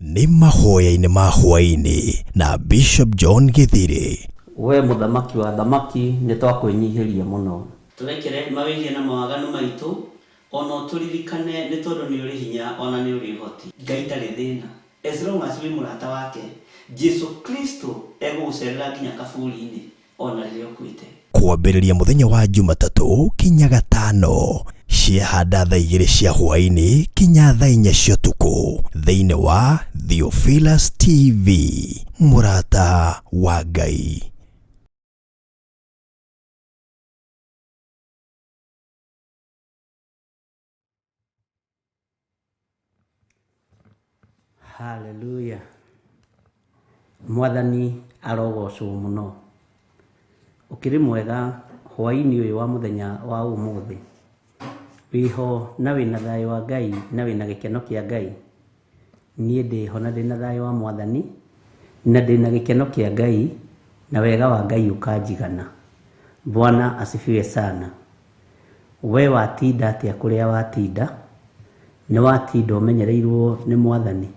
Nĩ mahoya-inĩ ma hwaĩ-inĩ na Bishop John Gĩthirĩ. We mũthamaki wa athamaki nĩ twakwĩnyihĩria mũno. Tũrekere mawĩhia na mawaganu maitũ, ona ũtũririkane nĩ tondũ nĩ ũrĩ hinya ona nĩ ũrĩ ũhoti. Ngai ndarĩ thĩna as long as wĩ mũrata wake, Jesu Kristo egũgũcerera nginya kaburi-inĩ ona rĩrĩa ũkuĩte. Kwambĩrĩria mũthenya wa Jumatatũ kinya Gatano ciahanda thaa 2 cia hwaĩ-inĩ kinya thaa 4 cia ũtukũ thĩinĩ wa Theophilus TV, mũrata wa Ngai. Haleluya. Mwathani arogocwo mũno. Ũkĩrĩ mwega hwaĩ-inĩ ũyũ wa mũthenya wa ũmũthĩ. Wĩho na wĩna thayũ wa Ngai na wĩna gĩkeno kĩa Ngai. Niĩ ndĩho na ndĩna thayũ wa Mwathani na ndĩna gĩkeno kĩa Ngai na wega wa Ngai ũkanjigana. Bwana asifiwe sana. We watinda atĩa kũrĩa watinda? Nĩ watinda ũmenyereirwo nĩ Mwathani?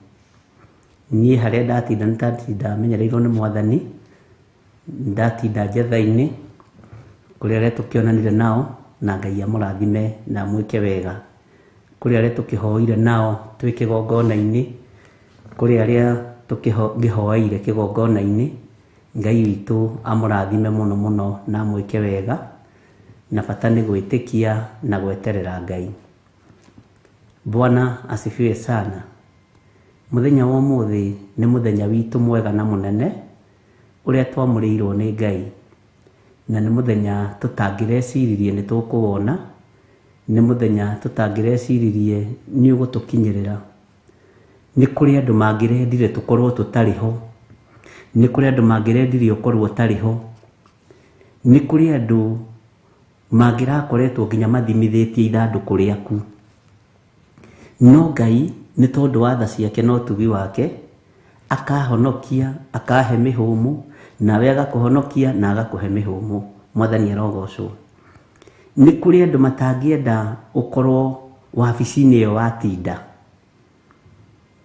Niĩ harĩa ndatinda nĩ ndatinda menyereirwo nĩ Mwathani, ndatinda njetha-inĩ kũrĩ arĩa tũkĩonanire nao na Ngai amũrathime na amwĩke wega. Kũrĩ arĩa tũkĩhoire nao twĩ kĩgongona-inĩ, kũrĩ arĩa tũkĩhoeire kĩgongona-inĩ, Ngai witũ amũrathime mũno mũno na amwĩke wega, na bata nĩ gwĩtĩkia na gweterera Ngai. Bwana asifiwe sana. Mũthenya wa ũmũthĩ nĩ mũthenya witũ mwega na mũnene ũrĩa twamũrĩirwo nĩ Ngai, na nĩ mũthenya tũtangĩreciririe nĩ tũkũwona, nĩ mũthenya tũtangĩreciririe nĩ ũgũtũkinyĩrĩra. Nĩ kũrĩ andũ mangĩrendire tũkorwo tũtarĩ ho, nĩ kũrĩ andũ mangĩrendire ũkorwo ũtarĩ ho, nĩ kũrĩ andũ mangĩrakoretwo nginya mathimithĩtie ithandũkũ rĩaku. No Ngai nĩ tondũ wa tha ciake na ũtugi wake akahonokia, akahe mĩhũmũ, nawe agakũhonokia na agakũhe mĩhũmũ. Mwathani arogocwo. Nĩ kũrĩ andũ matangĩenda ũkorwo wabici-inĩ ĩyo watinda.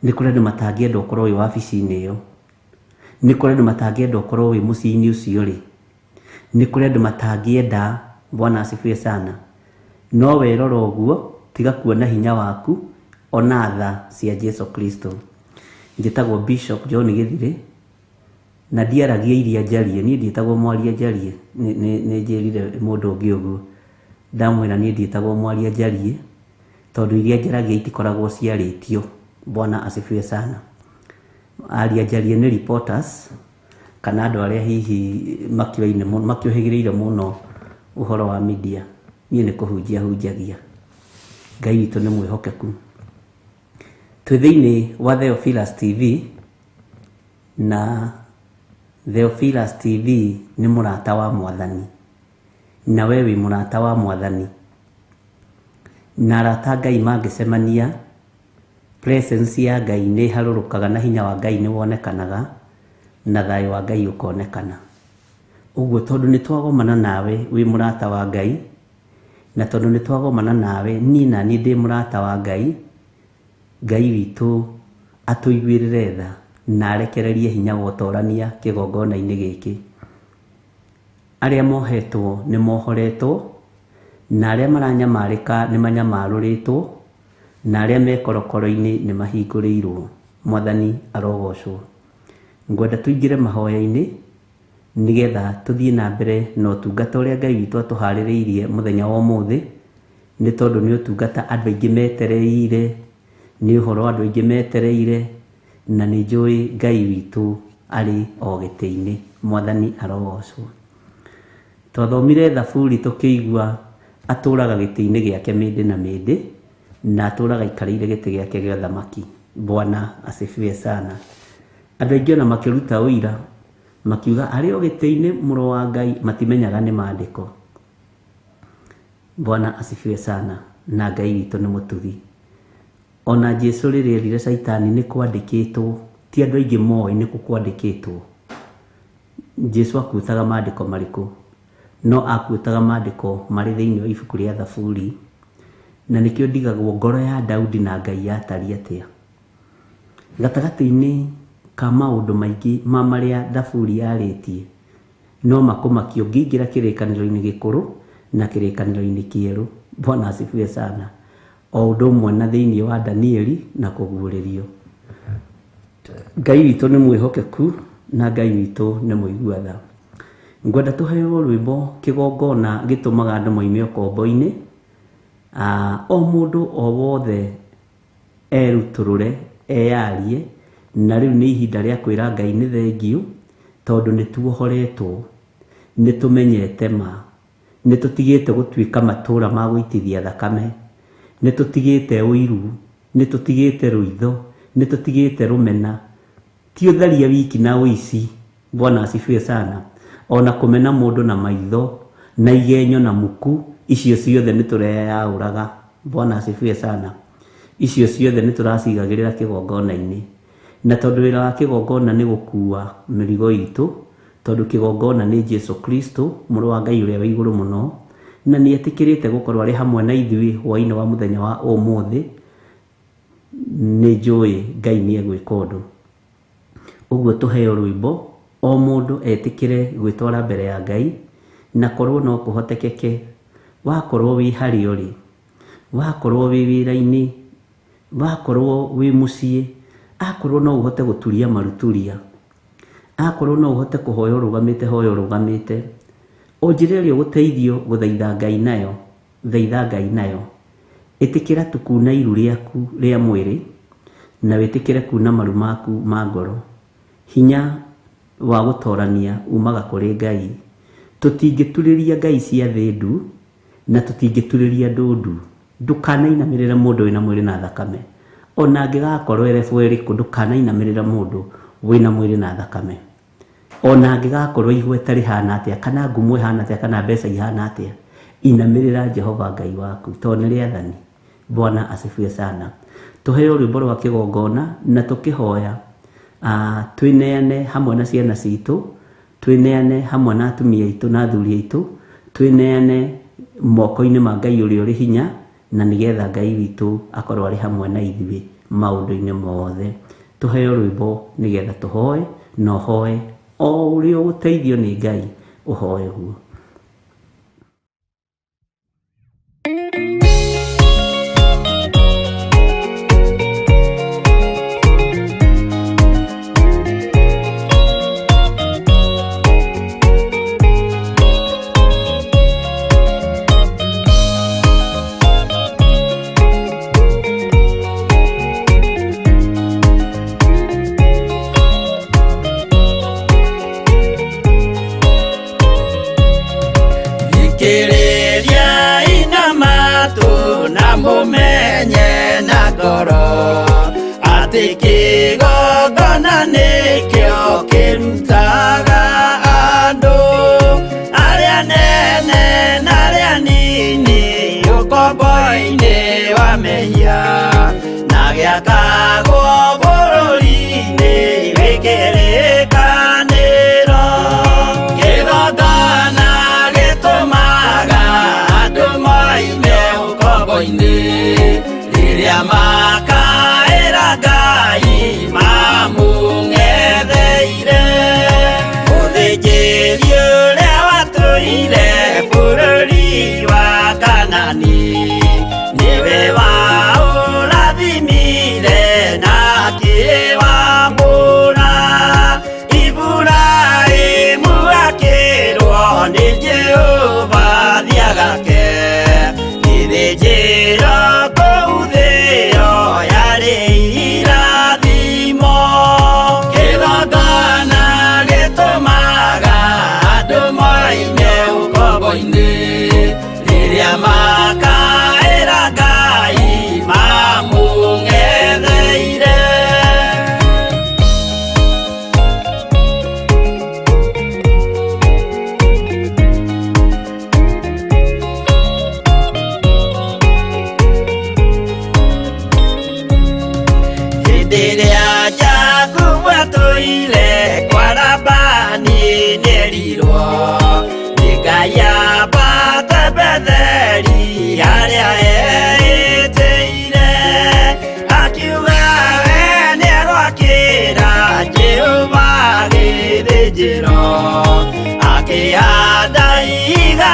Nĩ kũrĩ andũ matangĩenda ũkorwo wĩ wabici-inĩ ĩyo. Nĩ kũrĩ andũ matangĩenda ũkorwo wĩ mũciĩ-inĩ ũcio rĩ. Nĩ kũrĩ andũ matangĩenda. Bwana asifiwe sana. No werora ũguo tiga kuona hinya waku ona tha cia Jesu Kristo. Njĩtagwo Bishop John Gĩthirĩ na ndiaragia iria njarie, niĩ ndiĩtagwo mwaria njarie, nĩ njĩrire mũndũ ũngĩ ũguo. Ndamwĩra niĩ ndiĩtagwo mwaria njarie tondũ iria njaragia itikoragwo ciarĩtio. Bwana asifiwe sana. Aria njarie nĩ reporters kana andũ arĩa hihi makĩoine makĩũhĩgĩrĩire mũno ũhoro wa media. Niĩ nĩ kũhunjia hunjagia. Ngai witũ nĩ mwĩhokeku. Twĩ thĩinĩ wa Theophilus TV na Theophilus TV nĩ mũrata wa Mwathani, na we wĩ mũrata wa Mwathani, na arata Ngai mangĩcemania, presence ya Ngai nĩ ĩharũrũkaga na hinya wa Ngai nĩ wonekanaga na thayũ wa Ngai ũkonekana. Ũguo tondũ nĩ twagomana nawe wĩ mũrata wa Ngai, na tondũ nĩ twagomana nawe niĩ na niĩ ndĩ mũrata wa Ngai, Ngai witũ atũiguĩrĩre tha na arekererie hinya wa ũtorania kĩgongona-inĩ gĩkĩ. Arĩa mohetwo nĩ mohoretwo, na arĩa maranyamarĩka nĩ manyamarũrĩtwo, na arĩa me korokoro-inĩ nĩ mahingũrĩirwo. Mwathani arogocwo. Ngwenda tũingĩre mahoya-inĩ nĩgetha tũthiĩ na mbere na ũtungata ũrĩa Ngai witũ atũharĩrĩirie mũthenya wa ũmũthĩ, nĩ tondũ nĩ ũtungata andũ aingĩ metereire, nĩ ũhoro andũ aingĩ metereire, na nĩ njũĩ Ngai witũ arĩ o gĩtĩ-inĩ. Mwathani arogocwo. Twathomire Thaburi tũkĩigua atũraga gĩtĩ-inĩ gĩake mĩndĩ na mĩndĩ, na atũraga aikarĩire gĩtĩ gĩake gĩa ũthamaki. Bwana asifiwe sana. Andũ aingĩ ona makĩruta ũira makiuga arĩ o gĩtĩ-inĩ mũrũ wa Ngai, matimenyaga nĩ maandĩko. Bwana asifiwe sana. Na Ngai witũ nĩ mũtugi. Ona Jesu rĩrĩa erire Caitani nĩ kwandĩkĩtwo, ti andũ aingĩ moĩ nĩ kũ kwandĩkĩtwo. Jesu akuĩtaga maandĩko marĩkũ? No akuĩtaga maandĩko marĩ thĩinĩ wa ibuku rĩa Thaburi, na nĩkĩo ndigagwo ngoro ya Daudi na Ngai yatariĩ atĩa. Gatagatĩ-inĩ ka maũndũ maingĩ ma marĩa Thaburi yarĩtie, no makũmakia ũngĩingĩra kĩrĩkanĩro-inĩ gĩkũrũ na kĩrĩkanĩro-inĩ kĩerũ. Bwana asifiwe sana. O ũndũ ũmwe na thĩinĩ wa Danieli na kũguũrĩrio. Ngai witũ nĩ mwĩhokeku na Ngai witũ nĩ mũigua tha. Ngwenda tũheo rwĩmbo kĩgongona gĩtũmaga andũ moime ũkombo-inĩ. O mũndũ o wothe erutũrũre, eyarie, na rĩu nĩ ihinda rĩa kwĩra Ngai nĩ thengiũ, tondũ nĩ tuohoretwo, nĩ tũmenyete ma, nĩ tũtigĩte gũtuĩka matũra ma gũitithia thakame, nĩ tũtigĩte ũiru, nĩ tũtigĩte rũitho, nĩ tũtigĩte rũmena, ti ũtharia wiki na ũici. Bwana asifiwe sana. Ona kũmena mũndũ na maitho, na igenyo na muku, icio ciothe nĩ tũreyaũraga. Bwana asifiwe sana. Icio ciothe nĩ tũracigagĩrĩra kĩgongona-inĩ. Na tondũ wĩra wa kĩgongona nĩ gũkua mĩrigo itũ, tondũ kĩgongona nĩ Jesu Kristo, mũrũ wa Ngai ũrĩa wĩ igũrũ mũno, na nĩ etĩkĩrĩte gũkorwo arĩ hamwe na ithuĩ hwaĩ-inĩ wa mũthenya wa ũmũthĩ, nĩ njũĩ Ngai nĩ egwĩka ũndũ. Ũguo tũheo rwĩmbo, o mũndũ etĩkĩre gwĩtwara mbere ya Ngai, na korwo no kũhotekeke, wakorwo wĩ harĩa ũrĩ, wakorwo wĩ wĩra-inĩ, wakorwo wĩ mũciĩ, akorwo no ũhote gũturia maruturia, akorwo no ũhote kũhoya ũrũgamĩte, hoya ũrũgamĩte. O njĩra ĩrĩa ũgũteithio gũthaitha Ngai nayo, thaitha Ngai nayo. Ĩtĩkĩra tu kuna iru rĩaku rĩa mwĩrĩ, na wĩtĩkĩre kuna maru maku ma ngoro. Hinya wa gũtorania umaga kũrĩ Ngai. Tũtingĩturĩria ngai cia thĩ ndu, na tũtingĩturĩria andũ ndu. Ndũkanainamĩrĩre mũndũ wĩna mwĩrĩ na thakame. Ona angĩgakorwo erebu ĩrĩkũ, ndũkanainamĩrĩre mũndũ wĩna mwĩrĩ na thakame. Ona angĩgakorwo igweta rĩhana atĩa, kana ngumo ĩhana atĩa, kana mbeca ihana atĩa, inamĩrĩra Jehova Ngai waku, tondũ nĩ rĩathani. Bwana asifiwe sana. Tũheo rwĩmbo rwa kĩgongona na tũkĩhoya, twĩneane hamwe na ciana citũ, twĩneane hamwe na atumia aitũ na athuri aitũ, twĩneane moko-inĩ ma Ngai ũrĩa ũrĩ hinya, na nĩgetha Ngai witũ akorwo arĩ hamwe na ithuĩ maũndũ-inĩ mothe. Tũheo rwĩmbo nĩgetha tũhoe, na ũhoe o ũrĩa ũgũteithio nĩ Ngai, ũhoe guo. Thikĩrĩria ina matũ na mũmenye na ngoro atĩ kĩgongona nĩkĩo kĩrutaga andũ arĩa nene na arĩa nini ũkombo-inĩ wa mehia na gĩakagwo bũrũri-inĩ wĩ kĩrĩkanĩro. Kĩgongona gĩtũmaga andũ moime ũkombo-inĩ rĩrĩa makaĩra Ngai mamũng'etheire. Mũthĩnjĩri ũrĩa watũire bũrũri wa Kanani nĩwe waũrathimire na akĩwamũra. Iburahĩmu akĩrwo nĩ Jehova thiagake gĩthĩnjĩro kũu thĩo yarĩ irathimo. Kĩgongona gĩtũmaga andũ moime ũkombo-inĩ rĩrĩa makaĩra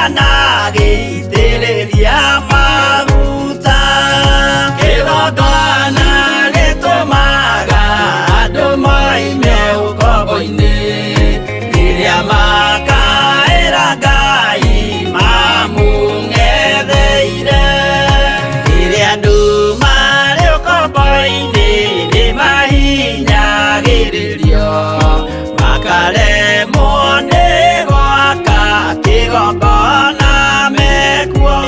Ndanagĩitĩrĩria maguta. Kĩgongona gĩtũmaga andũ moime ũkombo-inĩ, rĩrĩa makaĩra Ngai mamũng'etheire. Rĩrĩa andũ marĩ ũkombo-inĩ nĩmahinyagĩrĩrio, makaremwo nĩ gwaka kĩgongona mekuo.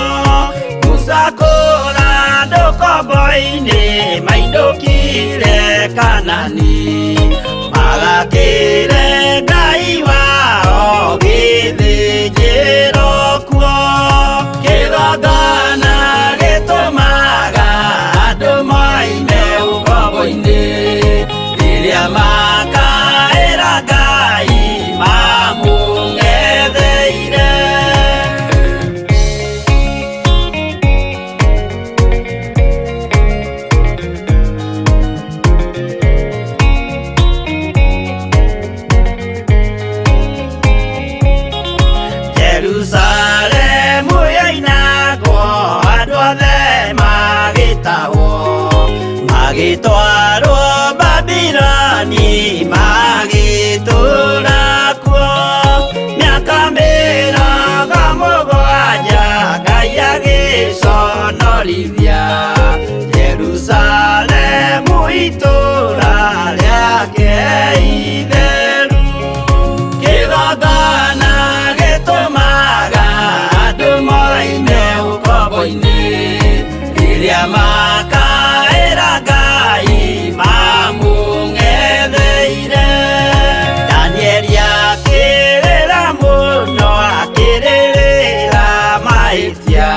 Musa kũra andũ ũkombo-inĩ mainũkire Kanani, magakĩre Ngai wao gĩthĩnjĩro kuo. Kĩgongona gĩtũmaga andũ moime ũkombo-inĩ, rĩrĩa makaĩra Ngai mamũng'etheire. Jerusalemu yoinagwo, andũ othe magĩtahwo, magĩtwarwo Babiloni, magĩtũũra kuo. Mĩaka 70 Ngai agĩconorithia Jerusalemu itũũra rĩake itheru. Kĩgongona gĩtũmaga andũ moime ũkombo-inĩ, rĩrĩa makaĩra Ngai mamũng'etheire. Danieli akĩrĩra mũno, akĩrĩrĩra mahĩtia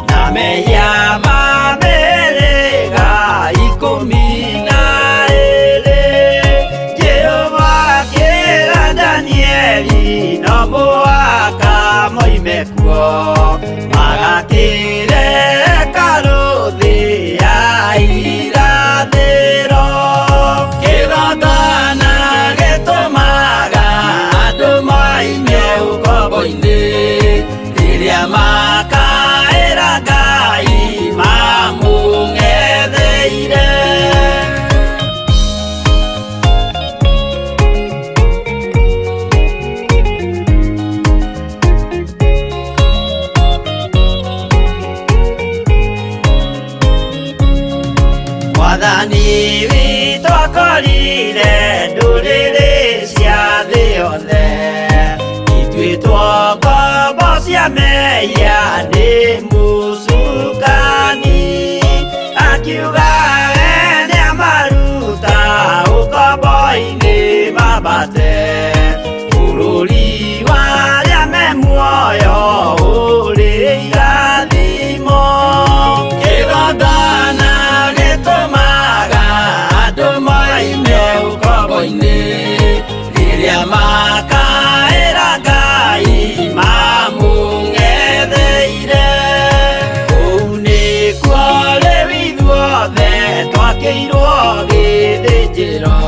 na mehia ma mĩhĩrĩga 12. Jehova akĩra Danieli no mũhaka moime kuo, magakĩre hekarũ thĩ ya irathĩro. Kĩgongona gĩtũmaga andũ moime ũkombo-inĩ, rĩrĩa makaĩra Ngai mamũng'etheire. Mwathani witũ akorire ndũrĩrĩ cia thĩ yothe, ituĩtwo ngombo cia mehia nĩ mũcukani. Akiuga we nĩamaruta ũkombo-inĩ mambate, bũrũri wa arĩa me muoyo ũrĩ irathimo. Kĩgongona gĩtũmaga andũ moime ũkombo-inĩ, rĩrĩa makaĩra Ngai mamũng'etheire. Kũu nĩkuo rĩu ithuothe twakĩirwo gĩthĩnjĩro,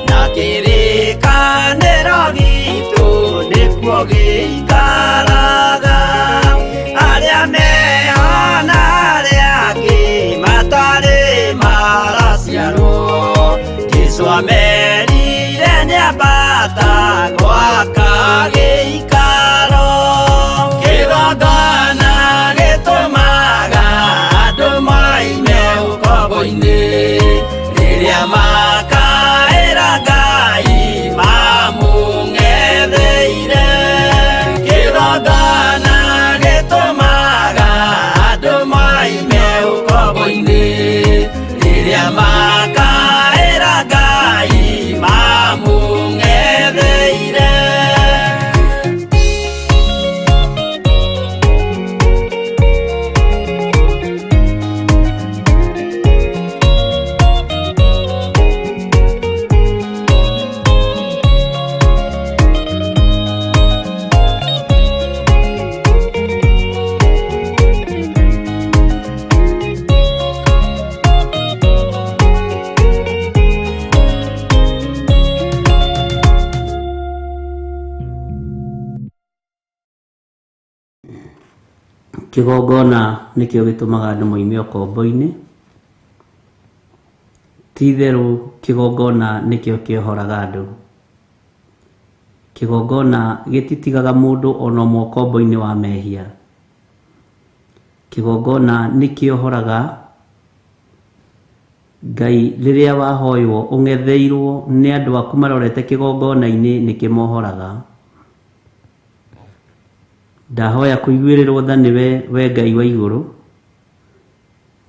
na kĩrĩkanĩro gitũ nĩkuo gĩikaraga. Arĩa meho na arĩa angĩ matarĩ maraciarwo, Jesũ amerire nĩambata gwaka gĩikaro. Kĩgongona gĩtũmaga andũ moime ũkombo-inĩ, Kĩgongona nĩkĩo gĩtũmaga andũ moime ũkombo-inĩ. Ti itherũ kĩgongona nĩkĩo kĩohoraga andũ. Kĩgongona gĩtitigaga mũndũ ona ũmwe ũkombo-inĩ wa mehia. Kĩgongona nĩkĩohoraga Ngai rĩrĩa wahoywo ũng'etheirwo nĩ andũ aku marorete kĩgongona-inĩ nĩkĩmohoraga. Ndahoya kũiguĩrĩrwo tha nĩwe we Ngai wa igũrũ.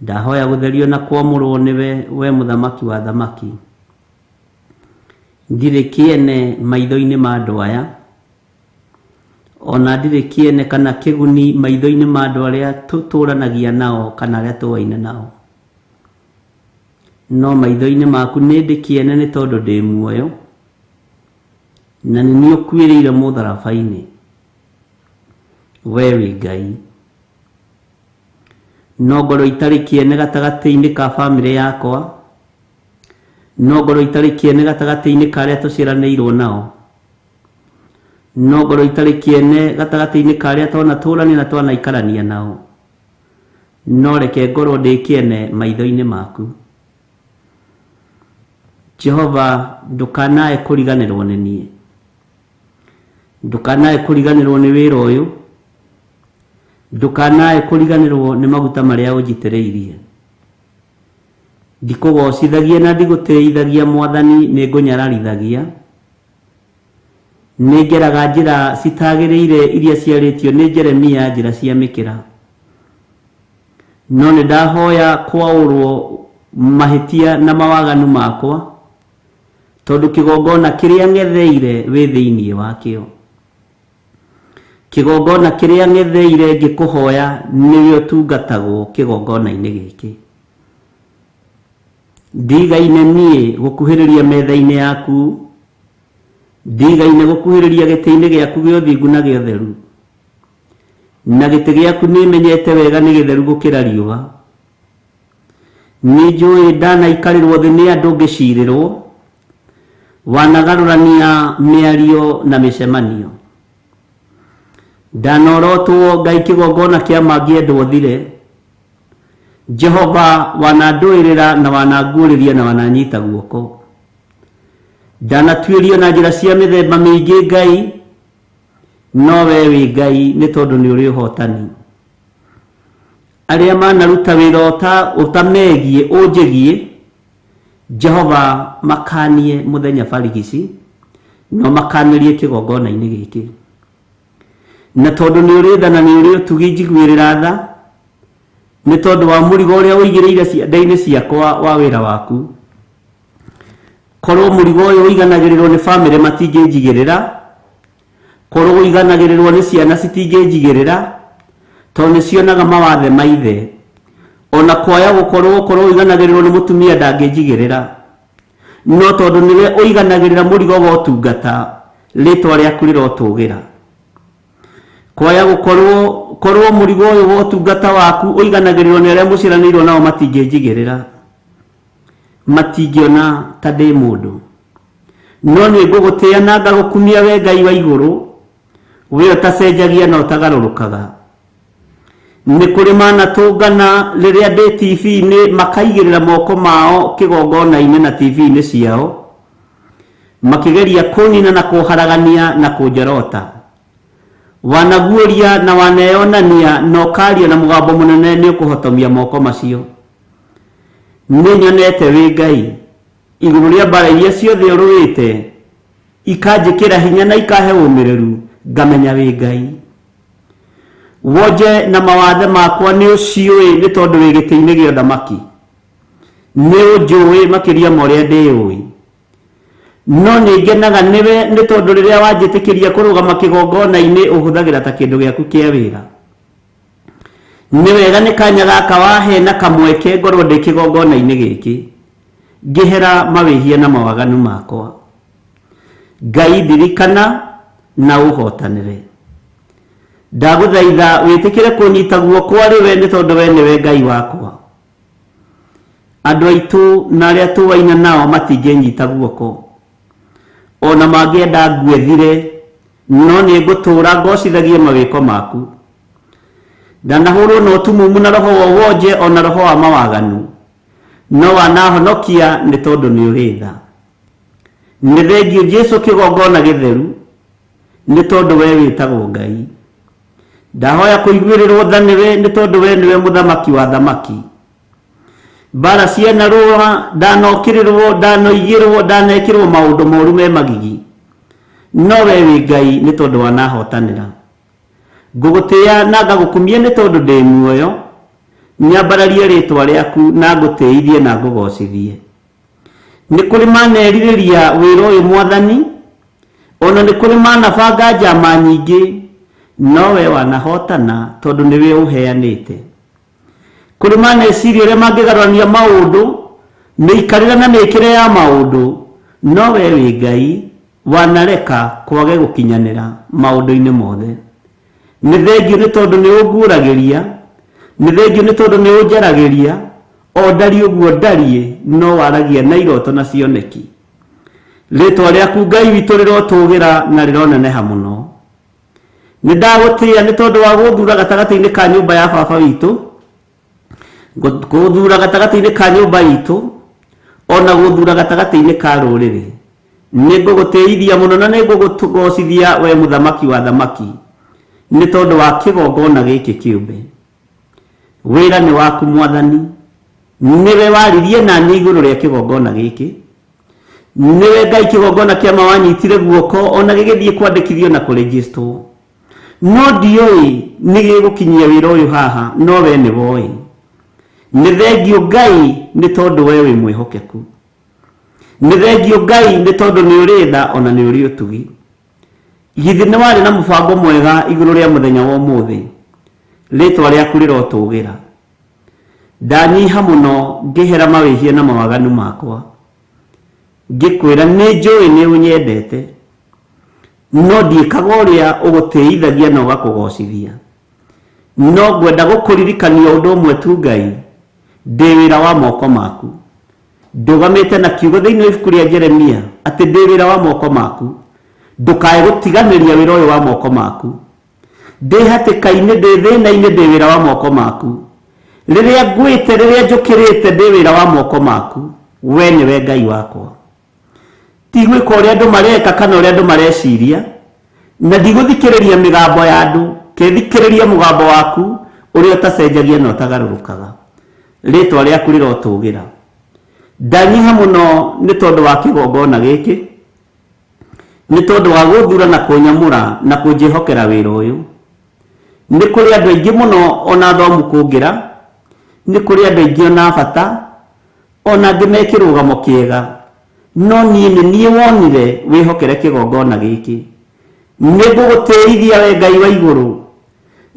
Ndahoya gũtherio na kwamũrwo nĩwe we mũthamaki wa athamaki. Ndirĩ kĩene maitho-inĩ ma andũ aya, ona ndirĩ kĩene kana kĩguni maitho-inĩ ma andũ arĩa tũtũranagia nao kana arĩa tũwaine nao. No maitho-inĩ maku nĩ ndĩ kĩene nĩ tondũ ndĩ muoyo, na nĩ niĩ ũkuĩrĩire mũtharaba-inĩ. We wĩ Ngai. No ngorwo itarĩ kĩene gatagatĩ-inĩ ka bamĩrĩ yakwa, no ngorwo itarĩ kĩene gatagatĩ-inĩ ka arĩa tũciaranĩirwo nao, no ngorwo itarĩ kĩene gatagatĩ-inĩ ka arĩa twanatũrania na twanaikarania nao, no reke ngorwo ndĩ kĩene maitho-inĩ maku. Jehova, ndũkanae kũriganĩrwo nĩ niĩ. Ndũkanae kũriganĩrwo nĩ wĩra ũyũ. Ndũkanae kũriganĩrwo nĩ maguta marĩa ũnjitĩrĩirie. Ndikũgocithagia na ndigũtĩithagia Mwathani, nĩ ngũnyararithagia. Nĩ ngeraga njĩra citagĩrĩire iria ciarĩtio nĩ Jeremia, njĩra cia mĩkĩra. No nĩ ndahoya kwaũrwo mahĩtia na mawaganu makwa, tondũ kĩgongona kĩrĩa ng'etheire wĩ thĩinĩ wakĩo. Kĩgongona kĩrĩa ng'etheire ngĩkũhoya nĩwe ũtungatagwo kĩgongona-inĩ gĩkĩ. Ndigaine niĩ gũkuhĩrĩria metha-inĩ yaku, ndigaine gũkuhĩrĩria gĩtĩ-inĩ gĩaku gĩa ũthingu na gĩa ũtheru. Na gĩtĩ gĩaku nĩmenyete wega nĩ gĩtheru gũkĩra riũa. Nĩ njũĩ ndanaikarĩrwo thĩ nĩ andũ ngĩcirĩrwo, wanagarũrania mĩario na mĩcemanio. Ndanorotwo Ngai kĩgongona kĩa mangĩendwo thire, Jehova wanandũĩrĩra na wananguũrĩria na wananyita guoko. Ndanatuĩrio na njĩra cia mĩthemba mĩingĩ Ngai, no we wĩ Ngai nĩ tondũ nĩ ũrĩ ũhotani. Arĩa manaruta wĩra ũtamegiĩ ũnjĩgiĩ, Jehova makanie mũthenya barigici, no makanĩrie kĩgongona-inĩ gĩkĩ. Na tondũ nĩ ũrĩ tha na nĩ ũrĩ ũtugi njiguĩrĩra tha, nĩ tondũ wa mũrigo ũrĩa ũigĩrĩire ciande-inĩ ciakwa wa wĩra waku. Korwo mũrigo ũyũ ũiganagĩrĩrwo nĩ bamĩrĩ matingĩnjigĩrĩra, korwo ũiganagĩrĩrwo nĩ ciana citingĩnjigĩrĩra, tondũ nĩ cionaga mawathe ma ithe. Ona kwaya gũkorwo korwo ũiganagĩrĩrwo nĩ mũtumia ndangĩnjigĩrĩra. No tondũ nĩwe ũiganagĩrĩra mũrigo wa ũtungata, rĩtwa rĩaku rĩrotũgĩra. Kwaya gũkorwo korwo mũrigo ũyũ wa ũtungata waku ũiganagĩrĩrwo nĩ arĩa mũciaranĩirwo nao matingĩnjigĩrĩra. Matingĩona ta ndĩ mũndũ. No nĩ ngũgũtĩĩa na ngagũkumia we Ngai wa igũrũ, we ũtacenjagia na ũtagarũrũkaga. Nĩ kũrĩ manatũngana rĩrĩa ndĩ TV-inĩ makaigĩrĩra moko mao kĩgongona-inĩ na TV-inĩ ciao, makĩgeria kũnina na kũharagania na kũnjorota. Wanaguũria na waneyonania na ũkaria na mũgambo mũnene nĩ ũkũhotomia moko macio. Nĩ nyonete wĩ Ngai, igũrũ rĩa mbara iria ciothe ũrũĩte, ikanjĩkĩra hinya na ikahe ũmĩrĩru, ngamenya wĩ Ngai. Wonje na mawathe makwa nĩ ũciũĩ nĩ tondũ wĩ gĩtĩ-inĩ gĩa ũthamaki. Nĩ ũnjũĩ makĩria ma ũrĩa ndĩũĩ. No nĩ ngenaga nĩwe nĩ tondũ rĩrĩa wanjĩtĩkĩria kũrũgama kĩgongona-inĩ ũhũthagĩra ta kĩndũ gĩaku kĩa wĩra. Nĩ wega nĩ kanya gaka wahe na kamweke ngorwo ndĩ kĩgongona-inĩ gĩkĩ ngĩhera mawĩhia na mawaganu makwa. Ngai ndirikana na ũhotanĩre. Ndagũthaitha wĩtĩkĩre kũnyita guoko arĩ we nĩ tondũ we nĩwe Ngai wakwa. Andũ aitũ na arĩa tũwaina nao matingĩnyita guoko. Ona mangĩenda ngue thire, no nĩ ngũtũũra ngocithagie mawĩko maku. Ndanahũrwo na ũtumumu na roho wa wonje ona roho wa mawaganu, no wanahonokia nĩ tondũ nĩ ũrĩ tha. Nĩ thengiũ Jesũ kĩgongona gĩtheru, nĩ tondũ we wĩtagwo Ngai. Ndahoya kũiguĩrĩrwo tha nĩwe, nĩ tondũ we nĩwe mũthamaki wa thamaki. Mbara cianarũa, ndanokĩrĩrwo, ndanoigĩrwo, ndanekĩrwo maũndũ moru me magigi, no we wĩ Ngai nĩ tondũ wanahotanĩra. Ngũgũtĩĩa na ngagũkumia nĩ tondũ ndĩ muoyo, nyambararie rĩtwa rĩaku na ngũtĩithie na ngũgocithie. Nĩ kũrĩ manerirĩria wĩra ũyũ Mwathani, ona nĩ kũrĩ manabanga njama nyingĩ, no we wanahotana tondũ nĩwe ũheanĩte. Kũrĩ maneciria ũrĩa mangĩgarũrania maũndũ, mĩikarĩre na mĩkĩre ya maũndũ, no we wĩ Ngai wanareka kwage gũkinyanĩra maũndũ-inĩ mothe. Nĩ thengiũ nĩ tondũ nĩ ũnguũragĩria, nĩ thengiũ nĩ tondũ nĩ ũnjaragĩria, o ndariĩ ũguo ndariĩ, no waragia na iroto na cioneki. Rĩtwa rĩaku Ngai witũ rĩrotũgĩra na rĩroneneha mũno. Nĩ ndagũtĩĩa nĩ tondũ wa gũthura gatagatĩ-inĩ ka nyũmba ya baba witũ, gũthura gatagatĩ-inĩ ka nyũmba itũ, ona gũthura gatagatĩ-inĩ ka rũrĩrĩ. Nĩ ngũgũtĩithia mũno na nĩ ngũgũgocithia we mũthamaki wa thamaki, nĩ tondũ wa kĩgongona gĩkĩ kĩũmbe. Wĩra nĩ waku Mwathani, nĩwe waririe na niĩ igũrũ rĩa kĩgongona gĩkĩ. Nĩwe Ngai kĩgongona kĩa ma wanyitire guoko ona gĩgĩthiĩ kwandĩkithio na kũrĩgistwo. No ndiũĩ nĩ gĩgũkinyia wĩra ũyũ haha, no we nĩ woĩ. Nĩ thengiũ Ngai nĩ tondũ we wĩ mwĩhokeku. Nĩ thengiũ Ngai nĩ tondũ nĩ ũrĩ tha ona nĩ ũrĩ ũtugi. Githĩ nĩ warĩ na mũbango mwega igũrũ rĩa mũthenya wa ũmũthĩ, rĩtwa rĩaku rĩrotũgĩra. Ndanyiha mũno ngĩhera mawĩhia na mawaganu makwa, ngĩkwĩra nĩ njũĩ nĩ ũnyendete, no ndiĩkaga ũrĩa ũgũtĩithagia na ũgakũgocithia. No ngwenda gũkũririkania ũndũ ũmwe tu Ngai, ndĩ wĩra wa moko maku. Ndũgamĩte na kiugo thĩinĩ wa ibuku rĩa Jeremia atĩ ndĩ wĩra wa moko maku. Ndũkae gũtiganĩria wĩra ũyũ wa moko maku. Ndĩ hatĩka-inĩ, ndĩ thĩna-inĩ, ndĩ wĩra wa moko maku. Rĩrĩa ngwĩte, rĩrĩa njũkĩrĩte, ndĩ wĩra wa moko maku. We nĩwe Ngai wakwa. Ti gwĩka ũrĩa andũ mareka kana ũrĩa andũ mareciria, na ndigũthikĩrĩria mĩgambo ya andũ, kĩthikĩrĩria mũgambo waku ũrĩa ũtacenjagia na ũtagarũrũkaga. Rĩtwa rĩaku rĩrotũgĩra. Ndanyiha mũno nĩ tondũ wa kĩgongona gĩkĩ, nĩ tondũ wa gũthura na kũnyamũra na kũnjĩhokera wĩra ũyũ. Nĩ kũrĩ andũ aingĩ mũno ona thomu kũngĩra, nĩ kũrĩ andũ aingĩ ona bata, ona angĩ me kĩrũgamo kĩega, no niĩ nĩ niĩ wonire wĩhokere kĩgongona gĩkĩ. Nĩ ngũgũtĩithia we Ngai wa igũrũ,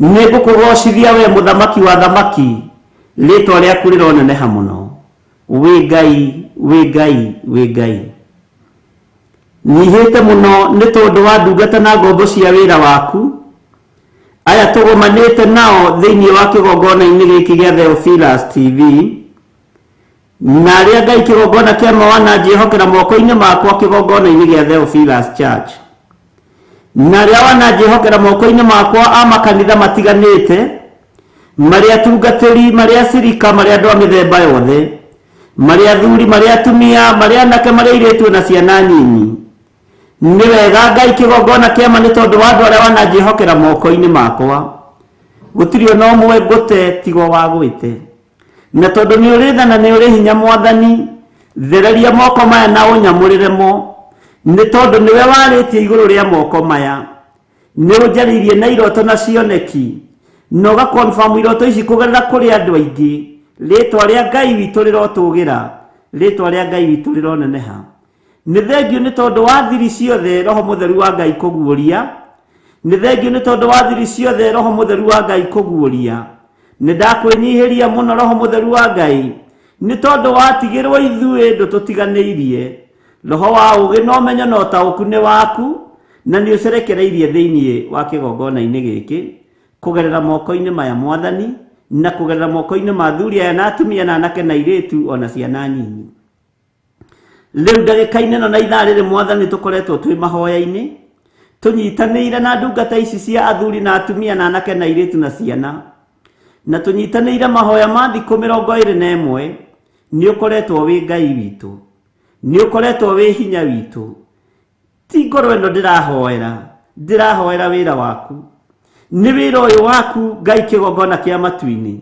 nĩ ngũkũgocithia we mũthamaki wa thamaki, rĩtwa rĩaku rĩroneneha mũno. Wĩ Ngai, wĩ Ngai, wĩ Ngai. Nyihĩte mũno nĩ tondũ wa ndungata na ngombo cia wĩra waku, aya tũgomanĩte nao thĩinĩ wa kĩgongona-inĩ gĩkĩ gĩa Theophilus TV, na arĩa Ngai kĩgongona kĩa ma wananjĩhokera moko-inĩ makwa kĩgongona-inĩ gĩa Theophilus Church, na arĩa wananjĩhokera moko-inĩ makwa a makanitha matiganĩte, marĩa atungatĩri, marĩa acirika, marĩa andũ a mĩthemba yothe, marĩa athuri, marĩa atumia, marĩa anake, marĩa airĩtu na ciana nyinyi. Nĩ wega Ngai kĩgongona kĩa ma nĩ tondũ wa andũ arĩa wananjĩhokera moko-inĩ makwa. Gũtirĩ ona ũmwe ngũte tigo wagwĩte. Na tondũ nĩ ũrĩ tha na nĩ ũrĩ hinya Mwathani, thereria moko maya na ũnyamũrĩre mo, nĩ tondũ nĩwe warĩtie igũrũ rĩa moko maya. Nĩ ũnjarĩirie na iroto na cioneki, na ũgakonfamu iroto ici kũgerera kũrĩ andũ aingĩ. Rĩtwa rĩa Ngai witũ rĩrotũgĩra, rĩtwa rĩa Ngai witũ rĩroneneha. Nĩ thengiũ nĩ tondũ wa thiri ciothe Roho Mũtheru wa Ngai kũguũria. Nĩ thengiũ nĩ tondũ wa thiri ciothe Roho Mũtheru wa Ngai kũguũria. Nĩ ndakwĩnyihĩria mũno Roho Mũtheru wa Ngai, nĩ tondũ watigĩrwo ithuĩ ndũtũtiganĩirie. Roho wa ũũgĩ na ũmenyo na ũtaũku nĩ waku, na nĩ ũcerekereirie thĩinĩ wa kĩgongona-inĩ gĩkĩ, kũgerera moko-inĩ maya Mwathani, na kũgerera moko-inĩ ma athuri aya na atumia na anake na airĩtu ona ciana nyinyi. Rĩu ndagĩka-inĩ ĩno na ithaa rĩrĩ Mwathani tũkoretwo twĩ mahoya-inĩ, tũnyitanĩire na ndungata ici cia athuri na atumia na anake na airĩtu na ciana. Na tũnyitanĩire mahoya ma thikũ 21, nĩ ũkoretwo wĩ Ngai witũ, nĩ ũkoretwo wĩ hinya witũ. Ti ngoro ĩno ndĩrahoera, ndĩrahoera wĩra waku. Nĩ wĩra ũyũ waku Ngai kĩgongona kĩa matu-inĩ.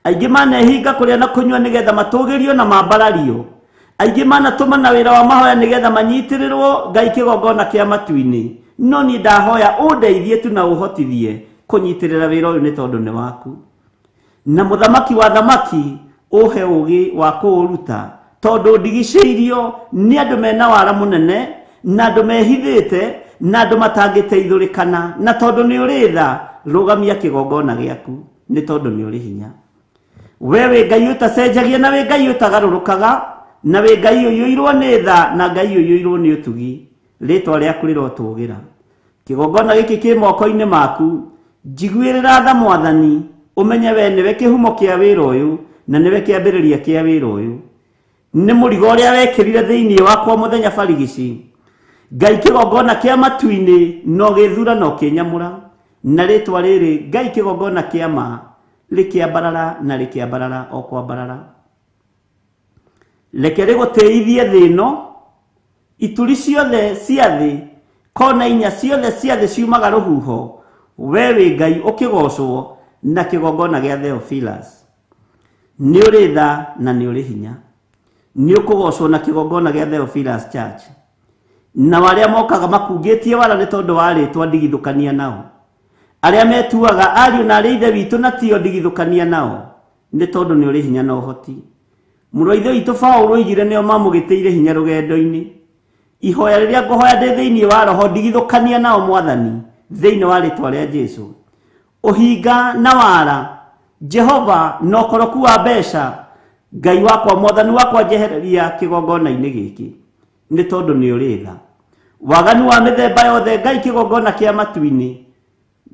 Aingĩ manehinga kũrĩa na kũnyua nĩgetha matũgĩrio na mambarario. Aingĩ manatũmana wĩra wa mahoya nĩgetha manyitĩrĩrwo Ngai kĩgongona kĩa matu-inĩ. No niĩ ndahoya ũndeithie tu na ũhotithie kũnyitĩrĩra wĩra ũyũ nĩ tondũ nĩ waku. Na mũthamaki wa thamaki ũhe ũgĩ wa kũũruta, tondũ ndigicĩirio nĩ andũ mena wara mũnene, na andũ mehithĩte, na andũ matangĩteithũrĩkana. Na tondũ nĩ ũrĩ tha, rũgamia kĩgongona gĩaku nĩ tondũ nĩ ũrĩ hinya. We wĩ Ngai ũtacenjagia na wĩ Ngai ũtagarũrũkaga, na wĩ Ngai ũiyũirwo nĩ tha na Ngai ũiyũirwo nĩ ũtugi. Rĩtwa rĩaku rĩrotũgĩra. Kĩgongona gĩkĩ kĩ moko-inĩ maku, njiguĩrĩra tha Mwathani, ũmenye we nĩwe kĩhumo kĩa wĩra ũyũ na nĩwe kĩambĩrĩria kĩa wĩra ũyũ. Nĩ mũrigo ũrĩa wekĩrire thĩinĩ wakwa mũthenya barigici. Ngai kĩgongona kĩa matu-inĩ na ũgĩthura na ũkĩnyamũra, na rĩtwa rĩrĩ Ngai kĩgongona kĩa ma rĩkĩambarara na rĩkĩambarara o kwambarara. Reke rĩgũtĩithie thĩ ĩno, ituri ciothe cia thĩ, kona inya ciothe cia thĩ ciumaga rũhuho, we wĩ Ngai ũkĩgocwo na kĩgongona gĩa Theophilus. Nĩ ũrĩ tha na nĩ ũrĩ hinya. Nĩ ũkũgocwo na kĩgongona gĩa Theophilus Church. Nao arĩa mokaga makungĩtie wara nĩ tondũ wa rĩtwa ndigithũkania nao. Arĩa metuaga ariũ na arĩa ithe witũ na tio ndigithũkania nao, nĩ tondũ nĩ ũrĩ hinya na ũhoti. Mũrũ wa ithe witũ Paũlũ oigire nĩo mamũgĩtĩire hinya rũgendo-inĩ. Ihoya rĩrĩa ngũhoya ndĩ thĩinĩ wa roho ndigithũkania nao Mwathani, thĩinĩ wa rĩtwa rĩa Jesũ. Ũhinga na wara, Jehova, na ũkoroku wa mbeca, Ngai wakwa, Mwathani wakwa, njehereria kĩgongona-inĩ gĩkĩ, nĩ tondũ nĩ ũrĩ tha. Waganu wa mĩthemba yothe, Ngai kĩgongona kĩa matu-inĩ,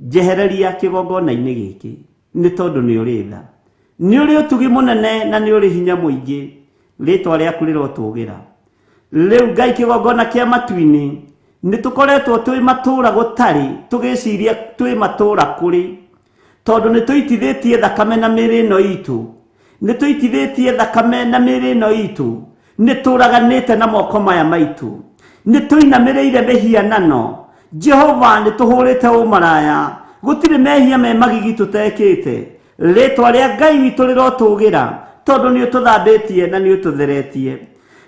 njehereria kĩgongona-inĩ gĩkĩ, nĩ tondũ nĩ ũrĩ tha. Nĩ ũrĩ ũtugi mũnene na nĩ ũrĩ hinya mũingĩ, rĩtwa rĩaku rĩrotũgĩra. Rĩu Ngai kĩgongona kĩa matu-inĩ, nĩ tũkoretwo twĩ matũũra gũtarĩ, tũgĩciria twĩ matũũra kũrĩ, tondũ nĩ tũitithĩtie thakame na mĩĩrĩ ĩno itũ, nĩ tũitithĩtie thakame na mĩĩrĩ ĩno itũ, nĩ tũraganĩte na moko maya maitũ, nĩ tũinamĩrĩire mĩhianano. Jehova, nĩ tũhũrĩte ũmaraya, gũtirĩ mehia me magigi tũtekĩte. Rĩtwa rĩa Ngai witũ rĩrotũgĩra, tondũ nĩ ũtũthambĩtie na nĩ ũtũtheretie.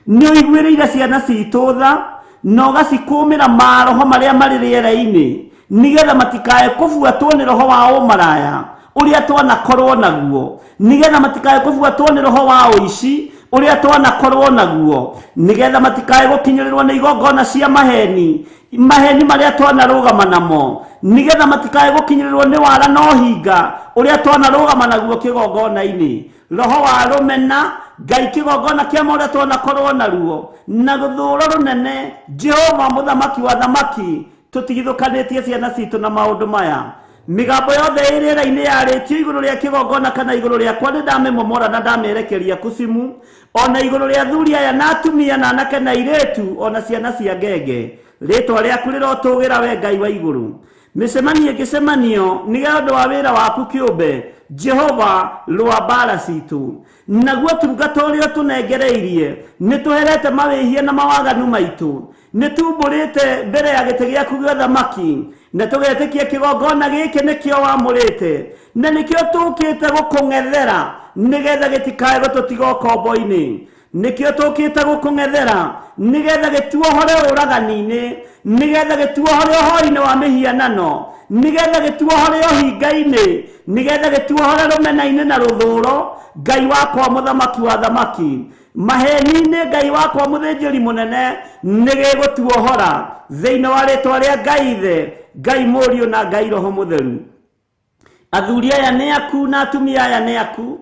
Nĩ ũiguĩrĩire ciana citũ tha na ũgacikũmĩra maroho marĩa marĩ rĩera-inĩ, nĩgetha matikae kũbuatwo nĩ roho wa ũmaraya ũrĩa twanakorwo naguo, nĩgetha matikae kũbuatwo nĩ roho wa ũici ũrĩa twanakorwo naguo, nĩgetha matikae gũkinyĩrĩrwo nĩ igongona cia maheni, maheni marĩa twanarũgama namo, nĩgetha matikae gũkinyĩrĩrwo nĩ wara na ũhinga ũrĩa twanarũgama naguo kĩgongona-inĩ. Roho wa rũmena, Ngai kĩgongona kĩa ma ũrĩa twanakorwo naruo, na rũthũũro rũnene, Jehova mũthamaki wa thamaki, tũtigithũkanĩtie ciana citũ na maũndũ maya. Mĩgambo yothe ĩ rĩera-inĩ yarĩtio igũrũ rĩa kĩgongona kana igũrũ rĩakwa nĩ ndamĩmomora na ndamĩerekeria kucimu, ona igũrũ rĩa athuri aya na atumia na anake na airĩtu ona ciana cia ngenge. Rĩtwa rĩaku rĩrotũgĩra we Ngai wa igũrũ. Mĩcemanio ĩngĩcemanio nĩ ũndũ wa wĩra waku kĩũmbe, Jehova, rũa mbara citũ. Naguo tungata ũrĩa ũtũnengereirie, nĩ tũherete mawĩhia na mawaganu maitũ, nĩ tumbũrĩte mbere ya gĩtĩ gĩaku gĩa ũthamaki, na tũgetĩkia kĩgongona gĩkĩ nĩkĩo wamũrĩte, na nĩkĩo tũkĩte gũkũng'ethera, nĩgetha gĩtikae gũtũtiga ũkombo-inĩ. Nĩkĩo tũkĩte gũkũng'ethera, nĩgetha gĩtuohore ũragani-inĩ, nĩgetha gĩtuohore ũhoi-inĩ wa mĩhianano, nĩgetha gĩtuohore ũhinga-inĩ, nĩgetha gĩtuohore rũmena-inĩ na rũthũũro. Ngai wakwa mũthamaki wa thamaki, maheni-inĩ Ngai wakwa mũthĩnjĩri mũnene, nĩgĩgũtuohora thĩinĩ wa rĩtwa rĩa Ngai Ithe, Ngai Mũriũ na Ngai Roho Mũtheru. Athuri aya nĩ aku na atumia aya nĩ aku,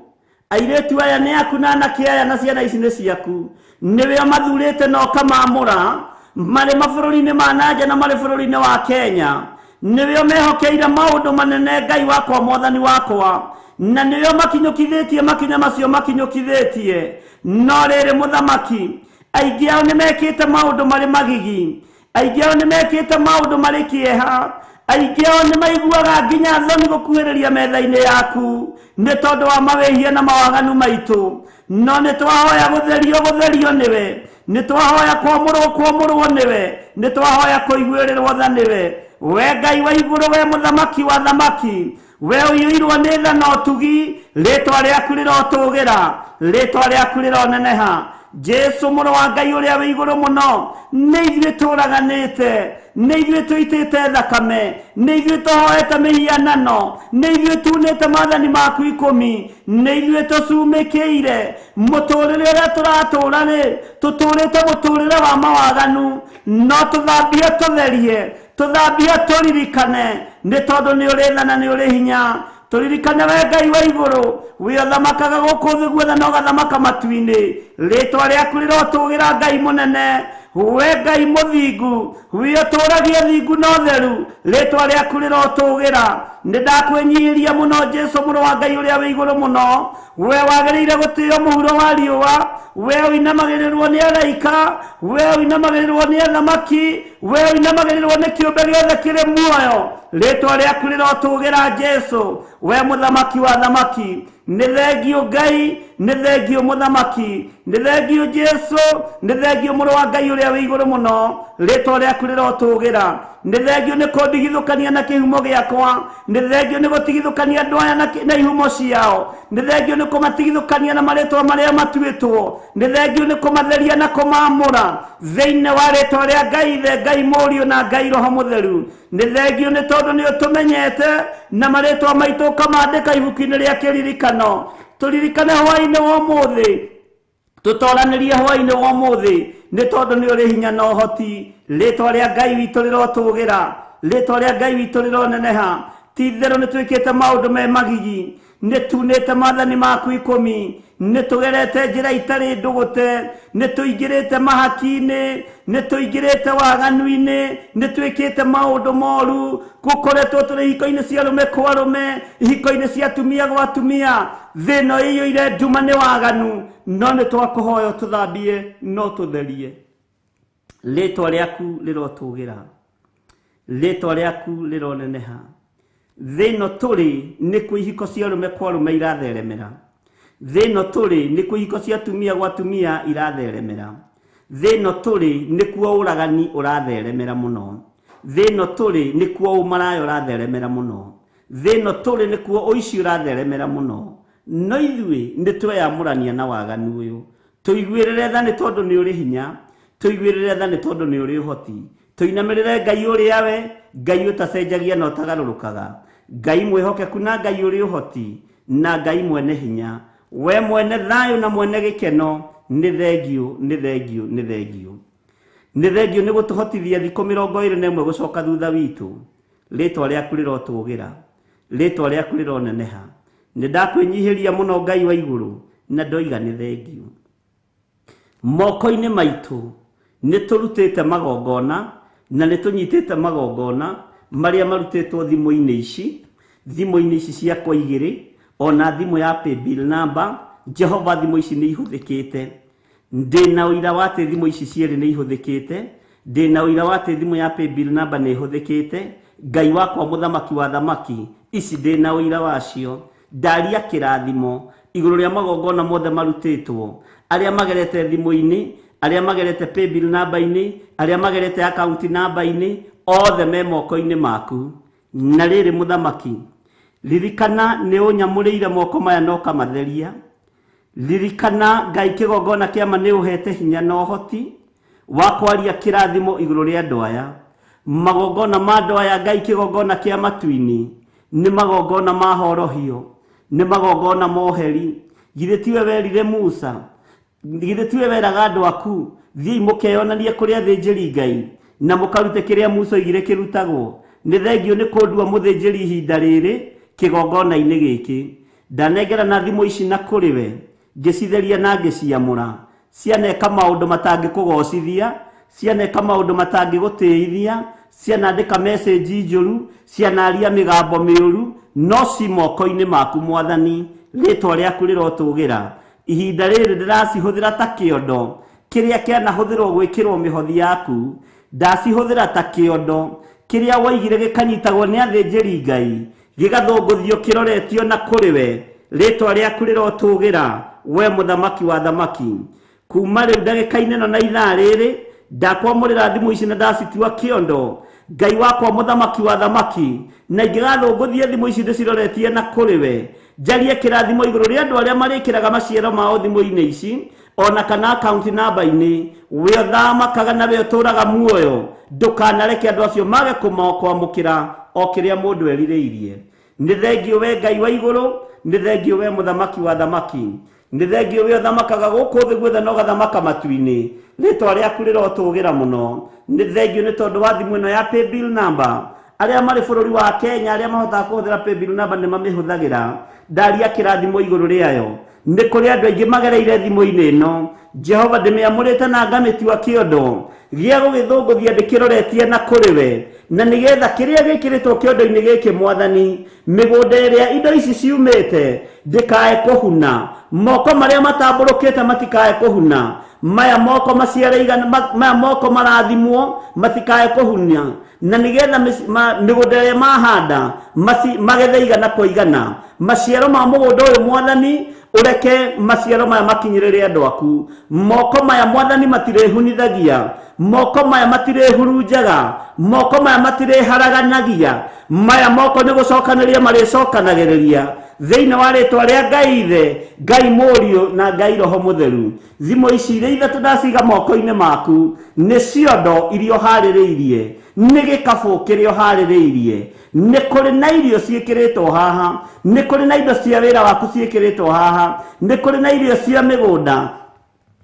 airĩtu aya nĩ aku na anake aya na ciana ici nĩ ciaku. Nĩwe ũmathurĩte na ũkamaamũra marĩ mabũrũri-inĩ ma nanja na marĩ bũrũri-inĩ wa Kenya. Nĩwe ũmehokeire maũndũ manene Ngai wakwa Mwathani wakwa, na nĩwe ũmakinyũkithĩtie makinya macio makinyũkithĩtie. No rĩrĩ mũthamaki, aingĩ ao nĩ mekĩte maũndũ marĩ magigi, aingĩ ao nĩ mekĩte maũndũ marĩ kĩeha, aingĩ ao nĩ maiguaga nginya thoni gũkuhĩrĩria metha-inĩ yaku. Nĩ tondũ wa mawĩhia na mawaganu maitũ. No nĩ twahoya gũtherio gũtherio nĩwe. Nĩ twahoya kwamũrwo kwamũrwo nĩwe. Nĩ twahoya kũiguĩrĩrwo tha nĩwe. We Ngai wa igũrũ, we mũthamaki wa thamaki, we ũiyũirwo nĩ tha na ũtugi, rĩtwa rĩaku rĩrotũgĩra, rĩtwa rĩaku rĩroneneha. Jesu mũrũ wa Ngai ũrĩa wĩ igũrũ mũno, nĩ ithuĩ tũraganĩte, nĩ ithuĩ tũitĩte thakame, nĩ ithuĩ tũhoete mĩhianano, nĩ ithuĩ tunĩte maathani maku 10, nĩ ithuĩ tũcumĩkĩire mũtũrĩre ũrĩa tũratũra rĩ, tũtũrĩte mũtũrĩre wa mawaganu, no tũthambie tũtherie, tũthambie tũririkane, nĩ tondũ nĩ ũrĩ tha na nĩ ũrĩ hinya. Tũririkane we Ngai wa igũrũ, we ũthamakaga gũkũ thĩ guothe na ũgathamaka matu-inĩ. Rĩtwa rĩaku rĩrotũgĩra Ngai mũnene, we Ngai mũthingu, we ũtũragia thingu na ũtheru, rĩtwa rĩaku rĩrotũgĩra. Nĩ ndakwĩnyihĩria mũno Jesu mũrũ wa Ngai ũrĩa wĩ igũrũ mũno, we wagĩrĩire gũtĩo mũhuro wa riũa, we ũinamagĩrĩrwo nĩ araika, we ũinamagĩrĩrwo nĩ athamaki, we ũinamagĩrĩrwo nĩ kĩũmbe gĩothe kĩrĩ muoyo. Rĩtwa rĩaku rĩrotũgĩra Jesu, we mũthamaki wa thamaki. Nĩ thengio Ngai, nĩ thengio mũthamaki, nĩ thengio Jesu, nĩ thengio mũrũ wa Ngai ũrĩa wĩ igũrũ mũno, rĩtwa rĩaku rĩrotũgĩra. Nĩ thengio nĩ kũndigithũkania na kĩhumo gĩakwa, nĩ thengio nĩ gũtigithũkania andũ aya na ihumo ciao, nĩ thengio nĩ kũmatigithũkania na marĩtwa marĩa matuĩtwo, nĩ thengio nĩ kũmatheria na kũmaamũra thĩinĩ wa rĩtwa rĩa Ngai Ithe, Ngai Mũriũ na Ngai Roho Mũtheru. Nĩ thengio nĩ tondũ nĩ ũtũmenyete na marĩtwa maitũ ũkamandĩka ibuku-inĩ rĩa kĩririkano. Tũririkane hwaĩ-inĩ wa ũmũthĩ, tũtoranĩrie hwaĩ-inĩ wa ũmũthĩ, nĩ tondũ nĩ ũrĩ hinya na ũhoti. Rĩtwa rĩa Ngai witũ rĩrotũgĩra, rĩtwa rĩa Ngai witũ rĩroneneha. Ti itherũ nĩ twĩkĩte maũndũ me magigi, nĩ tunĩte maathani maku 10, nĩ tũgerete njĩra itarĩ ndũgũte, nĩ tũingĩrĩte mahaki-inĩ, nĩ tũingĩrĩte waganu-inĩ, nĩ twĩkĩte maũndũ moru, gũkoretwo tũrĩ ihiko-inĩ cia arũme kwa arũme, ihiko-inĩ cia atumia gwa atumia. Thĩ ĩno ĩiyũire nduma nĩ waganu, no nĩ twakũhoya ũtũthambie no tũtherie. Rĩtwa rĩaku rĩrotũgĩra, rĩtwa rĩaku rĩroneneha. Thĩ ĩno tũrĩ nĩkuo ihiko cia arũme kwa arũme iratheremera. Thĩ ĩno tũrĩ nĩkuo ihiko cia atumia gwa atumia iratheremera. Thĩ ĩno tũrĩ nĩkuo ũragani ũratheremera mũno. Thĩ ĩno tũrĩ nĩkuo ũmaraya ũratheremera mũno. Thĩ ĩno tũrĩ nĩkuo ũici ũratheremera mũno. No ithuĩ nĩ tweyamũrania na waganu ũyũ. Tũiguĩrĩre tha nĩ tondũ nĩ ũrĩ hinya, tũiguĩrĩre tha nĩ tondũ nĩ ũrĩ ũhoti. Tũinamĩrĩre Ngai ũrĩa we, Ngai ũtacenjagia na ũtagarũrũkaga, Ngai mwĩhokeku na Ngai ũrĩ ũhoti na Ngai mwene hinya, we mwene thayũ na mwene gĩkeno. Nĩ thengio, nĩ thengio, nĩ thengio. Nĩ thengio nĩ gũtũhotithia thikũ 21 gũcoka thutha witũ. Rĩtwa rĩaku rĩrotũgĩra, rĩtwa rĩaku rĩroneneha. Nĩ ndakwĩnyihĩria mũno Ngai wa igũrũ, na ndoiga nĩ thengio. Moko-inĩ maitũ nĩ tũrutĩte magongona na nĩ tũnyitĩte magongona marĩa marutĩtwo thimũ-inĩ ici, thimũ-inĩ ici ciakwa igĩrĩ, ona thimũ ya paybill number. Jehova, thimũ ici nĩ ihũthĩkĩte. Ndĩna ũira wa atĩ thimũ ici cierĩ nĩ ihũthĩkĩte. Ndĩna ũira wa atĩ thimũ ya paybill number nĩ ihũthĩkĩte. Ngai wakwa mũthamaki wa thamaki, ici ndĩna ũira wacio. Ndaria kĩrathimo igũrũ rĩa magongona mothe marutĩtwo, arĩa magerete thimũ-inĩ, arĩa magerete paybill number-inĩ, arĩa magerete account number-inĩ, othe me moko-inĩ maku. Na rĩrĩ mũthamaki, ririkana nĩ ũnyamũrĩire moko maya na ũkamatheria. Ririkana Ngai kĩgongona kĩama nĩ ũhete hinya na ũhoti wa kwaria kĩrathimo igũrũ rĩa andũ aya. Magongona ma andũ aya Ngai kĩgongona kĩa matu-inĩ nĩ magongona ma horohio, nĩ magongona moheri. Githĩ tiwe werire Musa, githĩ tiwe weraga andũ aku, thiĩi mũkeyonanie kũrĩ athĩnjĩri Ngai na mũkarute kĩrĩa Musa oigire kĩrutagwo. Nĩ thengio nĩ kũndua mũthĩnjĩri ihinda rĩrĩ kĩgongona-inĩ gĩkĩ. Ndanengera na thimũ ici na kũrĩ we, ngĩcitheria na ngĩciamũra. Cianeka maũndũ matangĩkũgocithia, cianeka maũndũ matangĩgũtĩithia, cianandĩka message njũru, cianaria mĩgambo mĩũru, no ci moko-inĩ maku Mwathani. Rĩtwa rĩaku rĩrotũgĩra. Ihinda rĩrĩ ndĩracihũthĩra ta kĩondo kĩrĩa kĩanahũthĩrwo gwĩkĩrwo mĩhothi yaku. Ndacihũthĩra ta kĩondo kĩrĩa waigire gĩkanyitagwo nĩ athĩnjĩri Ngai, gĩgathũngũthio kĩroretio na kũrĩ we. Rĩtwa rĩaku rĩrotũgĩra we mũthamaki wa thamaki. Kuma rĩu ndagĩka-inĩ ĩno na ithaa rĩrĩ ndakwamũrĩra thimũ ici na ndacitua kĩondo. Ngai wakwa mũthamaki wa thamaki, na ingĩgathũngũthie thimũ ici ndĩciroretie na kũrĩ we, njarie kĩrathimo igũrũ rĩa andũ arĩa marĩkĩraga maciaro mao thimũ-inĩ ici ona kana akaunti namba-inĩ. We ũthamakaga na we ũtũraga muoyo, ndũkanareke andũ acio mage kwamũkĩra o kĩrĩa mũndũ erirĩirie. Nĩ thengio we Ngai wa igũrũ, nĩ thengio we mũthamaki wa thamaki, nĩ thengio we ũthamakaga gũkũ thĩ guothe na ũgathamaka matu-inĩ. Rĩtwa rĩaku rĩrotũgĩra mũno. Nĩ thengio nĩ tondũ wa thimũ ĩno ya paybill number. Arĩa marĩ bũrũri wa Kenya, arĩa mahotaga kũhũthĩra paybill number nĩ mamĩhũthagĩra. Ndaria kĩrathimo igũrũ rĩayo. Nĩ kũrĩ andũ aingĩ magereire thimũ-inĩ ĩno. Jehova ndĩmĩamũrĩte na ngamĩtua kĩondo gĩa gũgĩthũngũthia ndĩkĩroretie na kũrĩ we, na nĩgetha kĩrĩa gĩkĩrĩtwo kĩondo-inĩ gĩkĩ mwathani, mĩgũnda ĩrĩa indo ici ciumĩte ndĩkae kũhuna, moko marĩa matambũrũkĩte matikae kũhuna, maya moko maciare igana, maya moko marathimwo matikae kũhuna, na nĩgetha mĩgũnda ĩrĩa mahanda magethe igana kwa igana. Maciaro ma mũgũnda ũyũ mwathani, ũreke maciaro maya makinyĩrĩre andũ aku. Moko maya mwathani matirĩhunithagia, moko maya matirĩhurunjaga, moko maya matirĩharaganagia, maya moko nĩ gũcokanĩria marĩcokanagĩrĩria thĩinĩ wa rĩtwa rĩa Ngai Ithe, Ngai Mũriũ na Ngai Roho Mũtheru. Thimũ ici iria ithatũ ndaciga moko-inĩ maku nĩ ciondo iria ũharĩrĩirie, nĩ gĩkabũ kĩrĩa ũharĩrĩirie, nĩ kũrĩ na irio ciĩkĩrĩtwo haha, nĩ kũrĩ na indo cia wĩra waku ciĩkĩrĩtwo haha, nĩ kũrĩ na irio cia mĩgũnda,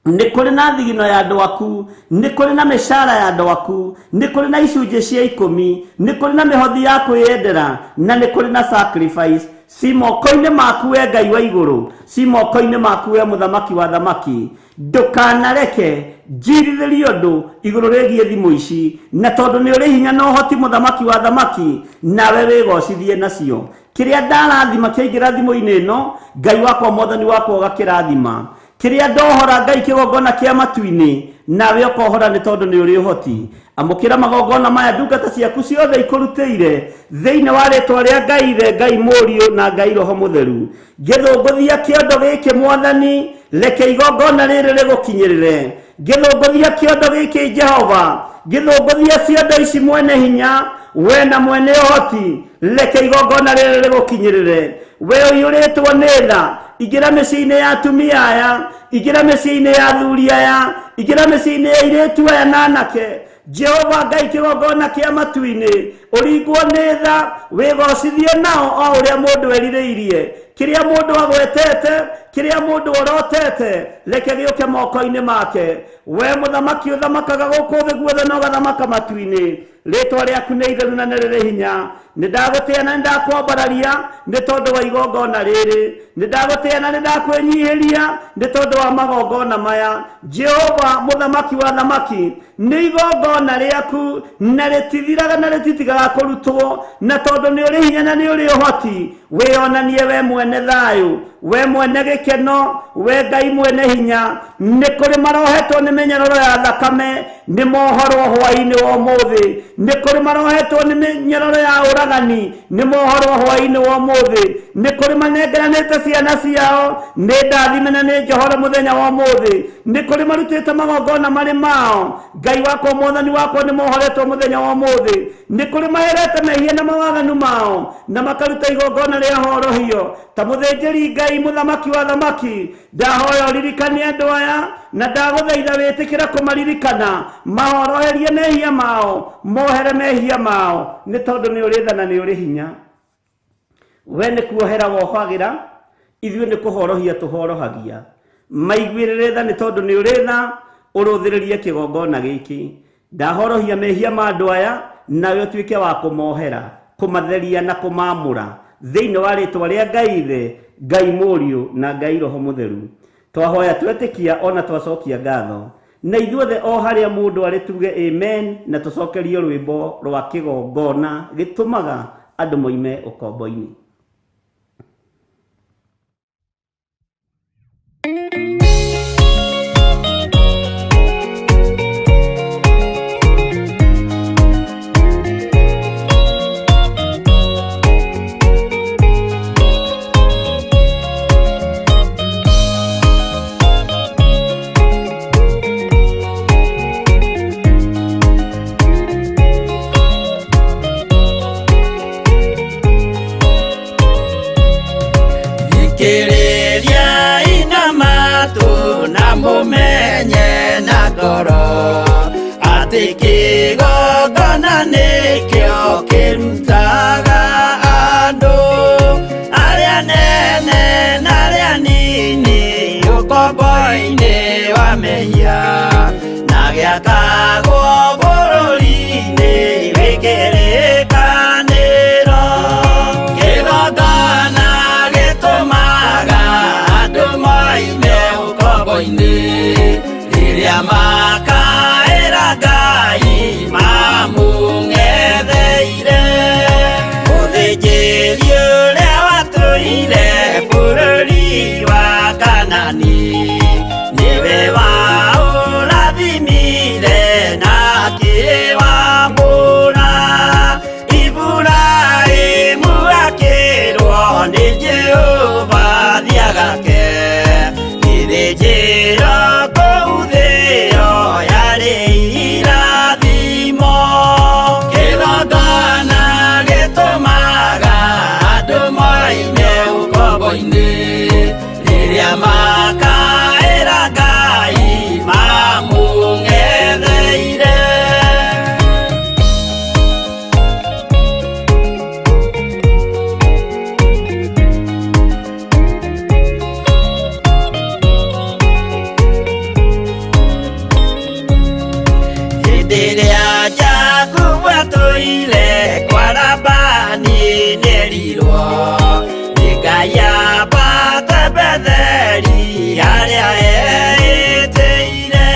nĩ kũrĩ na thigino ya andũ aku, nĩ kũrĩ na mĩcara ya andũ aku, nĩ kũrĩ na icunjĩ cia ikũmi, nĩ kũrĩ na mĩhothi ya kwĩyendera, na nĩ kũrĩ na sacrifice. Ci moko-inĩ maku we Ngai wa igũrũ, ci moko-inĩ maku we mũthamaki wa thamaki. Ndũkanareke njirithĩrie ũndũ igũrũ rĩgiĩ thimũ ici, na tondũ nĩ ũrĩ hinya na ũhoti mũthamaki wa thamaki, nawe wĩgocithie nacio. Kĩrĩa ndarathima kĩaingĩra thimũ-inĩ ĩno, Ngai wakwa mwathani wakwa ũgakĩrathima. Kĩrĩa ndohora Ngai kĩgongona kĩa matu-inĩ, nawe ũkohora nĩ tondũ nĩ ũrĩ ũhoti. Amũkĩra magongona maya ndungata ciaku ciothe ikũrutĩire thĩinĩ wa rĩtwa rĩa Ngai Ithe, Ngai Mũriũ na Ngai Roho Mũtheru. Ngĩthũngũthia kĩondo gĩkĩ mwathani, reke igongona rĩrĩ rĩgũkinyĩrĩre. Ngĩthũngũthia kĩondo gĩkĩ Jehova, ngĩthũngũthia ciondo ici mwene hinya, we na mwene ũhoti, reke igongona rĩrĩ rĩgũkinyĩrĩre. We ũiyũrĩtwo nĩ tha, ingĩra mĩciĩ-inĩ ya atumia aya, ingĩra mĩciĩ-inĩ ya athuri aya, ingĩra mĩciĩ-inĩ ya airĩtu aya na anake. Jehova Ngai kĩgongona kĩa matu-inĩ, ũringwo nĩ tha, wĩgocithie nao o ũrĩa mũndũ erirĩirie. Kĩrĩa mũndũ agwetete, kĩrĩa mũndũ orotete, reke gĩũke moko-inĩ make. We mũthamaki ũthamakaga gũkũ thĩ guothe na ũgathamaka matu-inĩ, rĩtwa rĩaku nĩ itheru na nĩ rĩrĩ hinya. Nĩ ndagũtĩa na nĩ ndakwambararia nĩ tondũ wa igongona rĩrĩ, nĩ ndagũtĩa na nĩ ndakwĩnyihĩria nĩ tondũ wa magongona maya. Jehova mũthamaki wa thamaki, nĩ igongona rĩaku na rĩtithiraga na rĩtitigaga kũrutwo, na tondũ nĩ ũrĩ hinya na nĩ ũrĩ ũhoti, wĩonanie we mwene thayũ, we mwene gĩkeno, we Ngai mwene hinya. Nĩ kũrĩ marohetwo nĩ mĩnyororo ya thakame, nĩ mohorwo hwaĩ-inĩ wa ũmũthĩ. Nĩ kũrĩ marohetwo nĩ mĩnyororo ya ũragani, nĩ mohorwo hwaĩ-inĩ wa ũmũthĩ. Nĩ kũrĩ manengeranĩte ciana ciao, nĩ ndathime na nĩ njohore mũthenya wa ũmũthĩ. Nĩ kũrĩ marutĩte magongona marĩ mao, Ngai wakwa mwathani wakwa nĩ mohoretwo mũthenya wa ũmũthĩ. Nĩ kũrĩ maherete mehia na mawaganu mao, na makaruta igongona rĩa horohio. Ta mũthĩnjĩri Ngai mũthamaki wa thamaki, ndahoya ũririkane andũ aya, na ndagũthaitha wĩtĩkĩre kũmaririkana, mahoroherie mehia mao, mohere mehia mao, nĩ tondũ nĩ ũrĩ tha na nĩ ũrĩ hinya. We nĩ kuohera wohagĩra, ithuĩ nĩ kũhorohia tũhorohagia. Maiguĩrĩre tha nĩ tondũ nĩ ũrĩ tha, ũrũthĩrĩrie kĩgongona gĩkĩ. Ndahorohia mehia ma andũ aya, nawe ũtuĩke wa kũmohera, kũmatheria na kũmamũra thĩinĩ wa rĩtwa rĩa Ngai Ithe, Ngai Mũriũ na Ngai Roho Mũtheru. Twahoya twetĩkia ona twacokia ngatho, na ithuothe o harĩa mũndũ arĩ tuge amen, na tũcokerio rwĩmbo rwa kĩgongona gĩtũmaga andũ moime ũkombo-inĩ. Na mũmenye na ngoro atĩ kĩgongona nĩkĩo kĩrutaga andũ arĩa nene na arĩa nini ũkombo-inĩ wa mehia na gĩakagwo bũrũri-inĩ wĩ kĩrĩkanĩro. Kĩgongona gĩtũmaga andũ moime ũkombo-inĩ rĩrĩa makaĩra Ngai mamũng'etheire. Mũthĩnjĩri ũrĩa watũire bũrũri wa Kanani nĩwe waũrathimire na akĩwamũra. Iburahĩmu akĩrwo nĩ Jehova thiagake gĩthĩnjĩro kũu thĩo yarĩ irathimo. Kĩgongona gĩtũmaga andũ moime ũkombo-inĩ rĩrĩa makaĩra Ngai mamũng'etheire. Hĩndĩ ĩrĩa Jakubu atũire kwa Labani nĩerirwo nĩ Ngai ambate Betheli harĩa eĩtĩire.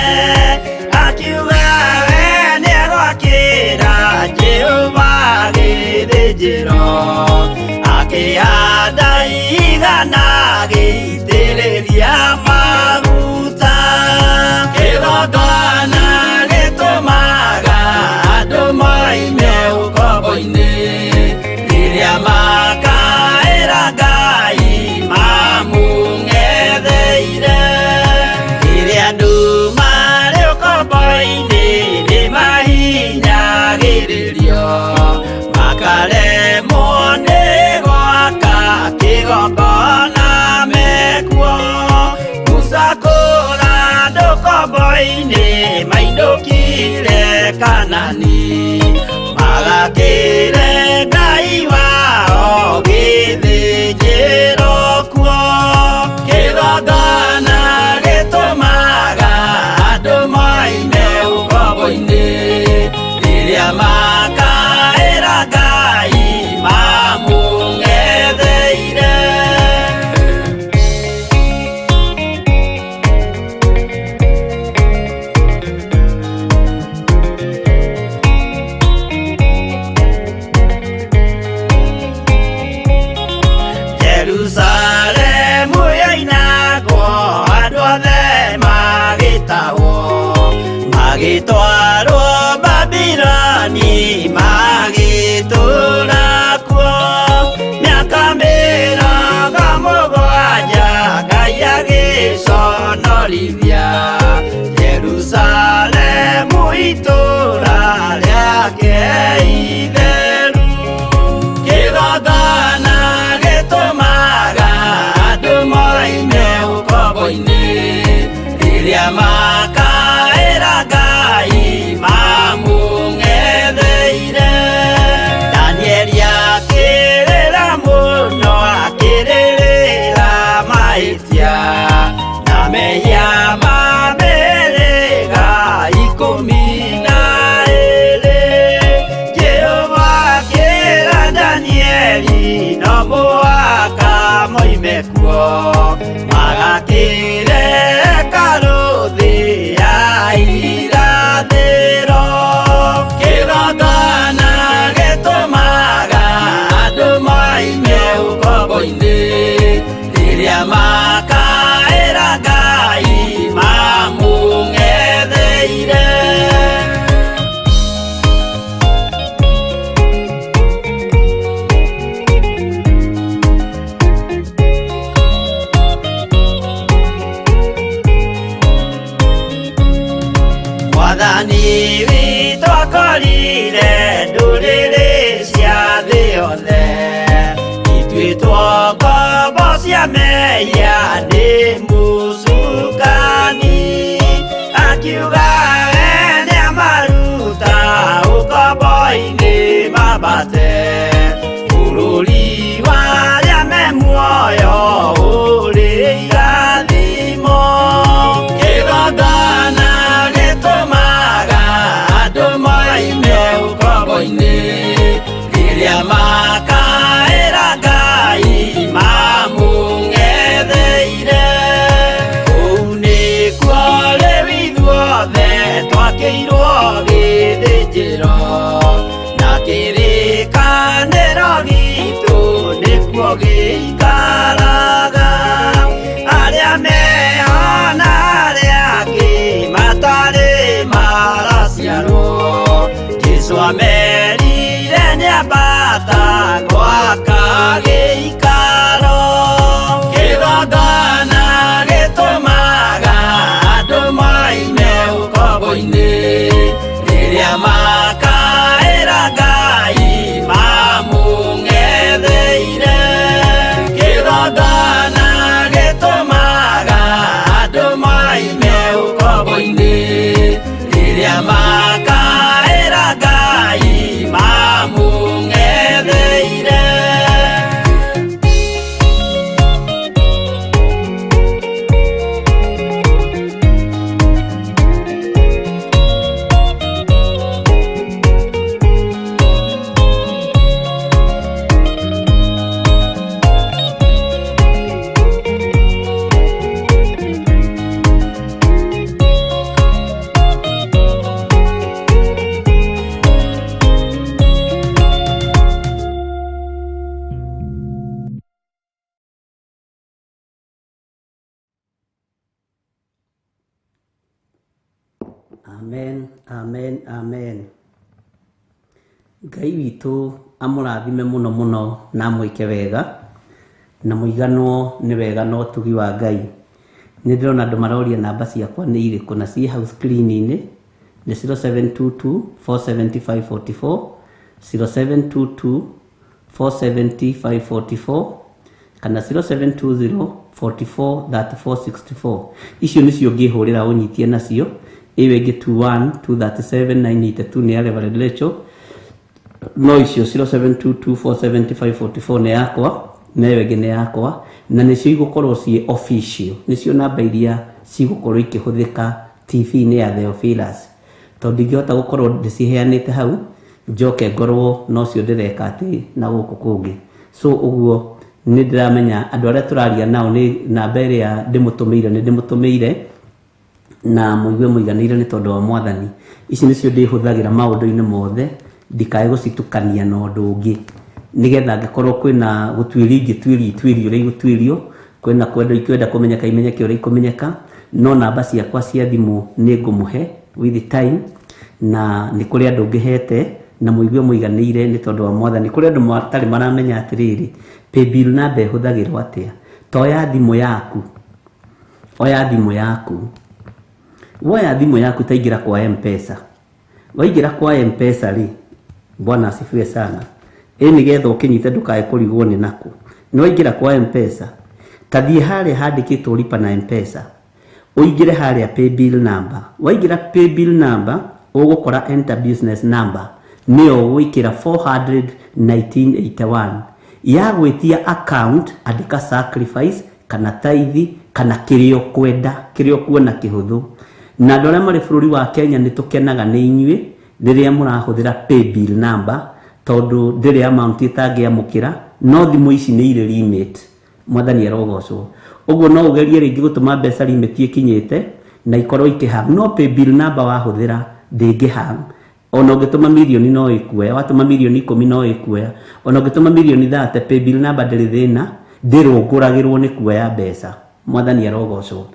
Akiuga we nĩegwakĩra Jehova gĩthĩnjĩro, akĩhanda igana agĩitĩrĩria maguta. Kĩgongona gĩtũmaga andũ moime ũkombo-inĩ rĩrĩa makaĩra Ngai mamũng'etheire. Rĩrĩa andũ marĩ ũkombo-inĩ nĩmahinyagĩrĩrio makaremwo nĩ gwaka kĩgongona mekuo. Musa kũra andũ ũkombo-inĩ mainũkire Kanani magakĩre Ngai wao gĩthĩnjĩro kuo. Kĩgongona gĩtũmaga andũ moime ũkombo-inĩ rĩrĩa makaĩra Ngai mamũng'etheire. Jerusalemu yoinagwo andũ othe magĩtahwo magĩtwarwo Babiloni magĩtũũra kuo. Mĩaka mĩrongo mũgwanja Ngai agĩconorithia Jerusalemu itũũra rĩake itheru. Kĩgongona gĩtũmaga andũ moime ũkombo-inĩ rĩrĩa makaĩra Ngai mamũng'etheire. Danieli akĩrĩra mũno akĩrĩrĩra mahĩtia na mehia ma mĩhĩrĩga 12. Jehova akĩra Danieli no mũhaka moime kuo magakĩre hekarũ thĩ ya irathĩro. Kĩgongona gĩtũmaga andũ moime ũkombo-inĩ rĩrĩa makaĩra Ngai mamũng'etheire. Mwathani witũ akorire ndũrĩrĩ cia thĩ yothe ituĩtwo ngombo cia mehia nĩ mũcukani. Amen, amen, amen. Ngai witũ amũrathime mũno mũno na amwĩke wega na mũiganwo nĩ wega na ũtugi wa Ngai. Nĩ ndĩrona andũ maroria namba ciakwa nĩ irĩkũ na ciĩ hau screen-inĩ nĩ 0722 475 44, 0722 470 544 kana 0720 44 34 64. Icio nĩcio ngĩhũrĩra ũnyitie nacio. Ĩyo ĩngĩ 21 237 982 nĩ ya Reverend Rachel, no icio 0722 475 44 nĩ yakwa na ĩyo ĩngĩ nĩ yakwa, na nĩcio igũkorwo ciĩ official, nĩcio namba iria cigũkorwo ikĩhũthĩka TV-inĩ ya Theophilus, tondũ ndingĩhota gũkorwo ndĩciheanĩte hau njoke ngorwo nocio ndĩreka atĩ na gũkũ kũngĩ. So ũguo nĩ ndĩramenya andũ arĩa tũraria nao nĩ namba ĩrĩa ndĩmũtũmĩire, nĩ ndĩmũtũmĩire na mũigue mũiganĩire nĩ tondũ wa Mwathani. Ici nĩcio ndĩhũthagĩra maũndũ-inĩ mothe, ndikae gũcitukania na ũndũ ũngĩ, nĩgetha angĩkorwo kwĩna gũtuĩria ingĩtuĩria ituĩrio ũrĩa igũtuĩrio, kwĩna kwenda ikwenda kũmenyeka imenyeke ũrĩa ikũmenyeka, no namba ciakwa cia thimũ nĩ ngũmũhe with time, na nĩ kũrĩ andũ ngĩhete na mũigue mũiganĩire nĩ tondũ wa Mwathani. Kũrĩ andũ matarĩ maramenya atĩrĩrĩ, paybill namba ĩhũthagĩrwo atĩa. Toya thimũ yaku, oya thimũ yaku, woya thimũ yaku taingĩra kwa M-Pesa. Waingĩra kwa M-Pesa rĩ, Bwana asifiwe sana, ĩ nĩgetha ũkĩnyite ndũkae kũrigwo nĩ nakũ. Nĩ waingĩra kwa M-Pesa, tathiĩ harĩa handĩkĩtwo lipa na M-Pesa, ũingĩre harĩa paybill number. Waingĩra paybill number ũgũkora enter business number, nĩyo ũgwĩkĩra 41981. Ya gwĩtia account andĩka sacrifice kana tithe kana kĩrĩa ũkwenda, kĩrĩa ũkuona kĩhũthũ. Na andũ arĩa marĩ bũrũri wa Kenya nĩ tũkenaga nĩ inyuĩ rĩrĩa mũrahũthĩra paybill number, tondũ ndĩrĩ amount ĩtangĩamũkĩra, no thimũ ici nĩ irĩ limit. Mwathani arogocwo. Ũguo no ũgerie rĩngĩ gũtũma mbeca limit ĩkinyĩte na ikorwo ikĩhang, no paybill number wahũthĩra ndĩngĩhang. Ona ũngĩtũma mirioni no ĩkuoya, watũma mirioni 10 no ĩkuoya, ona ũngĩtũma mirioni 30 paybill number ndĩrĩ thĩna, ndĩrũngũragĩrwo nĩ kuoya mbeca. Mwathani arogocwo.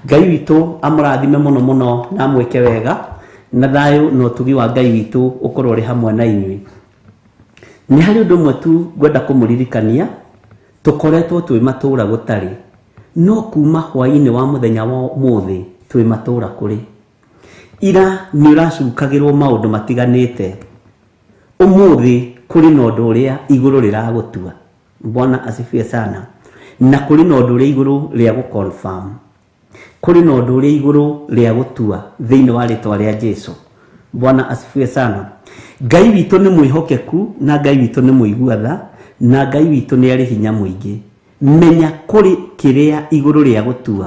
Ngai witũ amũrathime mũno mũno na amwĩke wega, na thayũ na ũtugi wa Ngai witũ ũkorwo ũrĩ hamwe na inyuĩ. Nĩ harĩ ũndũ ũmwe tu ngwenda kũmũririkania, tũkoretwo twĩ matũũra gũtarĩ, no kuma hwaĩ-inĩ wa mũthenya wa ũmũthĩ twĩ matũũra kũrĩ. Ira nĩ ũracukagĩrwo maũndũ matiganĩte, ũmũthĩ kũrĩ na ũndũ ũrĩa igũrũ rĩragũtua. Bwana asifiwe sana. Na kũrĩ na ũndũ ũrĩa igũrũ rĩa gũ-confirm, kũrĩ na ũndũ ũrĩa igũrũ rĩa gũtua thĩinĩ wa rĩtwa rĩa Jesu. Bwana asifiwe sana. Ngai witũ nĩ mwĩhokeku na Ngai witũ nĩ mũigua tha na Ngai witũ nĩ arĩ hinya mũingĩ. Menya kũrĩ kĩrĩa igũrũ rĩa gũtua,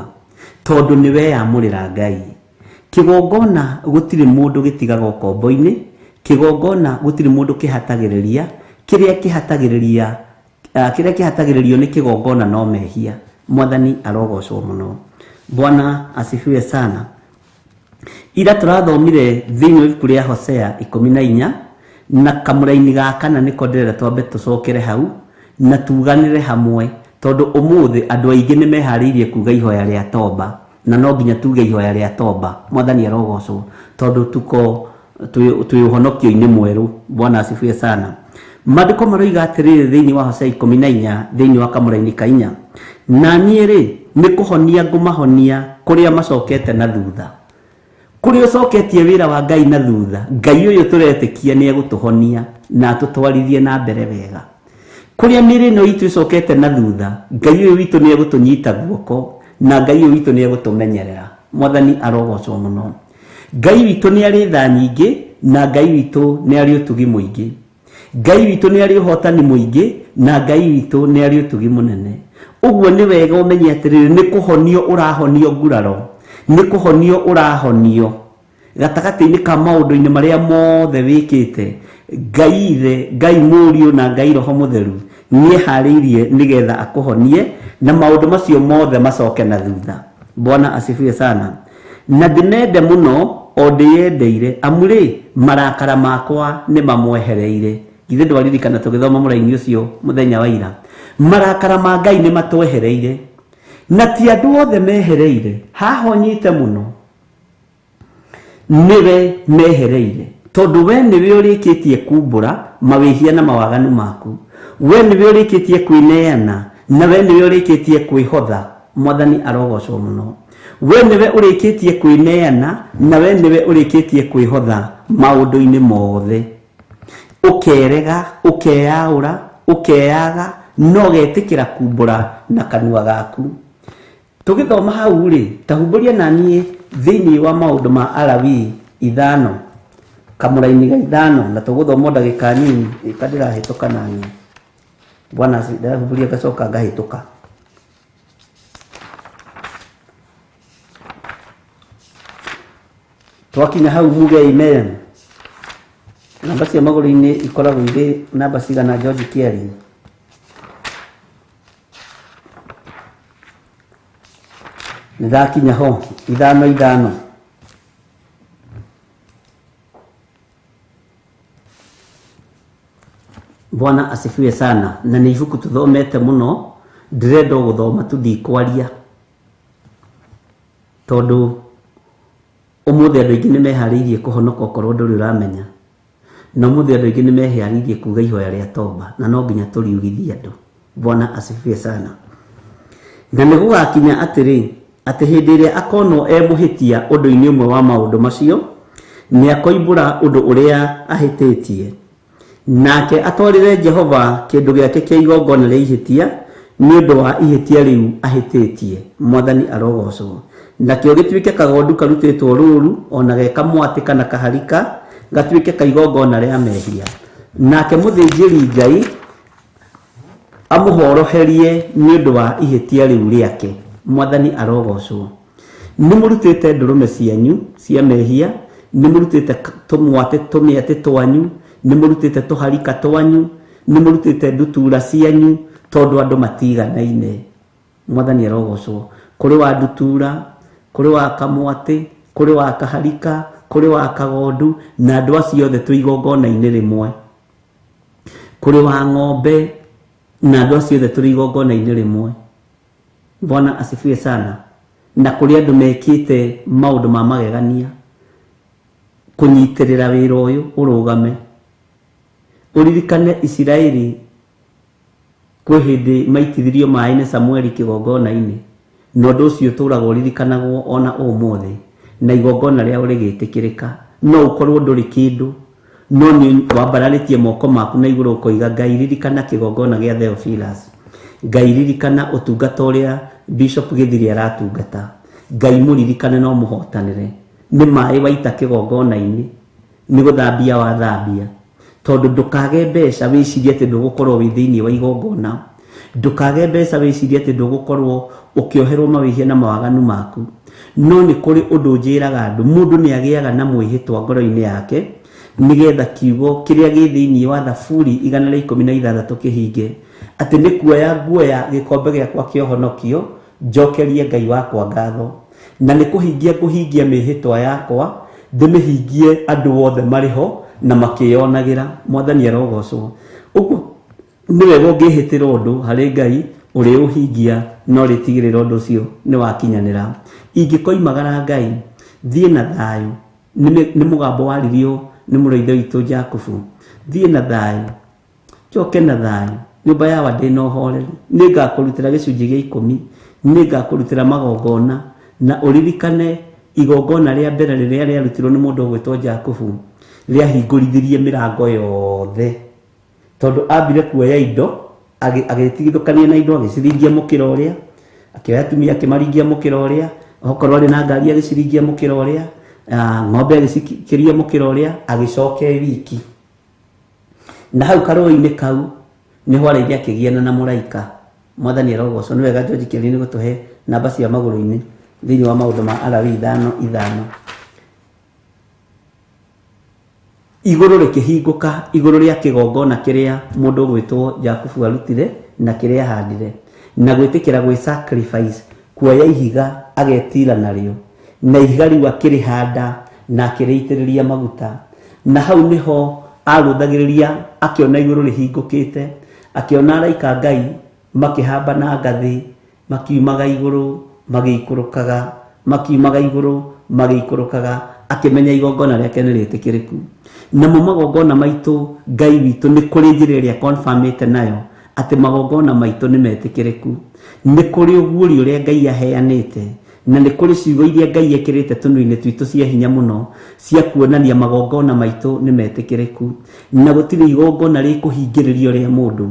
tondũ nĩ weyamũrĩra Ngai. Kĩgongona gũtirĩ mũndũ gĩtigaga ũkombo-inĩ, kĩgongona gũtirĩ mũndũ kĩhatagĩrĩria, kĩrĩa kĩhatagĩrĩria, kĩrĩa kĩhatagĩrĩrio nĩ kĩgongona no mehia. Mwathani arogocwo mũno. Bwana asifiwe sana. Ira tũrathomire thĩinĩ wa ibuku rĩa Hosea 14 na kamũraini ga kana nĩko ndĩrenda twambe tũcokere hau na tuganĩre hamwe, tondũ ũmũthĩ andũ aingĩ nĩ meharĩirie kuga ihoya rĩa toba, na no nginya tuge ihoya rĩa toba. Mwathani arogocwo, tondũ tuko twĩ ũhonokio-inĩ mwerũ. Bwana asifiwe sana. Maandĩko maroiga atĩrĩrĩ thĩinĩ wa Hosea 14 thĩinĩ wa kamũraini ka 4, na niĩ rĩ nĩ kũhonia ngũmahonia kũrĩa macokete na thutha. Kũrĩa ũcoketie wĩra wa Ngai na thutha, Ngai ũyũ tũretĩkia nĩ egũtũhonia na atũtwarithie na mbere wega. Kũrĩa mĩĩrĩ ĩno itũ ĩcokete na thutha, Ngai ũyũ witũ nĩ egũtũnyita guoko na Ngai ũyũ witũ nĩ egũtũmenyerera. Mwathani arogocwo mũno. Ngai witũ nĩ arĩ tha nyingĩ na Ngai witũ nĩ arĩ ũtugi mũingĩ. Ngai witũ nĩ arĩ ũhotani mũingĩ na Ngai witũ nĩ arĩ ũtugi mũnene. Ũguo nĩ wega ũmenye atĩrĩrĩ, nĩ kũhonio ũrahonio nguraro, nĩ kũhonio ũrahonio gatagatĩ-inĩ ka maũndũ-inĩ marĩa mothe wĩkĩte. Ngai Ithe, Ngai Mũriũ na Ngai Roho Mũtheru nĩeharĩirie nĩgetha akũhonie na maũndũ macio mothe macoke na thutha. Bwana asifiwe sana. Na ndĩmende mũno o ndĩyendeire, amu rĩ marakara makwa nĩ mamwehereire. Githĩ ndwaririkana tũgĩthoma mũraini ũcio mũthenya wa ira? Marakara ma Ngai nĩ matwehereire, na ti andũ othe mehereire. Haha ũnyite mũno. Nĩwe mehereire tondũ we nĩwe ũrĩkĩtie kumbũra mawĩhia na mawaganu maku, we nĩwe ũrĩkĩtie kwĩneana na we nĩwe ũrĩkĩtie kwĩhotha. Mwathani arogocwo mũno. We nĩwe ũrĩkĩtie kwĩneana na we nĩwe ũrĩkĩtie kwĩhotha maũndũ-inĩ mothe. Ũkerega, ũkeyaũra, ũkeyaga, no ũgetĩkĩra kumbũra na kanua gaku. Tũgĩthoma hau rĩ, ta humbũria na niĩ thĩinĩ wa maũndũ ma Alawii 5 kamũraini ga 5, na tũgũthoma ndagĩka nini ĩka ndĩrahĩtũka na niĩ. Bwana ndĩrahumbũria ngacoka ngahĩtũka. Twakinya hau muge amen. Namba cia magũrũ-inĩ ikoragwo irĩ namba cigana George Kiarie? Nĩndakinya ho 5 5. Bwana asifiwe sana. Na nĩ ibuku tũthomete mũno, ndĩrenda gũthoma tu ndikwaria tondũ ũmũthĩ andũ aingĩ nĩmeharĩirie kũhonoka okorwo ndũrĩ ũramenya, na ũmũthĩ andũ aingĩ nĩmeharĩirie kuga ihoya rĩa toba, na no nginya tũriugithie andũ. Bwana asifiwe sana. Na nĩ gũgakinya atĩrĩ, atĩ hĩndĩ ĩrĩa akonwo e mũhĩtia ũndũ-inĩ ũmwe wa maũndũ macio, nĩ akoimbũra ũndũ ũrĩa ahĩtĩtie, nake atwarĩre Jehova kĩndũ gĩake kĩa igongona rĩa ihĩtia nĩ ũndũ wa ihĩtia rĩu ahĩtĩtie. Mwathani arogocwo. Nakĩo gĩtuĩke kagondu karutĩtwo rũũru, ona ge kamwatĩ kana kaharika, gatuĩke ka igongona rĩa mehia. Nake mũthĩnjĩri Ngai amũhoroherie nĩ ũndũ wa ihĩtia rĩu rĩake. Mwathani arogocwo. Nĩ mũrutĩte ndũrũme cianyu cia mehia, nĩ mũrutĩte tũmwatĩ tũmĩatĩ twanyu, nĩ mũrutĩte tũharika twanyu, nĩ mũrutĩte ndutura cianyu, tondũ andũ matiganaine. Mwathani arogocwo. Kũrĩ wa ndutura, kũrĩ wa kamwatĩ, kũrĩ wa kaharika, kũrĩ wa kagondu, na andũ acio othe twĩ igongona-inĩ rĩmwe. Kũrĩ wa ng'ombe, na andũ acio othe tũrĩ igongona-inĩ rĩmwe. Bwana asifiwe sana. Na kũrĩ andũ mekĩte maũndũ ma magegania kũnyitĩrĩra wĩra ũyũ ũrũgame. Ũririkane Isiraeli kwĩ hĩndĩ maitithirio maĩ nĩ Samueli kĩgongona-inĩ, na ũndũ ũcio ũtũraga ũririkanagwo ona ũmũthĩ, na igongona rĩao rĩgĩtĩkĩrĩka. No ũkorwo ndũrĩ kĩndũ, no nĩ wambararĩtie moko maku na igũrũ ũkoiga, Ngai ririkana kĩgongona gĩa Theophilus, Ngai ririkana ũtungata ũrĩa Bishop Gĩthiri aratungata, Ngai mũririkane no mũhotanĩre. Nĩ maĩ waita kĩgongona-inĩ, nĩ gũthambia wathambia, tondũ ndũkage mbeca wĩcirie atĩ ndũgũkorwo wĩ thĩinĩ wa igongona, ndũkage mbeca wĩcirie atĩ ndũgũkorwo ũkĩoherwo mawĩhia na mawaganu maku. No nĩ kũrĩ ũndũ njĩraga andũ, mũndũ nĩ agĩaga na mwĩhĩtwa ngoro-inĩ yake nĩgetha kiugo kĩrĩa gĩ thĩinĩ wa Thaburi 116 kĩhinge, atĩ nĩ kuoya nguoya gĩkombe gĩakwa kĩa ũhonokio njokerie Ngai wakwa ngatho, na nĩ kũhingia ngũhingia mĩhĩtwa yakwa, ndĩmĩhingie andũ othe marĩ ho na makĩyonagĩra. Mwathani arogocwo. Ũguo nĩ wega ũngĩhĩtĩra ũndũ harĩ Ngai ũrĩ ũhingia, no rĩtigĩrĩra ũndũ ũcio nĩ wakinyanĩra. Ingĩkoimagara Ngai, thiĩ na thayũ. Nĩ mũgambo waririo nĩ mũrũ ithe witũ Jakubu, thiĩ na thayũ, njoke na thayũ, nyũmba yawa ndĩna ũhoreri, nĩngakũrutĩra gĩcunjĩ gĩa 10, nĩngakũrutĩra magongona. Na ũririkane igongona rĩa mbere rĩrĩa rĩarutirwo nĩ mũndũ ũgwĩtwo Jakubu, rĩahingũrithirie mĩrango yothe, tondũ ambire kuoya indo, agĩtigithũkania na indo, agĩciringia mũkĩra ũrĩa, akĩoya atumia akĩmaringia mũkĩra ũrĩa, okorwo arĩ na ngari agĩciringia mũkĩra ũrĩa, ng'ombe agĩcikiria mũkĩra ũrĩa, agĩcoka e wiki. Na hau karũĩ-inĩ kau nĩho arĩire akĩgiana na mũraika. Mwathani arogocwo. Nĩ wega George Kĩarie nĩ gũtũhe namba cia magũrũ-inĩ thĩinĩ wa maũndũ ma Alawii 5 5. Igũrũ rĩkĩhingũka igũrũ rĩa kĩgongona kĩrĩa mũndũ ũgwĩtwo Jakubu arutire na kĩrĩa ahandire, na gwĩtĩkĩra gwĩ sacrifice, kuoya ihiga agetira narĩo, na ihiga rĩu akĩrĩhanda na akĩrĩitĩrĩria maguta. Na hau nĩho arũthagĩrĩria, akĩona igũrũ rĩhingũkĩte, akĩona araika Ngai makĩhamba na ngathĩ, makiumaga igũrũ magĩikũrũkaga, makiumaga igũrũ magĩikũrũkaga, akĩmenya igongona rĩake nĩ rĩtĩkĩrĩku. Namo magongona maitũ Ngai witũ nĩ kũrĩ njĩra ĩrĩa confirmĩte nayo atĩ magongona maitũ nĩ metĩkĩrĩku. Nĩ kũrĩ ũguũrio ũrĩa Ngai aheanĩte, na nĩ kũrĩ ciugo iria Ngai ekĩrĩte tũnua-inĩ twitũ cia hinya mũno cia kuonania magongona maitũ nĩ metĩkĩrĩku, na gũtirĩ igongona rĩkũhingĩrĩrio rĩa mũndũ.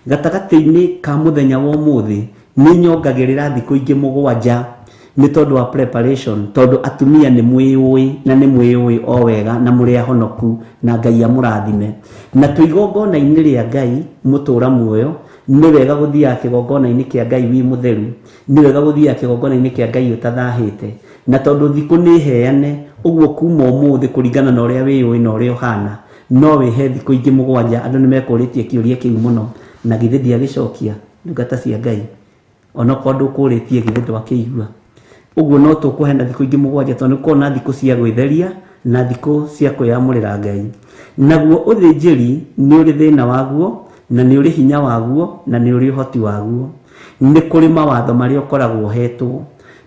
Gatagatĩ-inĩ ka mũthenya wa ũmũthĩ nĩ nyongagĩrĩra thikũ ingĩ 7 nĩ tondũ wa preparation, tondũ atumia nĩ mwĩũĩ na nĩ mwĩũĩ o wega na mũrĩ ahonoku na Ngai amũrathime. Na twĩ igongona-inĩ rĩa Ngai mũtũra muoyo, nĩ wega gũthiaga kĩgongona-inĩ kĩa Ngai wĩ mũtheru, nĩ wega gũthiaga kĩgongona-inĩ kĩa Ngai ũtathahĩte, na tondũ thikũ nĩ heane ũguo kuma ũmũthĩ kũringana na ũrĩa wĩũĩ na ũrĩa ũhana, no wĩhe thikũ ingĩ 7. Andũ nĩ mekũrĩtie kĩũria kĩu mũno, na githĩ ndiagĩcokia ndungata cia Ngai, onokorwo ndũkũrĩtie githĩ ndwakĩigua. Ũguo no tũkũheana thikũ ingĩ 7 tondũ nĩ kuona thikũ cia gwĩtheria na thikũ cia kwĩyamũrĩra Ngai. Naguo ũthĩnjĩri nĩ ũrĩ thĩna waguo, na nĩ ũrĩ hinya waguo, na nĩ ũrĩ ũhoti waguo. Nĩ kũrĩ mawatho marĩa ũkoragwo ũhetwo.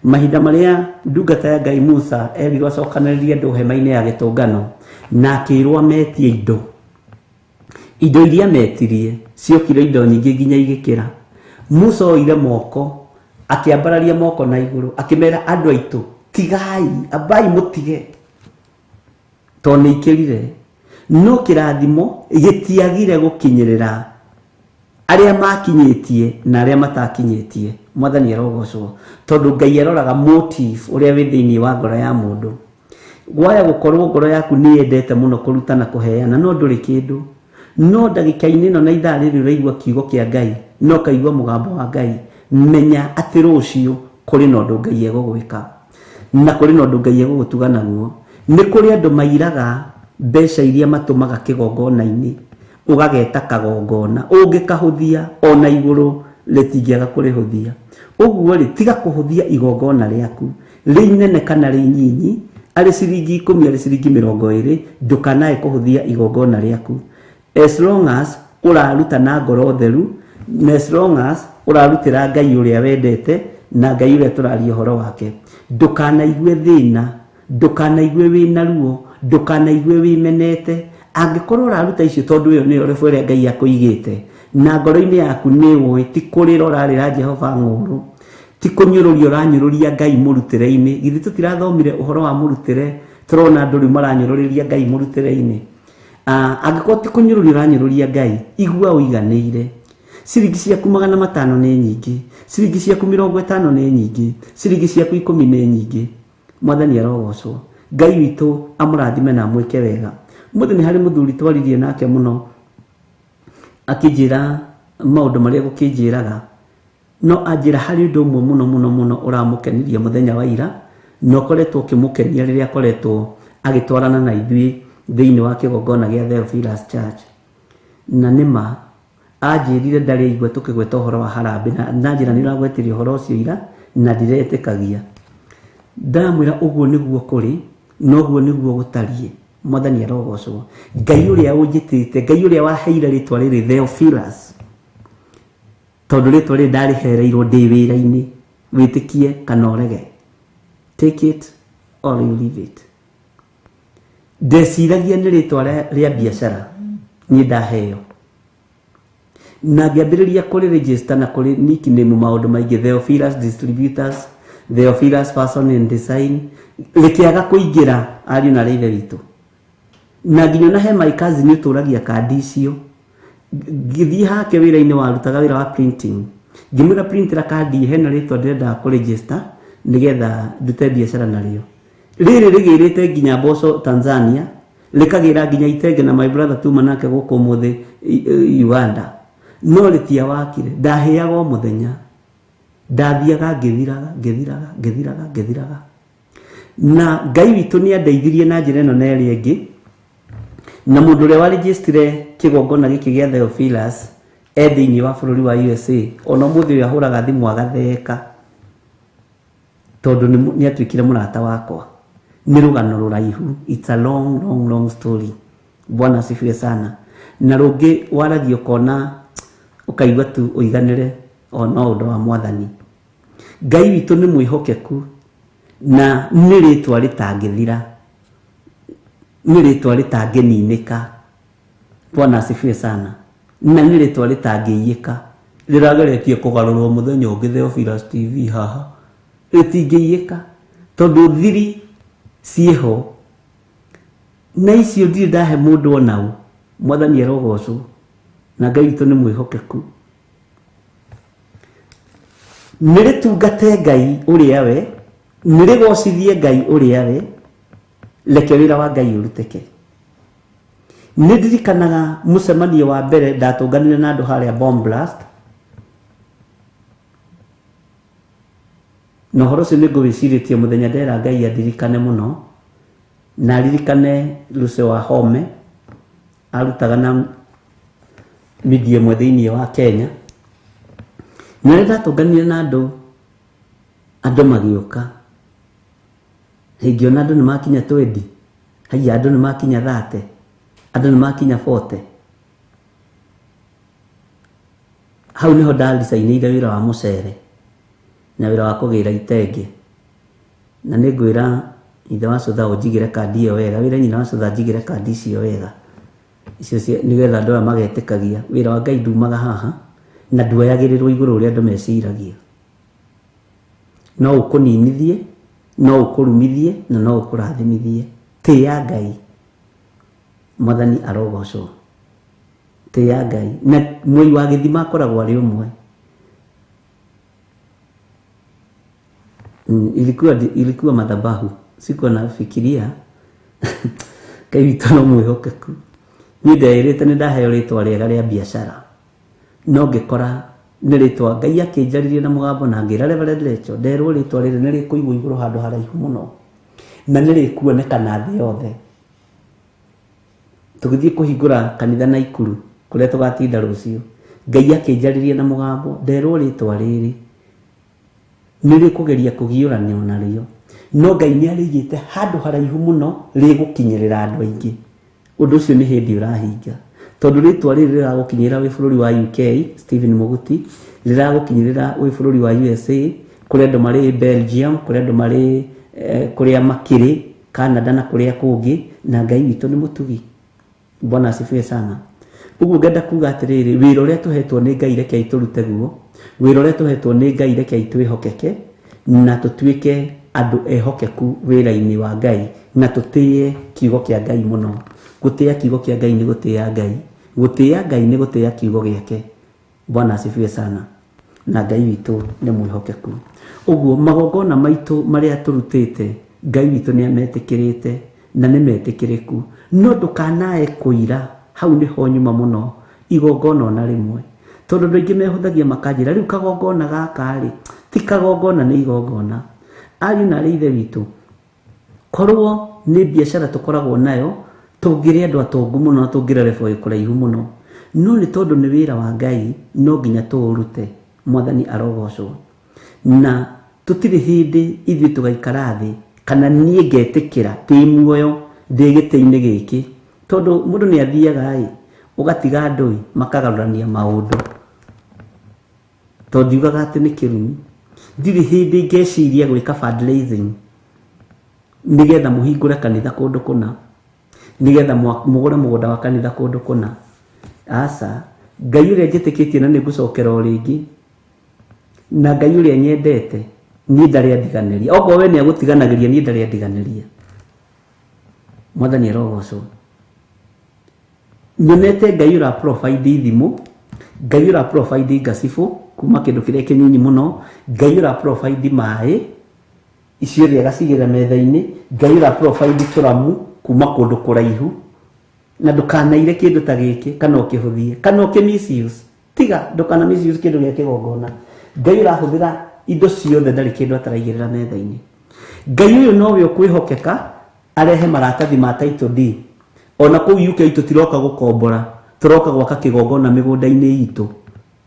Mahinda marĩa ndungata ya Ngai Musa erirwo acokanĩrĩrie andũ hema-inĩ ya gĩtũngano, na akĩrwo ametie indo. Indo iria metirie ciokire indo nyingĩ nginya igĩkĩra. Musa oire moko, akĩambararia moko na igũrũ, akĩmera andũ aitũ, tigai, ambai mũtige, tondũ nĩ ikĩrire. No kĩrathimo gĩtiagire gũkinyĩrĩra arĩa makinyĩtie na arĩa matakinyĩtie. Mwathani arogocwo, tondũ Ngai aroraga motive ũrĩa wĩ thĩinĩ wa ngoro ya mũndũ. Waya gũkorwo ngoro yaku nĩ yendete mũno kũruta na kũheana, no ndũrĩ kĩndũ. No ndagĩka-inĩ ĩno na ithaa rĩrĩ ũraigua kiugo kĩa Ngai, no ũkaigua mũgambo wa Ngai, menya atĩ rũciũ kũrĩ na ũndũ Ngai egũgwĩka, na kũrĩ na ũndũ Ngai egũgũtuga naguo. Nĩ kũrĩ andũ mairaga mbeca iria matũmaga kĩgongona-inĩ, ũgageta kagongona, ũngĩkahũthia ona igũrũ rĩtingĩaga kũrĩhũthia. Ũguo rĩ, tiga kũhũthia igongona rĩaku, rĩ inene kana rĩ inyinyi, arĩ ciringi 10, arĩ ciringi 20, ndũkanae kũhũthia igongona rĩaku. As long as ũraruta na ngoro theru, na as long as ũrarutĩra Ngai ũrĩa wendete na Ngai ũrĩa tũraria ũhoro wake. Ndũkanaigue thĩna, ndũkanaigue wĩna ruo, ndũkanaigue wĩmenete. Angĩkorwo ũraruta icio tondũ ĩyo nĩyo rebu ĩrĩa Ngai akũigĩte, na ngoro-inĩ yaku nĩ ũĩ ti kũrĩra ũrarĩra Jehova ng'ũũrũ, ti kũnyũrũria ũranyũrũria Ngai mũrutĩre-inĩ. Githĩ tũtirathomire ũhoro wa mũrutĩre, tũrona andũ rĩu maranyũrũrĩria Ngai mũrutĩre-inĩ. Angĩkorwo ti kũnyũrũria ũranyũrũria Ngai, igua ũiganĩire. Ciringi ciaku 500 nĩ nyingĩ, ciringi ciaku 50 nĩ nyingĩ, ciringi ciaku 10 nĩ nyingĩ. Mwathani arogocwo. Ngai witũ amũrathime na amwĩke wega. Mũthĩ nĩ harĩ mũthuri twaririe nake mũno, akĩnjĩra maũndũ marĩa gũkĩnjĩraga, no anjĩra harĩ ũndũ ũmwe mũno mũno mũno ũramũkenirie mũthenya wa ira, na ũkoretwo ũkĩmũkenia rĩrĩa akoretwo agĩtwarana na ithuĩ thĩinĩ wa kĩgongona gĩa Theophilus Church. Na nĩma anjĩrire ndarĩ aigua tũkĩgweta ũhoro wa harambĩ, na njĩra nĩ ũragwetirie ũhoro ũcio ira na ndiretĩkagia. Ndamwĩra ũguo nĩguo kũrĩ, na ũguo nĩguo gũtariĩ. Mwathani arogocwo. Ngai ũrĩa ũnjĩtĩte, Ngai ũrĩa waheire rĩtwa rĩrĩ Theophilus, tondũ rĩtwa rĩrĩ ndarĩhereirwo ndĩ wĩra-inĩ, wĩtĩkie kana ũrege, take it or you leave it. Ndeciragia nĩ rĩtwa rĩa biacara niĩ ndaheo, na ngĩambĩrĩria kũrĩ register na kũrĩ nickname maũndũ maingĩ, Theophilus Distributors, Theophilus Fashion and Design, rĩkĩaga kũingĩra ariũ na arĩa ithe witũ. Na nginya ona he my cousin ũtũragia kandi icio, ngĩthiĩ hake wĩra-inĩ warutaga wĩra wa printing, ngĩmwĩra printera kandi hena rĩtwa ndĩrendaga kũ register nĩgetha ndute biacara narĩo. Rĩrĩ rĩgĩrĩte nginya Mboco Tanzania, rĩkagĩra nginya Itenge na my brother tuma nake gũkũ ũmũthĩ Uganda. No rĩtiawakire, ndahĩaga o mũthenya, ndathiaga ngĩthiraga ngĩthiraga ngĩthiraga ngĩthiraga. Na Ngai witũ nĩ andeithirie na njĩra ĩno na ĩrĩa ĩngĩ. Na mũndũ ũrĩa warejistire kĩgongona gĩkĩ gĩa Theophilus e thĩinĩ wa bũrũri wa USA, ona ũmũthĩ ũyũ ahũraga thimũ agatheka, tondũ nĩ atuĩkire mũrata wakwa. Nĩ rũgano rũraihu, it's a long long long story. Bwana asifiwe sana. Na rũngĩ waragia ũkona ũkaigua tu ũiganĩre o no ũndũ wa Mwathani. Ngai witũ nĩ mwĩhokeku na nĩ rĩtwa rĩtangĩthira. Nĩ rĩtwa rĩtangĩninĩka. Bwana asifiwe sana. Na nĩ rĩtwa rĩtangĩiyĩka. Rĩrageretie kũgarũrwo mũthenya ũngĩ Theophilus TV haha. Rĩtingĩiyĩka tondũ thiri ciĩho. Na icio ndirĩ ndahe mũndũ ona ũ. Mwathani arogocwo. Na Ngai witũ nĩ mwĩhokeku. Nĩ rĩtungate Ngai ũrĩa we, nĩ rĩgocithie Ngai ũrĩa we, reke wĩra wa Ngai ũrutĩke. Nĩ ndirikanaga mũcemanio wa mbere ndatũnganire na andũ harĩa Bomb Blast. Na ũhoro ũcio nĩ ngũwĩcirĩtie mũthenya ndera Ngai andirikane mũno. Na aririkane Lucy wa Home, arutaga na media ĩmwe thĩinĩ wa Kenya. Na rĩrĩa ndatũnganire na andũ, andũ magĩũka. Ngĩona andũ nĩ makinya 20, haiya andũ nĩ makinya 30, andũ nĩ makinya 40. Hau nĩho ndaricainĩire wĩra wa mũcere na wĩra wa kũgĩra itenge. Na nĩ ngwĩra ithe wa cũtha ũnjigĩre kandi ĩyo wega, wĩre nyina wa cũtha anjigĩre kandi icio wega. Icio cia nĩgetha andũ aya magetĩkagia wĩra wa Ngai ndumaga haha na nduoyagĩrĩrwo igũrũ ũrĩa andũ meciragia. No ũkũninithie, no ũkũrumithie na no ũkũrathimithie. Tĩĩa Ngai. Mwathani arogocwo. Tĩĩa Ngai. Na mwei wa gĩthima akoragwo arĩ ũmwe. Ilikuwa madhabahu. Sikuwa nafikiria. Ngai witũ no mwĩhokeku. Niĩ ndeĩrĩte nĩ ndaheo rĩtwa rĩega rĩa biacara. No ngĩkora nĩ rĩtwa Ngai akĩnjarĩria na mũgambo na ngĩra Reverend Rachel, nderwo rĩtwa rĩrĩ nĩ rĩkũigwo igũrũ handũ haraihu mũno. Na nĩ rĩkuonekana thĩ yothe. Tũgĩthiĩ kũhingũra kanitha Naikuru kũrĩa tũgatinda rũciũ. Ngai akĩnjarĩria na mũgambo, nderwo rĩtwa rĩrĩ nĩ rĩkũgeria kũgiũranio narĩo. No Ngai nĩ arĩigĩte handũ haraihu mũno rĩgũkinyĩrĩra andũ aingĩ. Ũndũ ũcio nĩ hĩndĩ ũrahinga. Tondũ rĩtwa rĩrĩ rĩragũkinyĩrĩra wĩ bũrũri wa UK, Stephen Muguti, rĩragũkinyĩrĩra wĩ bũrũri wa USA, kũrĩa andũ marĩ Belgium, kũrĩa andũ marĩ kũrĩa makĩrĩ, Canada na kũrĩa kũngĩ, na Ngai witũ nĩ mũtugi. Bwana asifiwe sana. Ũguo ngenda kuga atĩrĩrĩ, wĩra ũrĩa tũhetwo nĩ Ngai rekei tũrute guo, wĩra ũrĩa tũhetwo nĩ Ngai rekei twĩhokeke, na tũtuĩke andũ ehokeku wĩra-inĩ wa Ngai, na tũtĩe kiugo kĩa Ngai mũno. Gũtĩĩa kiugo kĩa Ngai nĩ gũtĩĩa Ngai. Gũtĩĩa Ngai nĩ gũtĩĩa kiugo gĩake. Bwana asifiwe sana. Na Ngai witũ nĩ mwĩhokeku. Ũguo magongona maitũ marĩa tũrutĩte, Ngai witũ nĩ ametĩkĩrĩte na nĩ metĩkĩrĩku. No ndũkanae kũira, hau nĩho nyuma mũno, igongona ona rĩmwe. Tondũ andũ aingĩ mehũthagia makanjĩra, rĩu kagongona gaka rĩ, ti kagongona nĩ igongona. Ariũ na arĩ ithe witũ, korwo nĩ biacara tũkoragwo nayo, tũngĩrĩ andũ atongu mũno na tũngĩrĩ level ĩ kũraihu mũno. No nĩ tondũ nĩ wĩra wa Ngai, no nginya tũũrute. Mwathani arogocwo. Na tũtirĩ hĩndĩ ithuĩ tũgaikara thĩ, kana niĩ ngetĩkĩra ndĩ muoyo ndĩ gĩtĩ-inĩ gĩkĩ. Tondũ mũndũ nĩ athiaga ĩ, ũgatiga andũ ĩ, makagarũrania maũndũ. Tondũ ndiugaga atĩ nĩ kĩrumi. Ndirĩ hĩndĩ ngeciria gwĩka fundraising nĩgetha mũhingũre kanitha kũndũ kũna, nĩgetha mũgũre mũgũnda wa kanitha kũndũ kũna. Aca, Ngai ũrĩa njĩtĩkĩtie na nĩngũcokera o rĩngĩ, na Ngai ũrĩa nyendete, niĩ ndarĩ andiganĩria. Okorwo we nĩagũtiganagĩria, niĩ ndarĩ andiganĩria. Mwathani arogocwo. Nyonete Ngai ũra provide ithimo, Ngai ũra provide ngacibũ kuma kĩndũ kĩrĩa kĩnyinyi mũno, Ngai ũra provide maĩ icio othe agacigĩrĩra metha-inĩ, Ngai ũra provide tũramu kuma kũndũ kũraihu, na ndũkanaire kĩndũ ta gĩkĩ kana ũkĩhũthie kana ũkĩ misuse. Tiga ndũkana misuse kĩndũ gĩa kĩgongona. Ngai ũrahũthĩra indo ciothe, ndarĩ kĩndũ ataraigĩrĩra metha-inĩ. Ngai ũyũ nowe ũkwĩhokeka arehe maratathi ma title deed. Ona kũu UK tũtiroka gũkombora, tũroka gwaka kĩgongona mĩgũnda-inĩ itũ,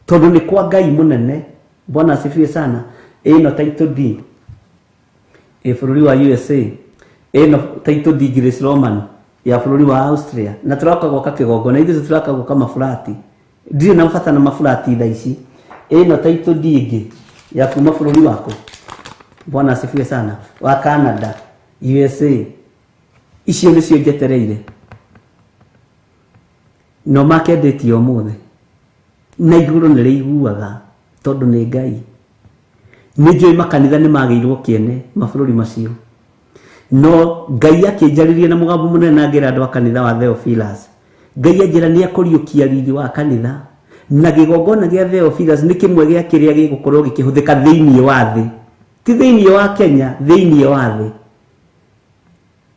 tondũ nĩ kwa Ngai mũnene. Bwana asifiwe sana. Ĩno title deed ĩ bũrũri wa USA, ĩno title deed Grace Roman ya bũrũri wa Austria, na tũroka gwaka kĩgongona. Ithuĩ tũtiroka gwaka maburati, ndirĩ na bata na maburati thaa ici. Ĩno title deed ĩngĩ ya kuma bũrũri waku, Bwana asifiwe sana, wa Canada, USA. Icio nĩcio njetereire. No makendĩtie ũmũthĩ. Na igũrũ nĩ rĩiguaga tondũ nĩ Ngai. Nĩ njũĩ makanitha nĩ magĩirwo kĩene mabũrũri macio. No Ngai akĩnjarĩria na mũgambo mũnene na ngĩra andũ a kanitha wa Theophilus. Ngai anjĩra nĩ akũriũkia riri wa kanitha. Na kĩgongona gĩa Theophilus nĩ kĩmwe gĩa kĩrĩa gĩgũkorwo gĩkĩhũthĩka thĩinĩ wa thĩ. Ti thĩinĩ wa Kenya, thĩinĩ wa thĩ.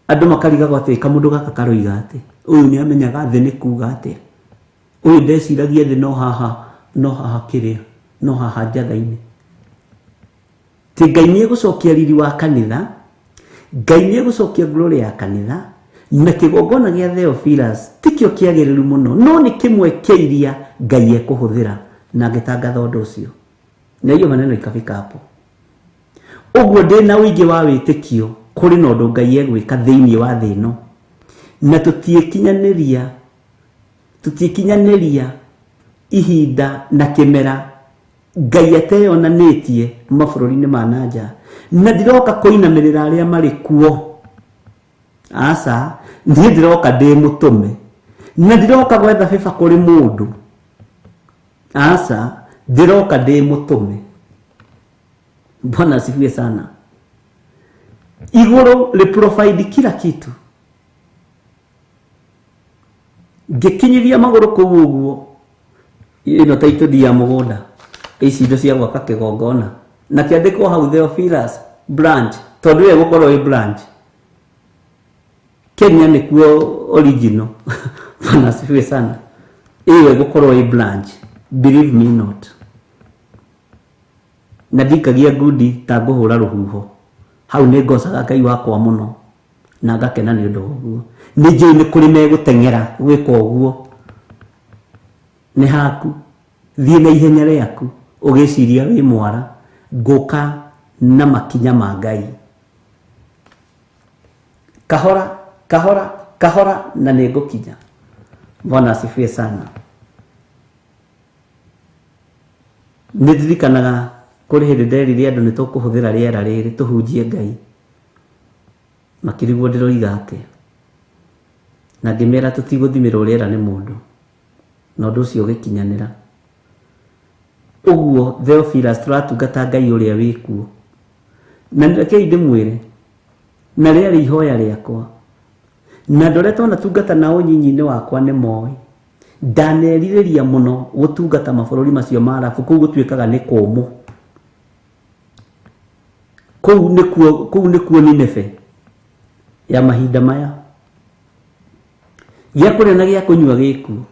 Andũ makarigagwo atĩ kamũndũ gaka karoiga atĩ ũyũ nĩ amenyaga thĩ nĩ kuga atĩa. Ũyũ ndeciragia thĩ no haha, no haha kĩrĩa, no haha njatha-inĩ. Ti Ngai nĩ egũcokia riri wa kanitha, Ngai nĩ egũcokia glory ya kanitha, na kĩgongona gĩa Theophilus tikĩo kĩagĩrĩru mũno, no nĩ kĩmwe kĩa iria Ngai ekũhũthĩra na ngĩtangatha ũndũ ũcio. Na hiyo maneno ikafika hapo. Ũguo ndĩna ũingĩ wa wĩtĩkio kũrĩ na ũndũ Ngai egwĩka thĩinĩ wa thĩ ĩno. Na tũtiĩkinyanĩria ihinda na kĩmera Ngai ateyonanĩtie mabũrũri-inĩ ma na nja. Na ndiroka kũinamĩrĩra arĩa marĩ kuo. Aca, niĩ ndĩroka ndĩ mũtũme. Na ndiroka gwetha bĩba kũrĩ mũndũ. Aca, ndĩroka ndĩ mũtũme. Bwana asifiwe sana. Igũrũ rĩ provide kila kitu. Ngĩkinyithia magũrũ kũu ũguo, ĩno ta itũndi ya mũgũnda, ici indo cia gwaka kĩgongona. Na kĩandĩkwo hau Theophilus branch, tondũ ĩyo ĩgũkorwo ĩ branch. Kenya nĩkuo original. Bwana asifiwe sana. Ĩyo ĩgũkorwo ĩ branch, believe me not. Na ndikagia ngundi ta ngũhũra rũhuho. Hau nĩ ngocaga Ngai wakwa mũno na ngakena nĩ ũndũ wa ũguo. Nĩ njũĩ nĩ kũrĩ megũteng'era gwĩka ũguo. Nĩ haku, thiĩ na ihenya rĩaku ũgĩciria wĩ mwara, ngũka na makinya ma Ngai. Kahora, kahora, kahora na nĩ ngũkinya. Bwana asifiwe sana. Nĩ ndirikanaga kũrĩ hĩndĩ nderire andũ nĩ tũkũhũthĩra rĩera rĩrĩ tũhunjie Ngai. Makĩrigwo ndĩroiga atĩa. Na ngĩmera tũtigũthimĩrwo rĩera nĩ mũndũ. Na ũndũ ũcio ũgĩkinyanĩra. Ũguo Theophilus tũratungata Ngai ũrĩa wĩ kuo. Na rekei ndĩmwĩre, na rĩarĩ ihoya rĩakwa. Na andũ arĩa twanatungata nao nyinyi-inĩ wakwa nĩ moĩ. Ndanerirĩria mũno gũtungata mabũrũri macio ma Arabu, kũu gũtuĩkaga nĩ kũmũ. Kũu nĩkuo Nineve ya mahinda maya. Gĩa kũrĩa na gĩa kũnyua gĩkuo,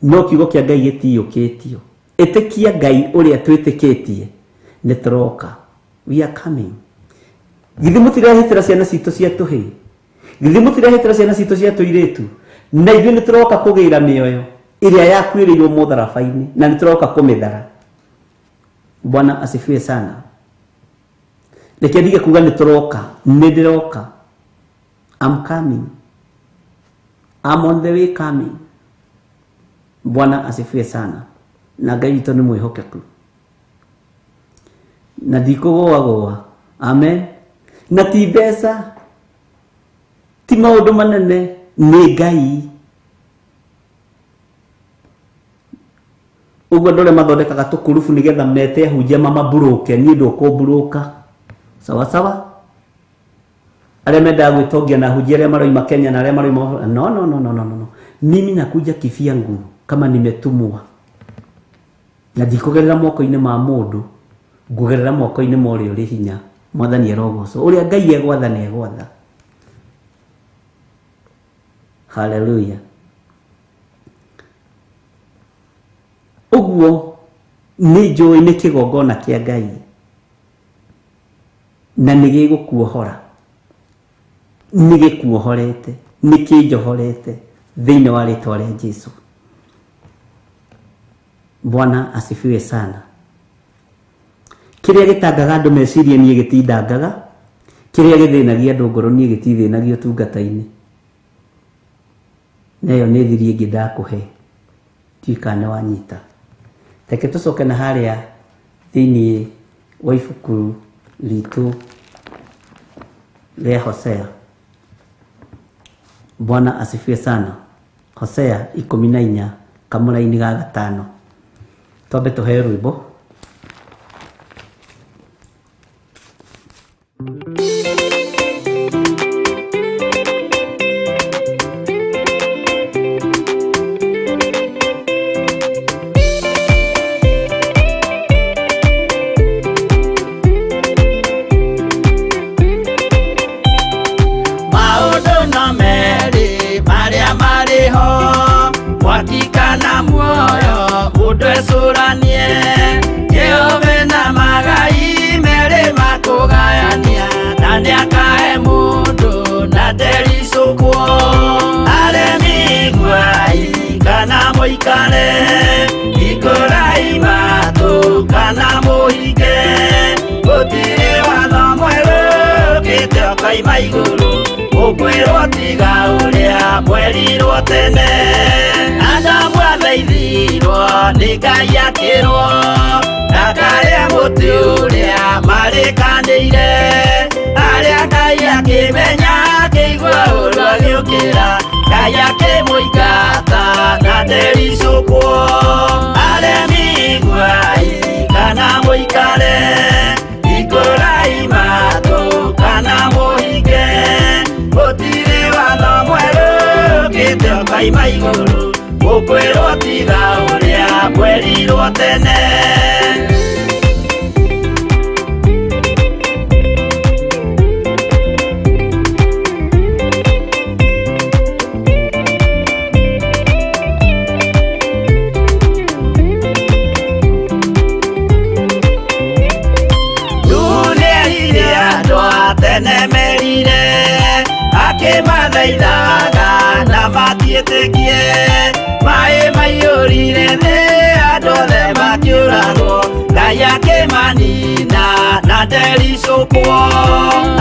no kiugo kĩa Ngai gĩtiyũkĩtio. Ĩtĩkia Ngai ũrĩa twĩtĩkĩtie, nĩ tũroka. We are coming. Githĩ mũtirehĩtĩra ciana citũ cia tũhĩĩ? Githĩ mũtirehĩtĩra ciana citũ cia tũirĩtu? Na ithuĩ nĩ tũroka kũgĩra mĩoyo ĩrĩa yakuĩrĩirwo mũtharaba-inĩ, na nĩ tũroka kũmĩthara. Bwana asifiwe sana. Reke ndige kuga nĩ tũroka, nĩ ndĩroka. I'm coming. I'm on the way coming. Bwana asifiwe sana. Na Ngai witũ nĩ mwĩhokeku. Na ndikũgũagũa. Amen. Na ti mbeca, ti maũndũ manene, nĩ Ngai. Ũguo andũ arĩa mathondekaga tũkurubu nĩgetha mete ahunjia mamaburũke, niĩ ndũkũmburũka. Sawa sawa. Arĩa mendaga gwĩtongia na ahunjia arĩa maroima Kenya na arĩa maroima, no no no no no no. Mimi nakuja kivyangu kama nimetumwa. Na ndikũgerera moko-inĩ ma mũndũ, ngũgerera moko-inĩ ma ũrĩa ũrĩ hinya. Mwathani arogocwo. Ũrĩa Ngai egwatha nĩ egwatha. Hallelujah. Ũguo nĩ njũĩ nĩ kĩgongona kĩa Ngai na nĩ gĩgũkuohora. Nĩ gĩkuohorete, nĩ kĩnjohorete thĩinĩ wa rĩtwa rĩa Jesu. Bwana asifiwe sana. Kĩrĩa gĩtangaga andũ meciria niĩ gĩtindangaga, kĩrĩa gĩthĩnagia andũ ngoro niĩ gĩtithĩnagia ũtungata-inĩ. Na ĩyo nĩ thiri ĩngĩ ndakũhe, ndiũĩ kana nĩ wanyita. Reke tũcoke na harĩa thĩinĩ wa ibuku ritũ rĩa Hosea. Bwana asifiwe sana. Hosea 14 kamũraini ga gatano. Twambe tũheo rwĩmbo. Maũndũ no merĩ marĩa marĩ ho, mwaki kana muoyo, mũndũ ecũranie. Jehova na magai merĩ makũgayania, na nĩakahe mũndũ na ndericũkwo. Aremi iguai kana mũikare, hingũrai matũ kana mũhinge. Gũtirĩ watho mwerũ ũkĩte ũkoima igũrũ, ũkwĩrwo tiga ũrĩa mwerirwo tene. Adamu athaithirwo nĩ Ngai akĩrwo, ndakarĩe mũtĩ ũrĩa marĩkanĩire. Arĩa Ngai akĩmenya akĩigua ũru agĩũkĩra, Ngai akĩmũingata na ndericũkwo. Aremi iguai kana mũikare, hingũrai matũ kana mũhinge. Gũtirĩ watho mwerũ ũkĩte ũkoima igũrũ, ũkwĩrwo tiga ũrĩa mwerirwo tene. Nĩerire andũ a tene merire, akĩmathaithaga na matiĩtĩkie. Maĩ maiyũrire thĩ, andũ othe makĩũragwo, Ngai akĩmanina na ndericũkwo.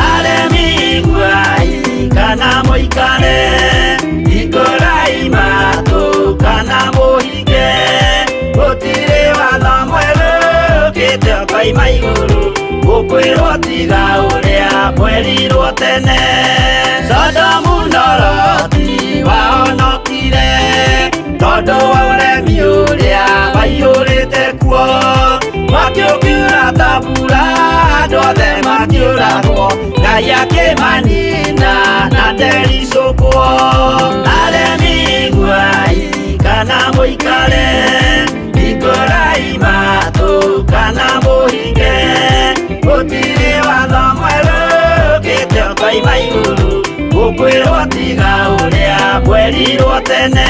Aremi iguai kana mũikare, hingũrai matũ kana mũhinge. Gũtirĩ watho mwerũ ũkĩte ũkoima igũrũ, ũkwĩrwo tiga ũrĩa mwerirwo tene. Sodomu na Loti wahonokire, tondũ wa ũremi ũrĩa waiyũrĩte kuo. Mwaki ũkiura ta mbura, andũ othe makĩũragwo, Ngai akĩmanina na ndericũkwo. Aremi iguai kana mũikare, hingũrai matũ kana mũhinge. Gũtirĩ watho mwerũ ũkĩte ũkoima igũrũ, ũkwĩrwo tiga ũrĩa mwerirwo tene.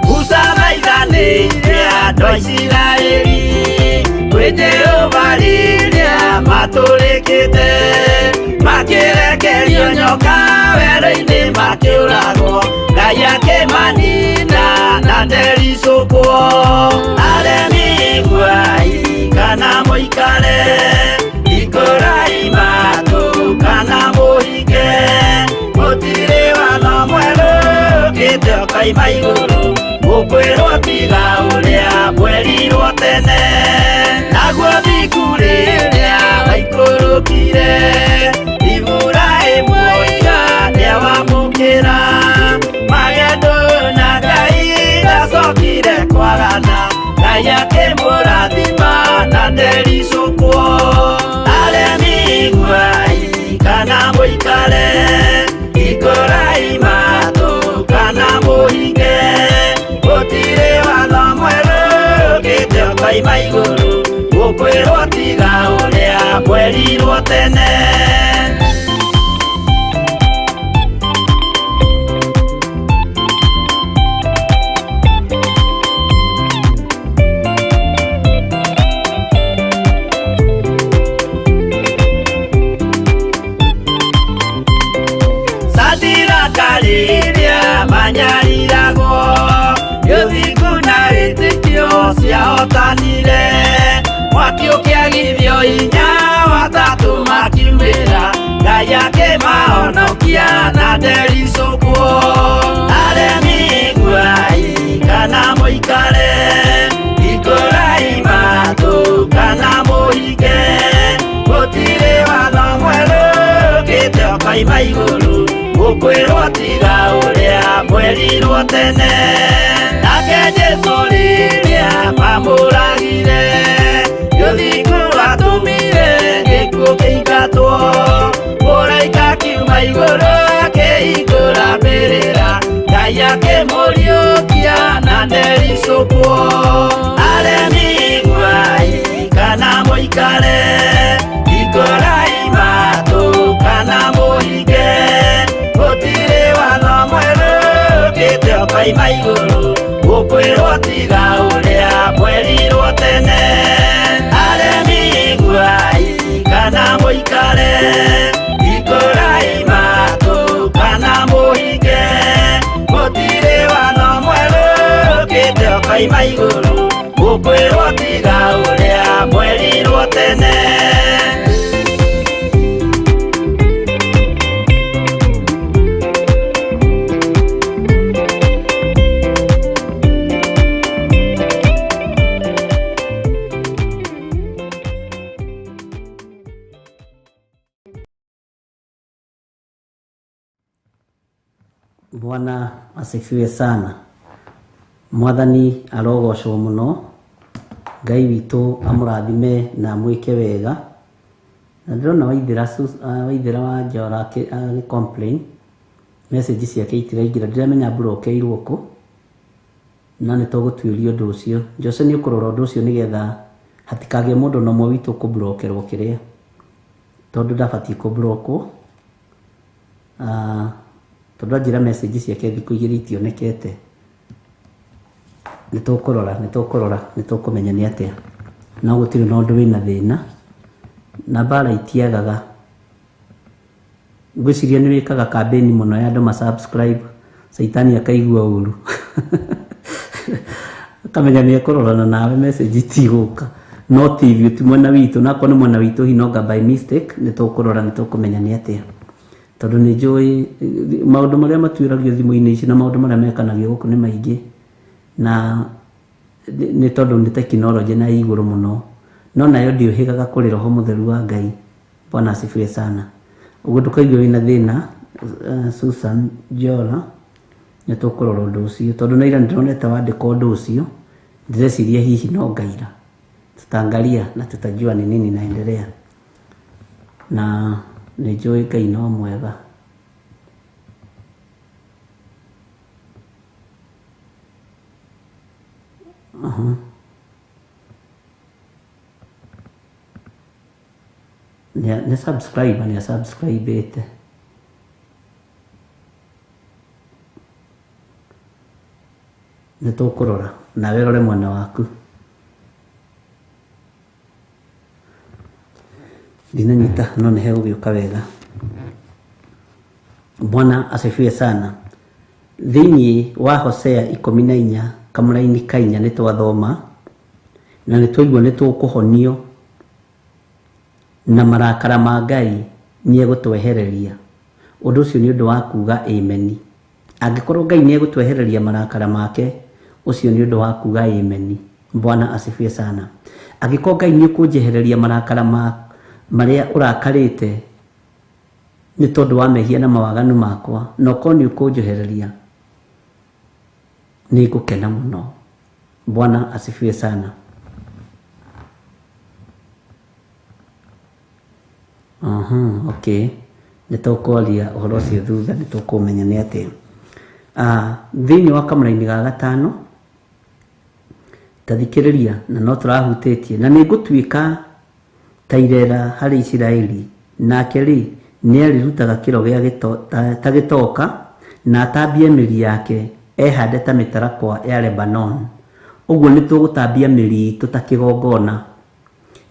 Musa thaithanĩire andũ a Isiraeli kwĩ Jehova rĩrĩa matũrĩkĩte, makĩrekerio nyoka werũ-inĩ makĩũragwo, Ngai akĩmanina na ndericũkwo. Aremi iguai kana mũikare, hingũrai matũ kana mũhinge. Gũtirĩ watho mwerũ ũkĩte ũkoima igũrũ, ũkwĩrwo tiga ũrĩa mwerirwo tene. Naguo thingu rĩrĩa waikũrũkire, Iburahĩmu oiga nĩawamũkĩra. Magendo na Ngai ndacokire kwagana, Ngai akĩmũrathima na ndericũkwo. Aremi iguai kana mũikare, hingũrai matũ kana mũhinge. Gũtirĩ watho mwerũ ũkĩte ũkoima igũrũ, ũkwĩrwo tiga ũrĩa mwerirwo tene. Sadiraka rĩrĩa manyariragwo, ũthingu na wĩtĩkio ciahotanire. Mwaki ũkĩagithio hinya, watatũ makiumĩra, Ngai akĩmahonokia. Akĩmũriũkia na ndericũkwo. Aremi iguai kana mũikare, hingũrai matũ kana mũhinge, gũtirĩ watho mwerũ ũkĩte ũkoima igũrũ, gũkwĩrwo tiga ũrĩa mwerirwo tene. Nake Jesũ rĩrĩa mamũragire, ũthingu watũmire gĩkuũ kĩingatwo, mũraika akiuma igũrũ akĩhingũra mbĩrĩra, Ngai akĩmũriũkia na ndericũkwo. Aremi iguai kana mũikare, hingũrai matũ kana mũhinge, gũtirĩ watho mwerũ ũkĩte ũkoima igũrũ, gũkwĩrwo tiga ũrĩa mwerirwo tene. Aremi iguai kana mũikare, hingũrai matũ kana mũhinge, gũtirĩ watho mwerũ ũkĩte ũkoima igũrũ, gũkwĩrwo tiga ũrĩa mwerirwo tene. Bwana asifiwe sana. Mwathani arogocwo muno. Ngai witũ amũrathime na amwĩke wega. Na ndĩrona Waithera Waithera wa Njora agĩ complain message ciake itiraingĩra, ndiramenya mburokeirwo kũ, na nĩ tũgũtuĩria ũndũ ũcio. Jose nĩ ũkũrora ũndũ ũcio nĩgetha hatikagĩe mũndũ na ũmwe witũ kũblokerwo kĩrĩa, tondũ ndabatiĩ kũblokwo. Tondũ anjĩra message ciake thikũ igĩrĩ itionekete. Nĩ tũkũrora, nĩ tũkũrora, nĩ tũkũmenya nĩ atĩa. No gũtirĩ na ũndũ wĩna thĩna, na mbara itiagaga. Ngwĩciria nĩ wĩkaga campaign mũno ya andũ ma subscribe, caitani akaigua ũru. Akamenya nĩ ekũrorana nawe message itigũka. No ti ti mwena witũ, na akorwo nĩ mwena witũ hihi no by mistake, nĩ tũkũrora, nĩ tũkũmenya nĩ atĩa. Tondũ nĩ njũĩ maũndũ marĩa matuĩragio thimũ-inĩ ici na maũndũ marĩa mekanagio gũkũ nĩ maingĩ, na nĩ tondũ nĩ tekinoronjĩ na ĩ igũrũ mũno, no nayo ndĩũhĩgaga kũrĩ roho mũtheru wa Ngai. Bwana asifiwe sana. Ũguo ndũkaigue wĩna thĩna, Susan Jola, nĩ tũkũrora ũndũ ũcio, tondũ na ira nĩndĩronete wandĩka ũndũ ũcio, ndĩreciria hihi no ngaira. Tutaangalia na tutajua ni nini inaendelea. Na nĩ njũĩ Ngai no mwega. Nĩ subscribe, nĩ subscribe-ĩte. Nĩ tũkũrora nawe ũrore mwena waku. Ndinanyita no nĩ hegũgĩũka wega. Bwana asifiwe sana. Thĩinĩ wa Hosea 14 kamũraini ka 4 nĩ twathoma na nĩ twaigua nĩ tũkũhonio na marakara ma Ngai nĩ egũtwehereria. Ũndũ ũcio nĩ ũndũ wa kuga amen. Angĩkorwo Ngai nĩ egũtwehereria marakara make, ũcio nĩ ũndũ wa kuga amen. Bwana asifiwe sana. Angĩkorwo Ngai nĩ ũkũnjehereria marakara marĩa ũrakarĩte nĩ tondũ wa mehia na mawaganu makwa, na ũkorwo nĩ ũkũnjehereria, nĩ ngũkena mũno. Bwana asifiwe sana. Okay. Nĩ tũkwaria ũhoro ũcio thutha, nĩ tũkũmenya nĩ atĩa. Thĩinĩ wa kamũraini ga gatano, ta thikĩrĩria, na no tũrahutĩtie, na nĩ ngũtuĩka ta irera harĩ Isiraeli, nake rĩ nĩ arĩrutaga kĩro gĩa ta gĩtoka, na atambie mĩri yake ehande ta mĩtarakwa ya Lebanon. Ũguo nĩ tũgũtambia mĩri itũ ta kĩgongona,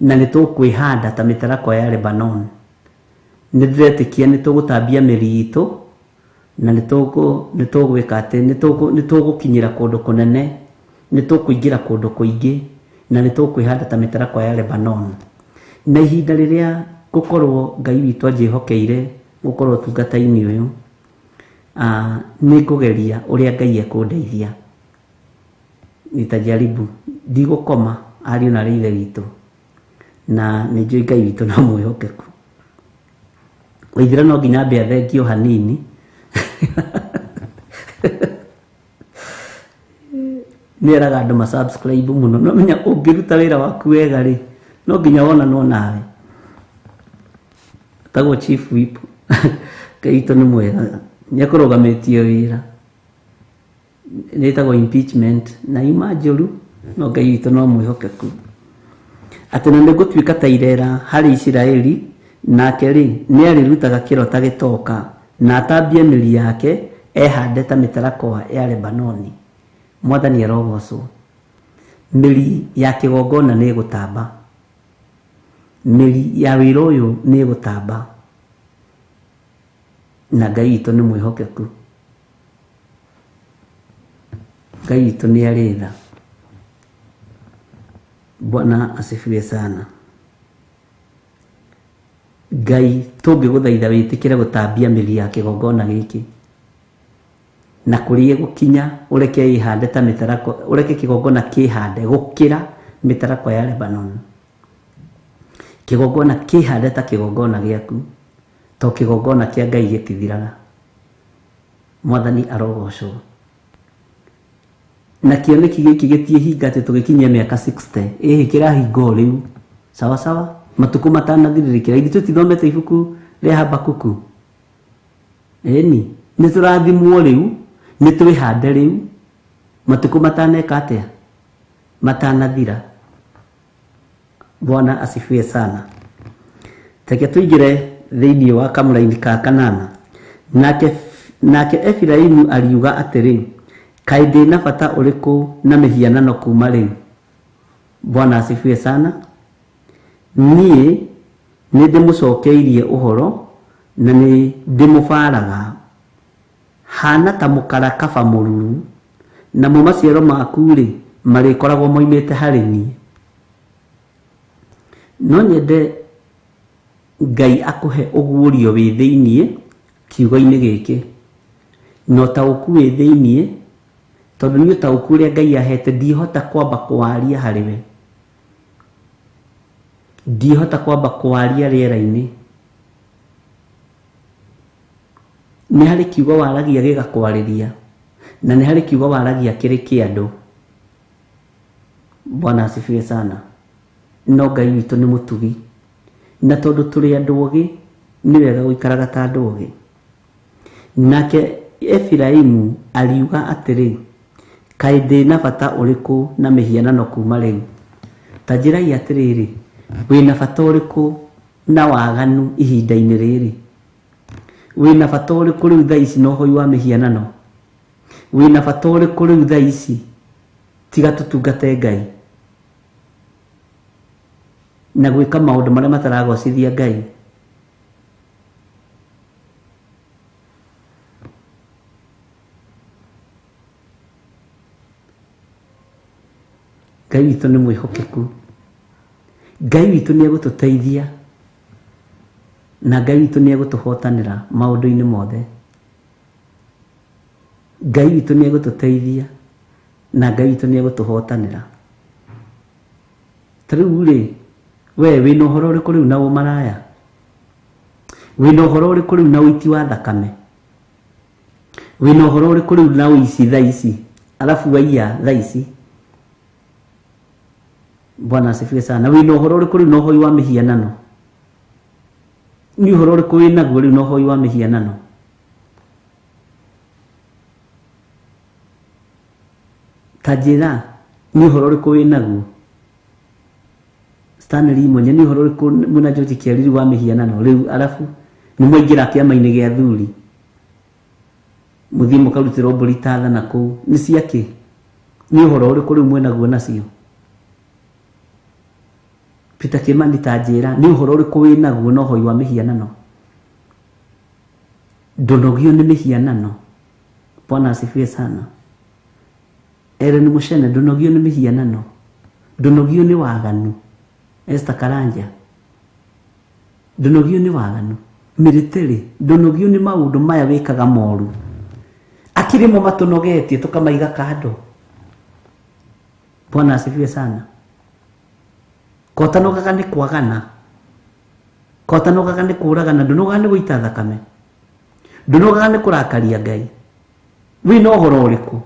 na nĩ tũkwĩhanda ta mĩtarakwa ya Lebanon. Nĩ ndĩretĩkia nĩ tũgũtambia mĩri itũ, na nĩ tũgwĩka atĩ nĩ tũgũkinyĩra kũndũ kũnene, nĩ tũkũingĩra kũndũ kũingĩ, na nĩ tũkwĩhanda ta mĩtarakwa ya Lebanon. Na ihinda rĩrĩa gũkorwo Ngai witũ anjĩhokeire gũkorwo ũtungata-inĩ ũyũ. Nĩ ngũgeria ũrĩa Ngai ekũndeithia. Nitajaribu. Ndigũkoma ariũ na arĩ ithe witũ, na nĩ njũĩ Ngai witũ no mwĩhokeku. Waithira no nginya ambe athengio hanini. Nĩ eraga andũ ma subscribe mũno. No menya ũngĩruta wĩra waku wega rĩ, no nginya wonanwo nawe. Tagwo Chief Whip. Ngai witũ nĩ mwega, nĩ akũrũgamĩtie wĩra. Nĩ ĩtagwo impeachment na ima njũru, no Ngai witũ no mwĩhokeku. Atĩ na nĩngũtuĩka ta irera harĩ Isiraeli, nake rĩ nĩ arĩrutaga kĩro ta gĩtoka, na atambie mĩri yake ehande ta mĩtarakwa ya Lebanoni. Mwathani arogocwo. Mĩri ya kĩgongona nĩ ĩgũtamba, mĩri ya wĩra ũyũ nĩ ĩgũtamba, na Ngai witũ nĩ mwĩhokeku. Ngai witũ nĩ arĩ tha. Bwana asifiwe sana. Ngai tũngĩgũthaitha wĩtĩkĩre gũtambia mĩri ya kĩgongona gĩkĩ, na kũrĩa ĩgũkinya ũreke ĩhande ta mĩtarakwa, ũreke kĩgongona kĩhande gũkĩra mĩtarakwa ya Lebanon. Kĩgongona kĩhande ta kĩgongona gĩaku, to kĩgongona kĩa Ngai gĩtithiraga. Mwathani arogocwo. Na kĩoneki gĩkĩ gĩtiĩhinga atĩ tũgĩkinyia mĩaka 60, ĩhĩ kĩrahinga o rĩu. Sawa sawa, matukũ matanathirĩrĩkĩra. Ithuĩ tũtithomete ibuku rĩa Habakuku. Ĩni, nĩ tũrathimwo rĩu, nĩ twĩhande rĩu, matukũ mataneka atĩa, matanathira. Bwana asifiwe sana. Reke tũingĩre thĩinĩ wa kamũraini ka kanana. Nake Efiraimu ariuga atĩrĩ, kaĩ ndĩ na bata ũrĩkũ na mĩhianano kuma rĩu? Bwana asifiwe sana. Niĩ nĩ ndĩmũcokeirie ũhoro na nĩ ndĩmũbaraga. Hana ta mũkarakaba mũruru, namo maciaro maku rĩ marĩkoragwo moimĩte harĩ niĩ. No nyende Ngai akũhe ũguũrio wĩ thĩiniĩ kiugo-inĩ gĩkĩ, na ũtaũku wĩ thĩiniĩ, tondũ nĩ ũtaũku ũrĩa Ngai ahete ndihota kwamba kwaria harĩ we, ndihota kwamba kwaria rĩera-inĩ. Nĩ harĩ kiugo waragia gĩgakwarĩria, na nĩ harĩ kiugo waragia kĩrĩ kĩa andũ. Bwana asifiwe sana. No Ngai witũ nĩ mũtugi, na tondũ tũrĩ andũ ogĩ, nĩ wega gũikaraga ta andũ ogĩ. Nake Efiraimu ariuga atĩrĩ, kaĩ ndĩ na bata ũrĩkũ na mĩhianano kuma rĩu? Ta njĩrai atĩrĩrĩ, wĩna bata ũrĩkũ na waganu ihinda-inĩ rĩrĩ? Wĩna bata ũrĩkũ rĩu thaa ici na ũhoi wa mĩhianano? Wĩna bata ũrĩkũ rĩu thaa ici tiga tũtungate Ngai na gwĩka maũndũ marĩa mataragocithia Ngai? Ngai witũ nĩ mwĩhokeku. Ngai witũ nĩ egũtũteithia, na Ngai witũ nĩ egũtũhotanĩra maũndũ-inĩ mothe. Ngai witũ nĩ egũtũteithia, na Ngai witũ nĩ egũtũhotanĩra. Ta rĩu rĩ, we wĩna ũhoro ũrĩkũ rĩu na ũmaraya? Wĩna ũhoro ũrĩkũ rĩu na ũiti wa thakame? Wĩna ũhoro ũrĩkũ rĩu na ũici thaa ici? Arabu waiya thaa ici. Bwana asifiwe sana. Wĩna ũhoro ũrĩkũ rĩu na ũhoi wa mĩhianano? Nĩ ũhoro ũrĩkũ wĩnaguo rĩu na ũhoi wa mĩhianano? Ta njĩra, nĩ ũhoro ũrĩkũ wĩnaguo? Stanley Imonye, nĩ ũhoro ũrĩkũ mwĩna George Kĩariri wa mĩhianano rĩu? Arabu nĩ mwaingĩra kĩama-inĩ gĩa athuri, mũthiĩ mũkarutĩrwo mbũri ta tha na kũu, nĩ ciakĩ? Nĩ ũhoro ũrĩkũ rĩu mwĩnaguo nacio? Peter Kimani, ta njĩra, nĩ ũhoro ũrĩkũ wĩnaguo na ũhoi wa mĩhianano? Ndũnogio nĩ mĩhianano. Bwana asifiwe sana. Ellen Mushene, ndũnogio nĩ mĩhianano, ndũnogio nĩ waganu. Esther Karanja, ndũnogio nĩ waganu. Military ndũnogio nĩ maũndũ maya wĩkaga moru akĩrĩ mo matũnogetie tũkamaiga kando. Bwana asifiwe sana. Kotanogaga nĩ kwagana, kotanogaga nĩ kũragana, ndũnogaga nĩ gũita thakame, ndũnogaga nĩ kũrakaria Ngai. Wĩna ũhoro ũrĩkũ?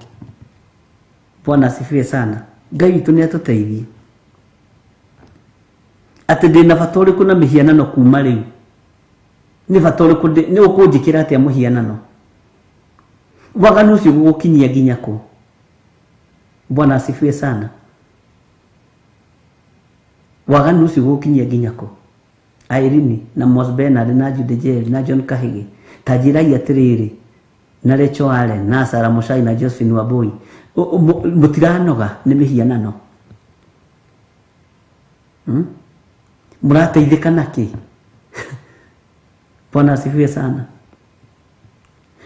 Bwana asifiwe sana. Ngai witũ nĩ atũteithie. Atĩ ndĩna bata ũrĩkũ na mĩhianano kuma rĩu? Nĩ bata ũrĩkũ nĩ ũkũnjĩkĩra atĩa mũhianano? Waganu ũcio gũgũkinyia nginya kũ? Bwana asifiwe sana. Waganu ũcio gũgũkinyia nginya kũ? Irene na Mos Bernard na Jude Jerry na John Kahige ta njĩrai atĩrĩrĩ, na Rachel Allen na Sarah Muchai na Josephine Wambui, mũtiranoga nĩ mĩhianano? Mũrateithĩka nakĩ? Bwana asifiwe sana.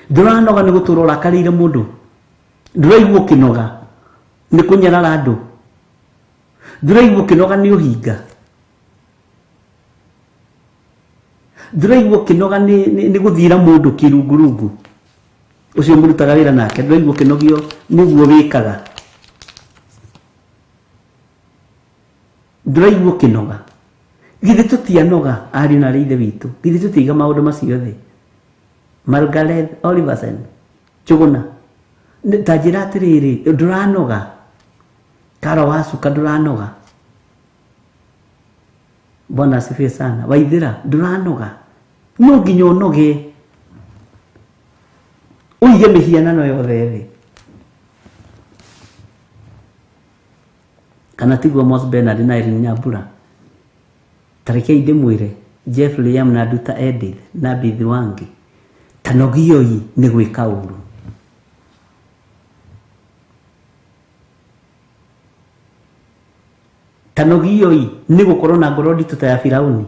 Ndũranoga nĩ gũtũra ũrakarĩire mũndũ? Ndũraigua ũkĩnoga nĩ kũnyarara andũ? Ndũraigua ũkĩnoga nĩ ũhinga? Ndũraigua ũkĩnoga nĩ gũthira mũndũ kĩrungurungu ũcio mũrutaga wĩra nake? Ndũraigua ũkĩnogio nĩguo wĩkaga? Ndũraigua ũkĩnoga? Githĩ tũtianoga ariũ na arĩ ithe witũ? Githĩ tũtiiga maũndũ macio thĩ? Margaret Oliverson Njuguna, ta njĩra atĩrĩrĩ, ndũranoga? Karo wacuka ndũranoga? Bwana asifiwe sana. Waithĩra ndũranoga? No nginya ũnoge ũige mĩhianano yothe thĩ. Kana tiguo Mos Bernard na Irene Nyambura? Tarekei ndĩmwĩre Jeff Liam na Nduta Edith na Bithi Wangi, tanogioi nĩ gwĩka ũru. Tanogioi nĩ gũkorwo na ngoro nditũ ta ya Firauni.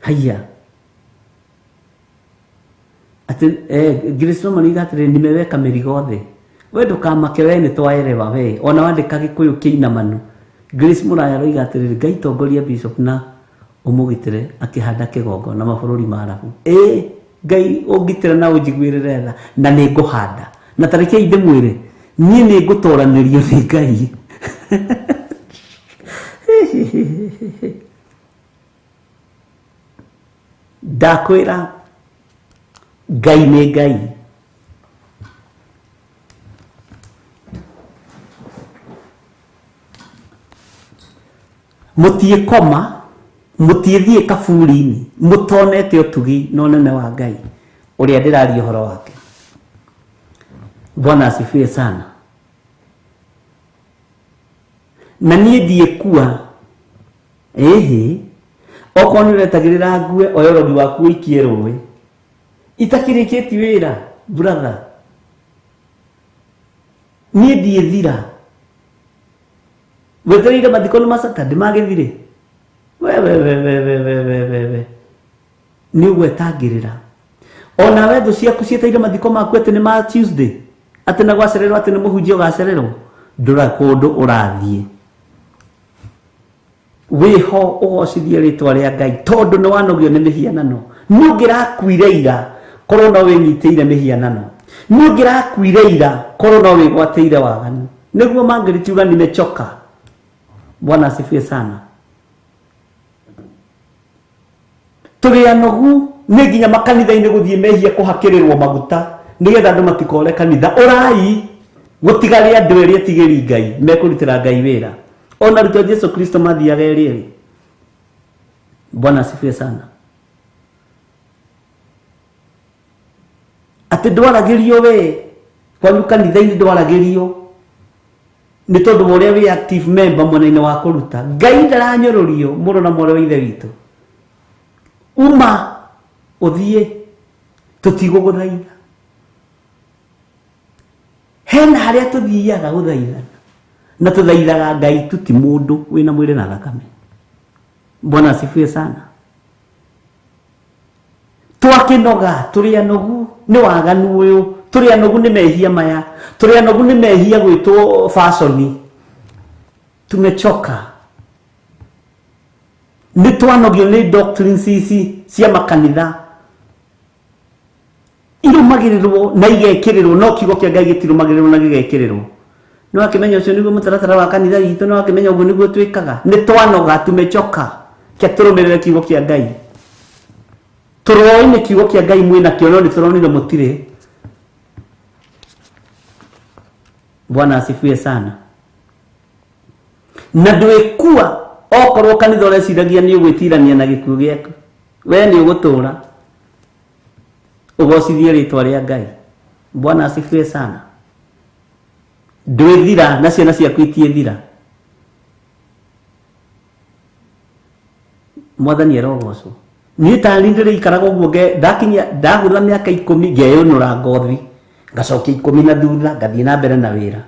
Haiya. Ati Grace Roman iga atĩrĩrĩ, nimeweka mĩrigo thĩ. We ndũkamake, we nĩ twaerewa we. Ona wandĩka Gĩkũyũ kĩinamanu. Grace Mũraya aroiga atĩrĩrĩ, Ngai tongoria Bishop na ũmũgitĩre akĩhanda kĩgongona mabũrũri ma Arabu. Ĩ Ngai ũngitĩre na ũnjiguĩrĩre tha na nĩ ngũhanda. Na tarekei ndĩmwĩre, niĩ nĩ ngũtoranĩrio nĩ Ngai. Ndakwĩra Ngai nĩ Ngai. Mũtiĩkoma, mũtiĩthiĩ kaburi-inĩ, mũtonete ũtugi na ũnene wa Ngai ũrĩa ndĩraria ũhoro wake. Bwana asifiwe sana. Na niĩ ndiĩkua, ĩhĩ, okorwo nĩ ũretagĩrĩra ngue, oya ũrogi waku ũikie rũĩ. Itakĩrĩkĩtie wĩra, brother. Niĩ ndiĩthira. Wetereire mathiko nĩ ma Saturday magĩthire. We we we we we we we we we. Nĩ ũgwetangĩrĩra. Ona we thũ ciaku cietereire mathiko maku atĩ nĩ ma Tuesday, atĩ na gwacererwo atĩ nĩ mũhunjia ũgacererwo, ndũra kũndũ ũrathiĩ. Wĩho ũgocithie rĩtwa rĩa Ngai tondũ nĩ wanogio nĩ mĩhianano. Nĩ ũngĩrakuire ira korwo no wĩnyitĩire mĩhianano. Nĩ ũngĩrakuire ira korwo no wĩgwatĩire waganu. Nĩguo mangĩritiuga nimechoka. Bwana asifiwe sana. Tũrĩ anogu nĩ nginya makanitha-inĩ gũthiĩ mehia kũhakĩrĩrwo maguta nĩgetha andũ matikore kanitha. Ũrai gũtigarĩ andũ erĩ etigĩri Ngai mekũrutĩra Ngai wĩra. Ona arutwo a Jesu Kristo mathiaga erĩ erĩ. Bwana asifiwe sana. Atĩ ndwaragĩrio we kwanyu kanitha-inĩ ndwaragĩrio nĩ tondũ wa ũrĩa wĩ active member mwena-inĩ wa kũruta. Ngai ndaranyũrũrio mũrũ na mwarĩ wa ithe witũ. Uma ũthiĩ tũtigũgũthaitha. Hena harĩa tũthiaga gũthaithana na tũthaithaga Ngai tu, ti mũndũ wĩna mwĩrĩ na thakame. Bwana asifiwe sana. Twakĩnoga, tũrĩ anogu nĩ waganu ũyũ, tũrĩ anogu nĩ mehia maya, tũrĩ anogu nĩ mehia gwĩtwo fashion. Tumechoka. Nĩ twanogio nĩ doctrines ici cia makanitha irũmagĩrĩrwo na igekĩrĩrwo, no kiugo kĩa Ngai gĩtirũmagĩrĩrwo na gĩgekĩrĩrwo. Nĩ wakĩmenya ũcio nĩguo mũtaratara wa kanitha witũ, nĩ wakĩmenya ũguo nĩguo twĩkaga. Nĩ twanoga, tumechoka. Kĩa tũrũmĩrĩre kiugo kĩa Ngai. Tũroĩ nĩ kiugo kĩa Ngai mwĩ nakĩo, no nĩ tũronire mũtirĩ. Bwana asifiwe sana. Na ndwĩkua okorwo kanitha ũreciragia nĩ ũgwĩtirania na gĩkuũ gĩaku, we nĩ ũgũtũra ũgocithie rĩtwa rĩa Ngai. Bwana asifiwe sana. Ndwĩthira na ciana ciaku itiĩthira. Mwathani arogocwo. Niĩ tarĩ ndĩrĩikaraga ũguo ndakinyia ndahũra mĩaka 10 ngeyũnũra ngothi, ngacokia 10 na thutha, ngathiĩ na mbere na wĩra.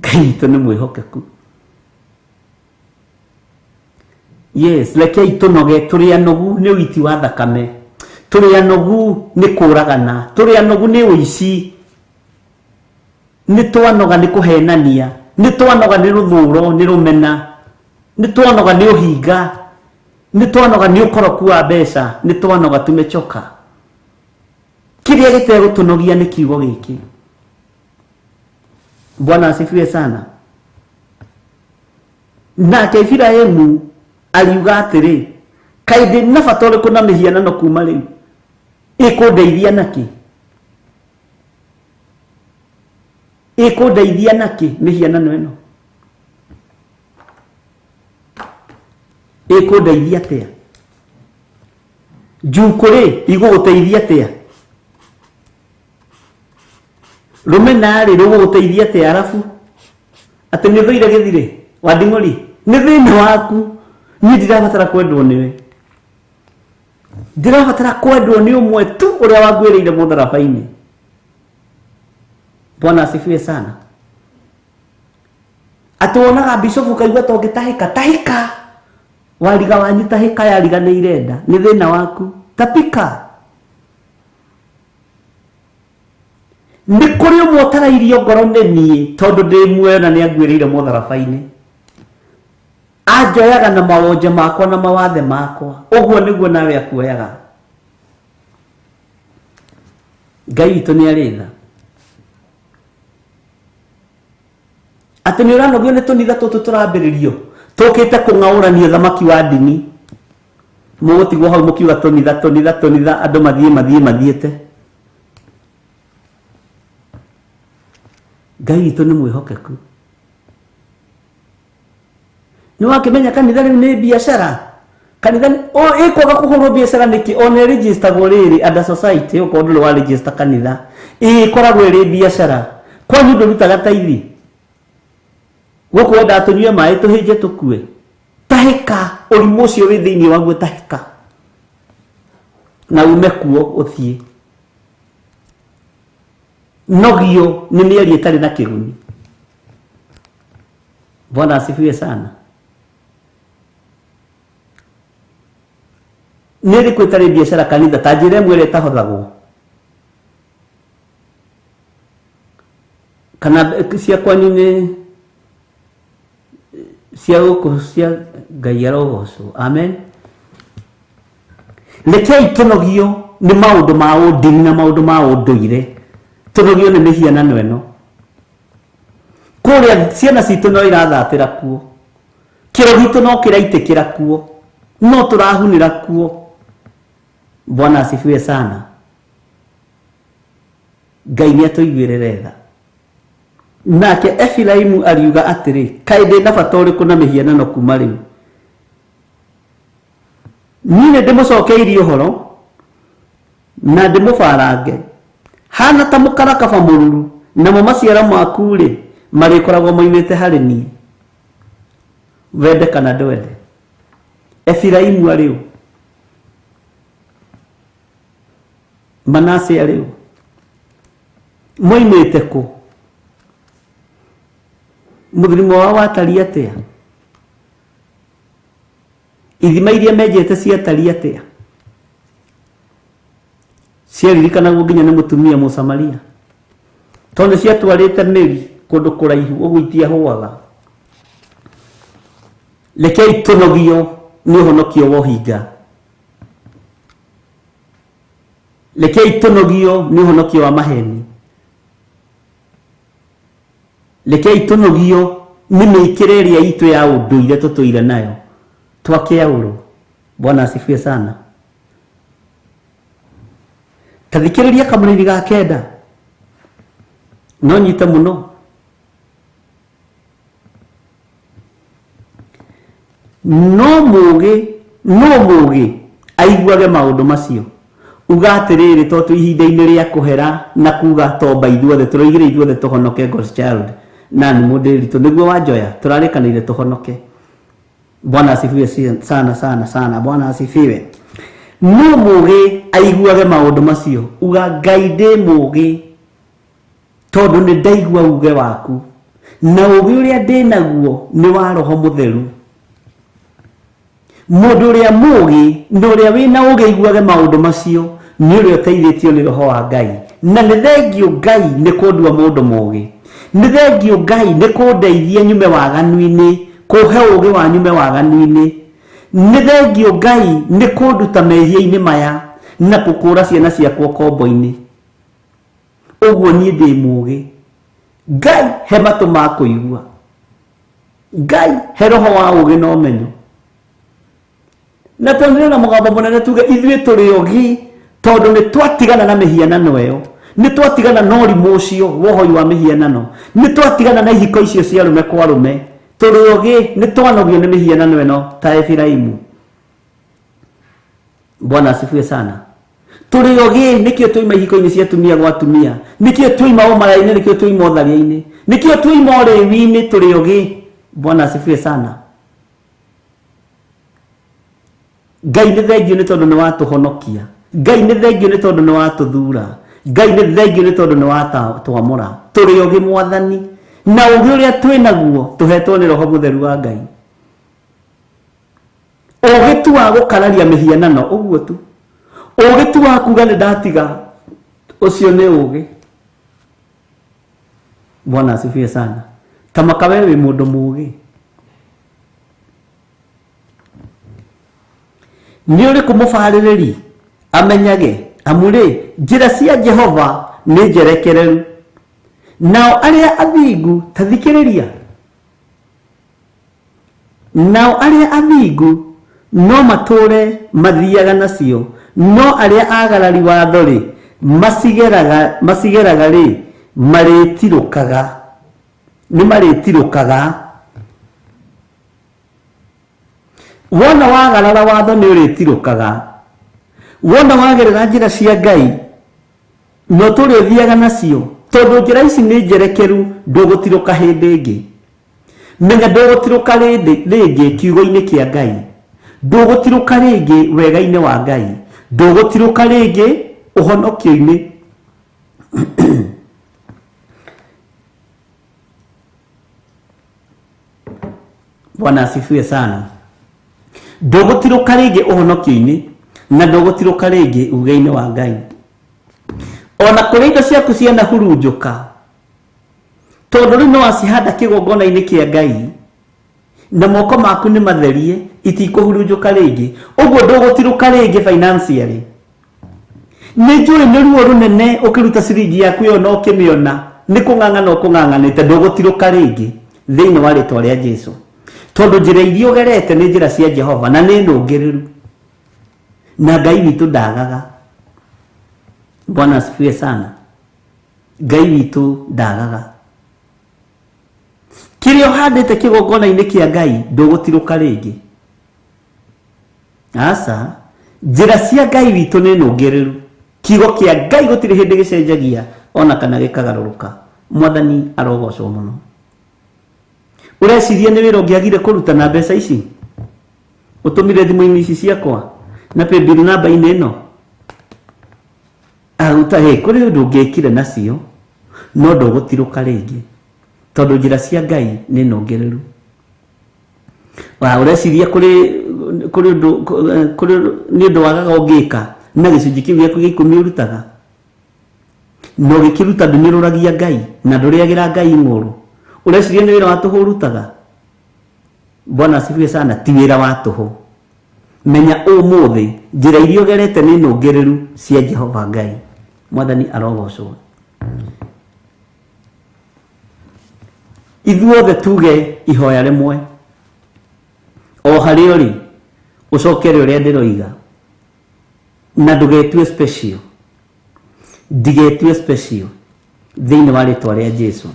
Ngai witũ nĩ mwĩhokeku. Yes, rekei tũnoge, tũrĩ anogu nĩ ũiti wa thakame, tũrĩ anogu nĩ kũragana, tũrĩ anogu nĩ ũici, nĩ twanoga nĩ kũhenania, nĩ twanoga nĩ rũthũro, nĩ rũmena, nĩ twanoga nĩ ũhinga, nĩ twanoga nĩ ũkoroku wa mbeca, nĩ twanoga, tumechoka. Kĩrĩa gĩtegũtũnogia nĩ kiugo gĩkĩ. Bwana asifiwe sana. Nake Iburahimu ariuga atĩrĩ, kaĩ ndĩ na bata ũrĩkũ na mĩhianano kuma rĩu? Ĩkũndeithia nakĩ? Ĩkũndeithia nakĩ mĩhianano ĩno? Ĩkũndeithia atĩa? Njukũ rĩ, igũgũteithia atĩa? Rũmena rĩ, rũgũgũteithia atĩa? Arabu atĩ nĩ ũthũire gĩthirĩ wa nding'ũri, nĩ thĩna waku. Niĩ ndirabatara kwendwo nĩwe, ndirabatara kwendwo nĩ ũmwe tu ũrĩa wanguĩrĩire mũtharaba-inĩ. Bwana asifiwe sana. Atĩ wonaga bishofu ũkaigua ta ũngĩtahĩka, tahĩka wariga wanyu, tahĩka yariga nĩ irenda, nĩ thĩna waku, tapika. Nĩ kũrĩ ũmwe ũtarairio ngoro nĩ niĩ tondũ ndĩ muoyo na nĩ anguĩrĩire mũtharaba-inĩ. Anjoyaga na mawonje makwa na mawathe makwa, ũguo nĩguo nawe akuoyaga. Ngai witũ nĩ arĩ tha. Atĩ nĩ ũranogio nĩ tũnitha tũtũ tũrambĩrĩrio tũkĩte kũng'aũrania thamaki wa ndini, mũgũtigwo hau mũkiuga tũnitha tũnitha tũnitha, andũ mathiĩ mathiĩ mathiĩte. Ngai witũ nĩ mwĩhokeku. Nĩ wakĩmenya kanitha rĩu nĩ biacara. Kanitha ĩkwaga kũhũrwo biacara nĩkĩ? Ona ĩrĩgistagwo rĩrĩ under society, okorwo ndũrĩ wa register kanitha, ĩkoragwo ĩrĩ biacara. Kwanyu ndũrutaga taithi? Gũkũ wendaga tũnyue maĩ tũhĩnje tũkue? Tahĩka ũrimũ ũcio wĩ thĩinĩ waguo, tahĩka na ume kuo ũthiĩ. Nogio nĩ mĩario ĩtarĩ na kĩguni. Bwana asifiwe sana. Nĩ ĩrĩkũ ĩtarĩ biacara kanitha? Ta njĩra ĩmwe ĩrĩa ĩtahothagwo kana cia kwanyu nĩ cia gũkũ cia Ngai arogocwo. Amen. Rekei tũnogio nĩ maũndũ ma ũndini na maũndũ ma ũndũire, tũnogio nĩ mĩhianano ĩno. Kũrĩa ciana citũ no irathatĩra kuo, kĩro gitũ no kĩraitĩkĩra kuo, no tũrahunĩra kuo. Bwana asifiwe sana. Ngai nĩ atũiguĩrĩre tha. Nake Efiraimu ariuga atĩrĩ, kaĩ ndĩ na bata ũrĩkũ na mĩhianano kuma rĩu? Niĩ nĩ ndĩmũcokeirie ũhoro na ndĩmũbarange, hana ta mũkarakaba mũruru, namo maciaro maku-rĩ marĩkoragwo moimĩte harĩ niĩ, wende kana ndwende. Efiraimu arĩ ũ? Manase arĩ ũ? Moimĩte kũ? Mũthirimo wao watariĩ atĩa? Ithima iria menjete ciatariĩ atĩa? Ciaririkanagwo nginya nĩ mũtumia Mũsamaria, tondũ nĩ ciatwarĩte mĩri kũndũ kũraihu ũguo itiahũaga. Rekei tũnogio nĩ ũhonokio wa ũhinga. Rekei tũnogio nĩ ũhonokio wa maheni. Rekei tũnogio nĩ mĩikĩre ĩrĩa itũ ya ũndũire tũtũire nayo twakĩaũrwo. Bwana asifiwe sana. Ta thikĩrĩria kamũrĩri ga kenda, no nyite mũno. No mũũgĩ, no mũũgĩ aiguage maũndũ macio. Uga atĩrĩrĩ, to twĩ ihinda-inĩ rĩa kũhera na kuga tomba ithuothe, tũroigire ithuothe tũhonoke God's child. Na nĩ mũndĩritũ, nĩguo wanjoya, tũrarĩkanĩire tũhonoke. Bwana asifiwe sana sana sana. Bwana asifiwe. No mũũgĩ aiguage maũndũ macio. Uga Ngai ndĩ mũũgĩ tondũ nĩ ndaigua uge waku, na ũũgĩ ũrĩa ndĩ naguo nĩ wa Roho Mũtheru. Mũndũ ũrĩa mũũgĩ na ũrĩa wĩna ũũgĩ aiguage maũndũ macio nĩ ũrĩa ũteithĩtio nĩ Roho wa Ngai. Na nĩ thengiũ Ngai nĩ kũndua mũndũ mũũgĩ. Nĩ thengiũ Ngai nĩ kũndeithia nyume waganu-inĩ, kũhe ũũgĩ wa nyume waganu-inĩ. Nĩ thengiũ Ngai nĩ kũnduta mehia-inĩ maya na gũkũũra ciana ciakwa ũkombo-inĩ. Ũguo niĩ ndĩ mũũgĩ. Ngai he matũ ma kũigua. Ngai he roho wa ũũgĩ na ũmenyo. Na twanĩrĩre na mũgambo mũnene tuge ithuĩ tũrĩ ogĩ tondũ nĩ twatigana na mĩhianano ĩyo, nĩ twatigana na ũrimũ ũcio wa ũhoi wa mĩhianano, nĩ twatigana na ihiko icio cia arũme kwa arũme. Tũrĩ ogĩ, nĩ twanogio nĩ mĩhianano ĩno ta Efiraimu. Bwana asifiwe sana. Tũrĩ ogĩ, nĩkĩo twaima ihiko-inĩ cia atumia gwa atumia, nĩkĩo twaima ũmaraya-inĩ, nĩkĩo twaima ũtharia-inĩ, nĩkĩo twaima ũrĩwi-inĩ. Tũrĩ ogĩ. Bwana asifiwe sana. Ngai nĩ thengio nĩ tondũ nĩ watũhonokia. Ngai nĩ thengio nĩ tondũ nĩ watũthura. Ngai nĩ thengio nĩ tondũ nĩ watwamũra. Tũrĩ ogĩ Mwathani, na ũgĩ ũrĩa twĩ naguo tũhetwo nĩ Roho Mũtheru wa Ngai. Ũgĩ tu wa gũkararia mĩhianano, ũguo tu. Ũgĩ tu wa kuga nĩ ndatiga, ũcio nĩ ũgĩ. Bwana asifiwe sana. Tamaka we wĩ mũndũ mũgĩ. Nĩ ũrĩkũ mũbarĩrĩri amenyage, amu rĩ, njĩra cia Jehova nĩ njerekereru, nao arĩa athingu, ta thikĩrĩria, nao arĩa athingu no matũũre mathiaga nacio, no arĩa agarari watho-rĩ, macigeraga, macigeraga-rĩ, marĩtirũkaga, nĩ marĩtirũkaga. Wona wagarara watho nĩ ũrĩtirũkaga. Wona wagerera njĩra cia Ngai, na ũtũũre ũthiaga nacio, tondũ njĩra ici nĩ njerekeru, ndũgũtirũka hĩndĩ ĩngĩ. Menya ndũgũtirũka rĩngĩ kiugo-inĩ kĩa Ngai. Ndũgũtirũka rĩngĩ wega-inĩ wa Ngai. Ndũgũtirũka rĩngĩ ũhonokio-inĩ. Bwana asifiwe sana. Ndũgũtirũka rĩngĩ ũhonokio-inĩ na ndũgũtirũka rĩngĩ uge-inĩ wa Ngai. Ona kũrĩ indo ciaku cianahurunjũka, tondũ rĩu nĩ wacihanda kĩgongona-inĩ kĩa Ngai na moko maku nĩ matherie, itikũhurunjũka rĩngĩ. Ũguo ndũgũtirũka rĩngĩ financially. Nĩ njũĩ nĩ ruo rũnene ũkĩruta ciringi yaku ĩyo na ũkĩmĩona nĩ kũng'ang'ana ũkũng'ang'anĩte, ndũgũtirũka rĩngĩ thĩinĩ wa rĩtwa rĩa Jesu. Tondũ njĩra iria ũgerete nĩ njĩra cia Jehova na nĩ nũngĩrĩru, na Ngai witũ ndagaga. Bwana asifiwe sana. Ngai witũ ndagaga. Kĩrĩa ũhandĩte kĩgongona-inĩ kĩa Ngai ndũgũtirũka rĩngĩ. Aca, njĩra cia Ngai witũ nĩ nũngĩrĩru. Kiugo kĩa Ngai gũtirĩ hĩndĩ gĩcenjagia ona kana gĩkagarũrũka. Mwathani arogocwo mũno. Ũreciria nĩ wĩra ũngĩagire kũruta na mbeca ici ũtũmire thimũ-inĩ ici ciakwa na paybill namba-inĩ ĩno? Aruta, ĩ, kũrĩ ũndũ ũngĩekire nacio, no ndũgũtirũka rĩngĩ, tondũ njĩra cia Ngai nĩ nũngĩrĩru. Wa, ũreciria kũrĩ kũrĩ ũndũ kũrĩ nĩ ũndũ wagaga ũngĩka na gĩcunjĩ kĩu gĩaku gĩa ikũmi ũrutaga, na ũgĩkĩruta ndũnyũrũragia Ngai na ndũrĩagĩra Ngai ng'ũrũ. Ũreciria nĩ wĩra wa tũhũ ũrutaga? Bwana asifiwe sana. Ti wĩra wa tũhũ. Menya ũmũthĩ njĩra iria ũgerete nĩ nũngĩrĩru cia Jehova Ngai. Mwathani arogocwo. Ithuothe tuge ihoya rĩmwe o harĩa ũrĩ, ũcokere ũrĩa ndĩroiga, na ndũgetue special, ndigetue special thĩinĩ wa rĩtwa rĩa Jesu.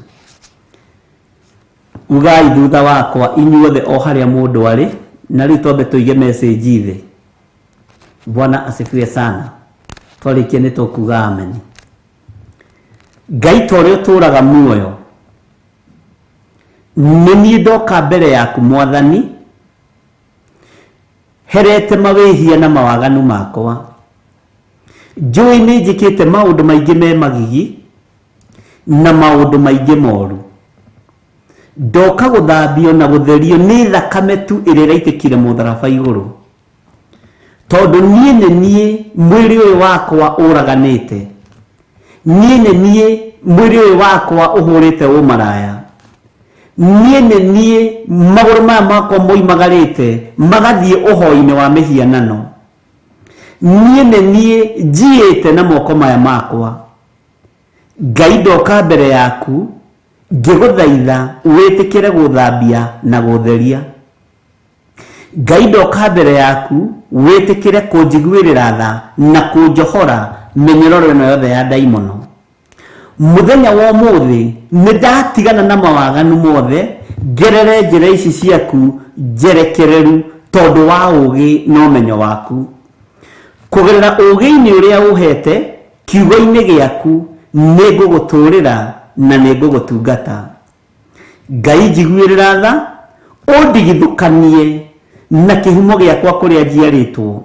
Ugai thutha wakwa inyuothe o harĩa mũndũ arĩ, na rĩu twambe tũige message thĩ. Bwana asifiwe sana. Twarĩkia nĩ tũkuga amen. Ngai ta ũrĩa ũtũũraga muoyo, nĩ niĩ ndoka mbere yaku Mwathani, herete mawĩhia na mawaganu makwa. Njũĩ nĩ njĩkĩte maũndũ maingĩ me magigi na maũndũ maingĩ moru. Ndoka gũthambio na gũtherio nĩ thakame tu ĩrĩa ĩraitĩkire mũtharaba igũrũ. Tondũ niĩ nĩ niĩ mwĩrĩ ũyũ wakwa ũraganĩte, niĩ nĩ niĩ mwĩrĩ ũyũ wakwa ũhũrĩte ũmaraya, niĩ nĩ niĩ magũrũ maya makwa moimagarĩte magathiĩ ũhoi-inĩ wa mĩhianano, niĩ nĩ niĩ njiĩte na moko maya makwa. Ngai ndoka mbere yaku ngĩgũthaitha wĩtĩkĩre gũthambia na gũtheria. Ngai ndoka mbere yaku wĩtĩkĩre kũnjiguĩrĩra tha na kũnjohora mĩnyororo ĩno yothe ya ndaimono. Mũthenya wa ũmũthĩ nĩ ndatigana na mawaganu mothe, ngerere njĩra ici ciaku njerekereru tondũ wa ũũgĩ na ũmenyo waku. Kũgerera ũũgĩ-inĩ ũrĩa ũhete kiugo-inĩ gĩaku nĩ ngũgũtũũrĩra na nĩ ngũgũtungata. Ngai njiguĩrĩra tha, ũndigithũkanie na kĩhumo gĩakwa kũrĩa njiarĩtwo.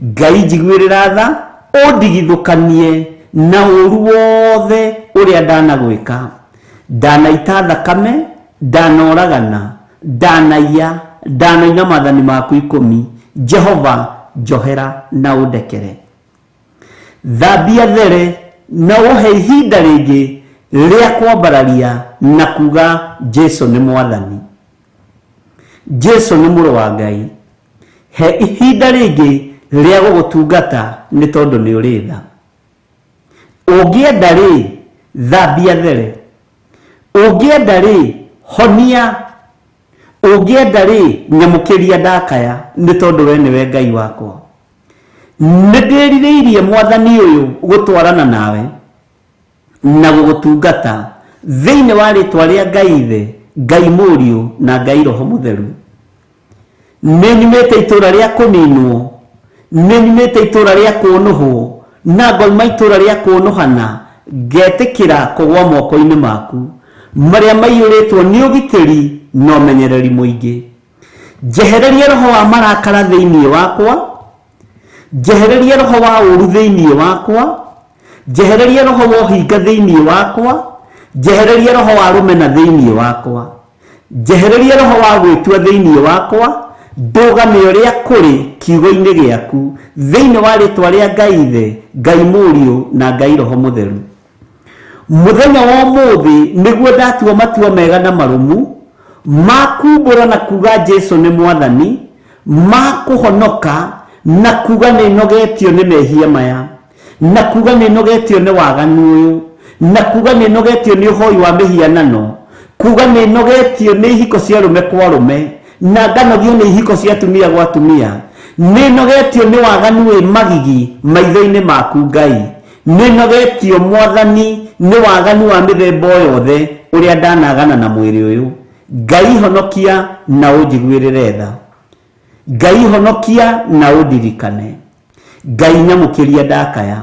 Ngai njiguĩrĩra tha, ũndigithũkanie na ũũru wothe ũrĩa ndanagwĩka. Ndanaita thakame, ndanoragana, ndanaiya, ndanoina maathani maku 10. Jehova njohera na ũndekere. Thambia there na ũhe ihinda rĩngĩ rĩa kwambararia na kuga Jesu nĩ Mwathani, Jesu nĩ mũrũ wa Ngai. He ihinda rĩngĩ rĩa gũgũtungata nĩ tondũ nĩ ũrĩ tha. Ũngĩenda rĩ, thambia there. Ũngĩenda rĩ, honia. Ũngĩenda rĩ, nyamũkĩria ndakaya nĩ tondũ we nĩwe Ngai wakwa. Nĩ ndĩrirĩirie Mwathani ũyũ gũtwarana nawe na gũgũtungata thĩinĩ wa rĩtwa rĩa Ngai Ithe, Ngai Mũriũ na Ngai Roho Mũtheru. Nĩ nyumĩte itũũra rĩa kũninwo, nĩ nyumĩte itũũra rĩa kũnũhwo, na ngoima itũũra rĩa kũnũhana, ngetĩkĩra kũgwa moko-inĩ maku marĩa maiyũrĩtwo nĩ ũgitĩri na ũmenyereri mũingĩ. Njehererie roho wa marakara thĩinĩ wakwa, njehererie roho wa ũũru thĩinĩ wakwa, njehererie roho wa ũhinga thĩinĩ wakwa, njehererie roho wa rũmena thĩinĩ wakwa, njehererie roho wa gwĩtua thĩinĩ wakwa, ndũgame ũrĩa kũrĩ kiugo-inĩ gĩaku thĩinĩ wa rĩtwa rĩa Ngai Ithe, Ngai Mũriũ na Ngai Roho Mũtheru. Mũthenya wa ũmũthĩ nĩguo ndatua matua mega na marũmu ma kumbũra na kuga Jesu nĩ Mwathani, ma kũhonoka na kuga nĩ nogetio nĩ mehia maya, na kuga nĩ nogetio nĩ waganu ũyũ, na kuga nĩ nogetio nĩ ũhoi wa mĩhianano, kuga nĩ nogetio nĩ ihiko cia rũme kwa rũme, na nganogio nĩ ihiko cia atumia gwa atumia, nĩ nogetio nĩ waganu wĩ magigi maitho-inĩ maku Ngai, nĩ nogetio Mwathani nĩ waganu wa mĩthemba o yothe ũrĩa ndanagana na mwĩrĩ ũyũ. Ngai honokia na ũnjiguĩrĩre tha. Ngai honokia na ũndirikane. Ngai nyamũkĩria ndakaya.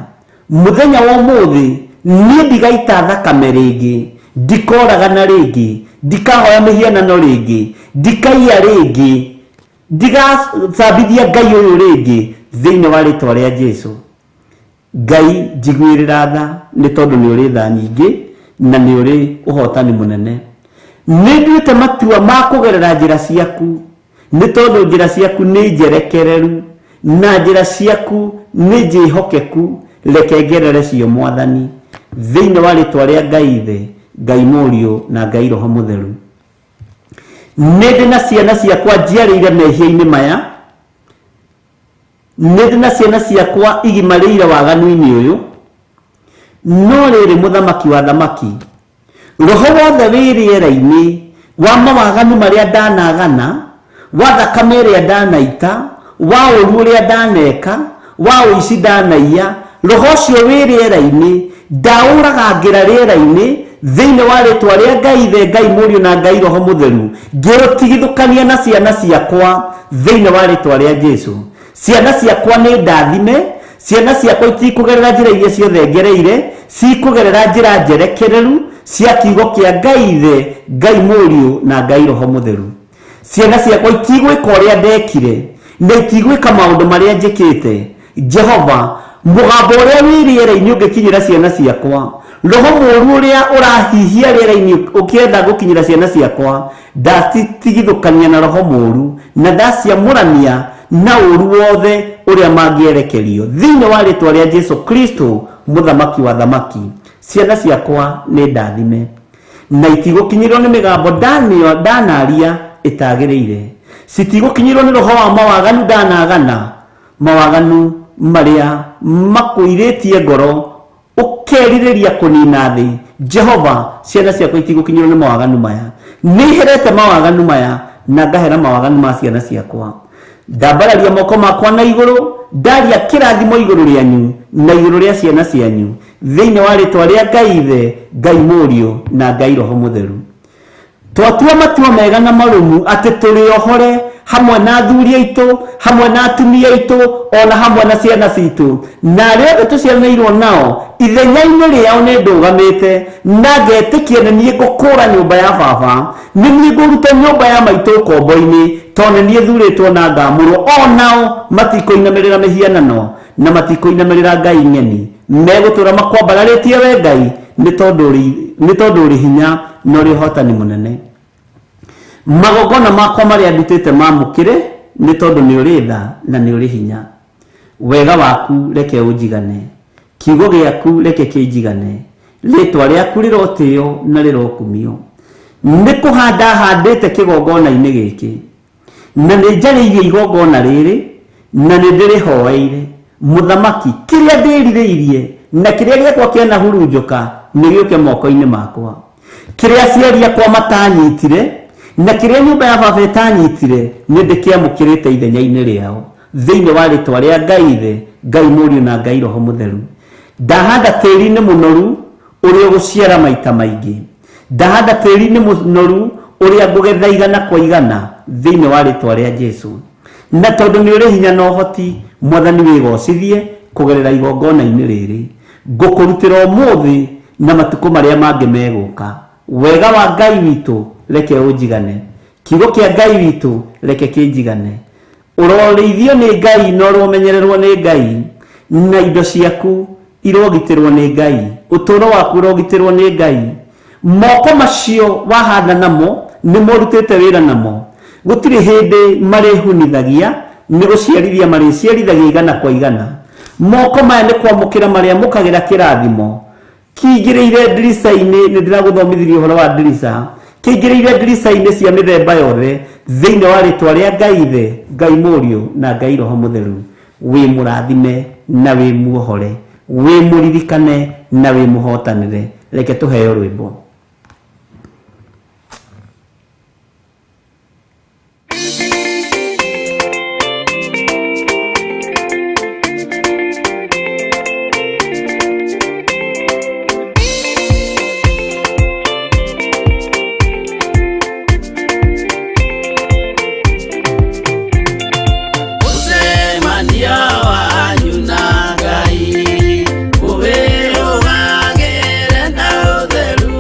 Mũthenya wa ũmũthĩ niĩ ndigaita thakame rĩngĩ, ndikoragana rĩngĩ, ndikahoya mĩhianano rĩngĩ, ndikaiya rĩngĩ, ndigacambithia Ngai ũyũ rĩngĩ thĩinĩ wa rĩtwa rĩa Jesu. Ngai njiguĩrĩra tha nĩ tondũ nĩ ũrĩ tha nyingĩ na nĩ ũrĩ ũhotani mũnene. Nĩ nduĩte matua ma kũgerera njĩra ciaku nĩ tondũ njĩra ciaku nĩ njerekereru na njĩra ciaku nĩ njĩhokeku. Reke ngerere cio Mwathani thĩinĩ wa rĩtwa rĩa Ngai Ithe, Ngai Mũriũ na Ngai Roho Mũtheru. Nĩ ndĩ na ciana ciakwa njiarĩire mehia-inĩ maya, nĩ ndĩ na ciana ciakwa igimarĩire waganu-inĩ ũyũ, no rĩrĩ mũthamaki wa thamaki, roho wothe wĩ rĩera-inĩ wa mawaganu marĩa ndanagana, wa thakame ĩrĩa ndanaita, wa ũru ũrĩa ndaneka, wa ũici ndanaiya, roho ũcio wĩ rĩera-inĩ ndaũragangĩra rĩera-inĩ thĩinĩ wa rĩtwa rĩa Ngai Ithe, Ngai Mũriũ na Ngai Roho Mũtheru, ngĩũtigithũkania na ciana ciakwa thĩinĩ wa rĩtwa rĩa Jesu. Ciana ciakwa nĩ ndathime, ciana ciakwa itikũgerera njĩra iria ciothe ngereire, cikũgerera njĩra njerekereru cia kiugo kĩa Ngai Ithe, Ngai Mũriũ na Ngai Roho Mũtheru. Ciana ciakwa itigwĩka ũrĩa ndekire, na itigwĩka maũndũ marĩa njĩkĩte. Jehova, mũgambo ũrĩa wĩ rĩera-inĩ ũngĩkinyĩra ciana ciakwa, roho mũũru ũrĩa ũrahihia rĩera-inĩ ũkĩenda gũkinyĩra ciana ciakwa, ndacitigithũkania na roho mũũru, na ndaciamũrania na ũũru wothe ũrĩa mangĩerekerio. Thĩinĩ wa rĩtwa rĩa Jesu Kristo, mũthamaki wa thamaki, ciana ciakwa nĩ ndathime, na itigũkinyĩrwo nĩ mĩgambo ndanaria ĩtagĩrĩire, citigũkinyĩrwo nĩ roho wa mawaganu ndanagana, mawaganu marĩa makũirĩtie ngoro ũkerirĩria kũnina thĩ. Jehova, ciana ciakwa itigũkinyĩrwo nĩ mawaganu maya. Nĩ herete mawaganu maya na ngahera mawaganu ma ciana ciakwa. Ndambararia moko makwa na igũrũ, ndaria kĩrathimo igũrũ rĩanyu na igũrũ rĩa ciana cianyu thĩinĩ wa rĩtwa rĩa Ngai Ithe, Ngai Mũriũ na Ngai Roho Mũtheru. Twatua matua mega na marũmu atĩ tũrĩ ohore hamwe na athuri aitũ, hamwe na atumia aitũ, ona hamwe na ciana citũ, na arĩa othe tũciaranĩirwo nao, ithenya-inĩ rĩao nĩ ndũgamĩte na ngetĩkia nĩ niĩ ngũkũra nyũmba ya baba, nĩ niĩ ngũruta nyũmba ya maitũ ũkombo-inĩ, tondũ nĩ niĩ thurĩtwo na ngamũrwo. O nao matikũinamĩrĩra mĩhianano na matikũinamĩrĩra ngai ng'eni, megũtũra makwambararĩtie we Ngai, nĩ tondũ ũrĩ hinya na ũrĩ ũhotani mũnene. Magongona makwa marĩa ndutĩte mamũkĩre, nĩ tondũ nĩ ũrĩ tha na nĩ ũrĩ hinya. Wega waku reke ũnjigane, kiugo gĩaku reke kĩnjigane, rĩtwa rĩaku rĩrotĩo na rĩrokumio. Nĩ kũhanda handĩte kĩgongona-inĩ gĩkĩ, na nĩ njarĩirie igongona rĩrĩ, na nĩ ndĩrĩhoeire. Mũthamaki, kĩrĩa ndĩrirĩirie na kĩrĩa gĩakwa kĩanahurunjũka nĩ gĩũke moko-inĩ makwa. Kĩrĩa aciari akwa matanyitire na kĩrĩa nyũmba ya baba ĩtanyitire, nĩ ndĩkĩamũkĩrĩte ithenya-inĩ rĩao thĩinĩ wa rĩtwa rĩa Ngai Ithe, Ngai Mũriũ na Ngai Roho Mũtheru. Ndahanda tĩri-inĩ mũnoru ũrĩa ũgũciara maita maingĩ, ndahanda tĩri-inĩ mũnoru ũrĩa ngũgetha igana kwa igana thĩinĩ wa rĩtwa rĩa Jesu. Na tondũ nĩ ũrĩ hinya na ũhoti, Mwathani wĩgocithie kũgerera igongona-inĩ rĩrĩ ngũkũrutĩra ũmũthĩ na matukũ marĩa mangĩ megũka. Wega wa Ngai witũ reke ũnjigane, kiugo kĩa Ngai witũ reke kĩnjigane. Ũrorĩithio nĩ Ngai na ũromenyererwo nĩ Ngai, na indo ciaku irogitĩrwo nĩ Ngai, ũtũũro waku ũrogitĩrwo nĩ Ngai. Moko macio wahanda namo nĩ morutĩte wĩra namo, gũtirĩ hĩndĩ marĩhunithagia, nĩ gũciarithia marĩciarithagia igana kwa igana. Moko maya nĩ kwamũkĩra marĩamũkagĩra kĩrathimo kĩingĩrĩire ndirica-inĩ. Nĩ ndĩragũthomithirie ũhoro wa ndirica, kĩingĩrĩire ndirica-inĩ cia mĩthemba yothe thĩinĩ wa rĩtwa rĩa Ngai Ithe, Ngai Mũriũ na Ngai Roho Mũtheru. Wĩ mũrathime na wĩ muohore, wĩ mũririkane na wĩ mũhotanĩre. Reke tũheo rwĩmbo. Ũcemania wanyu na Ngai ũwĩrũgagĩre na ũtheru.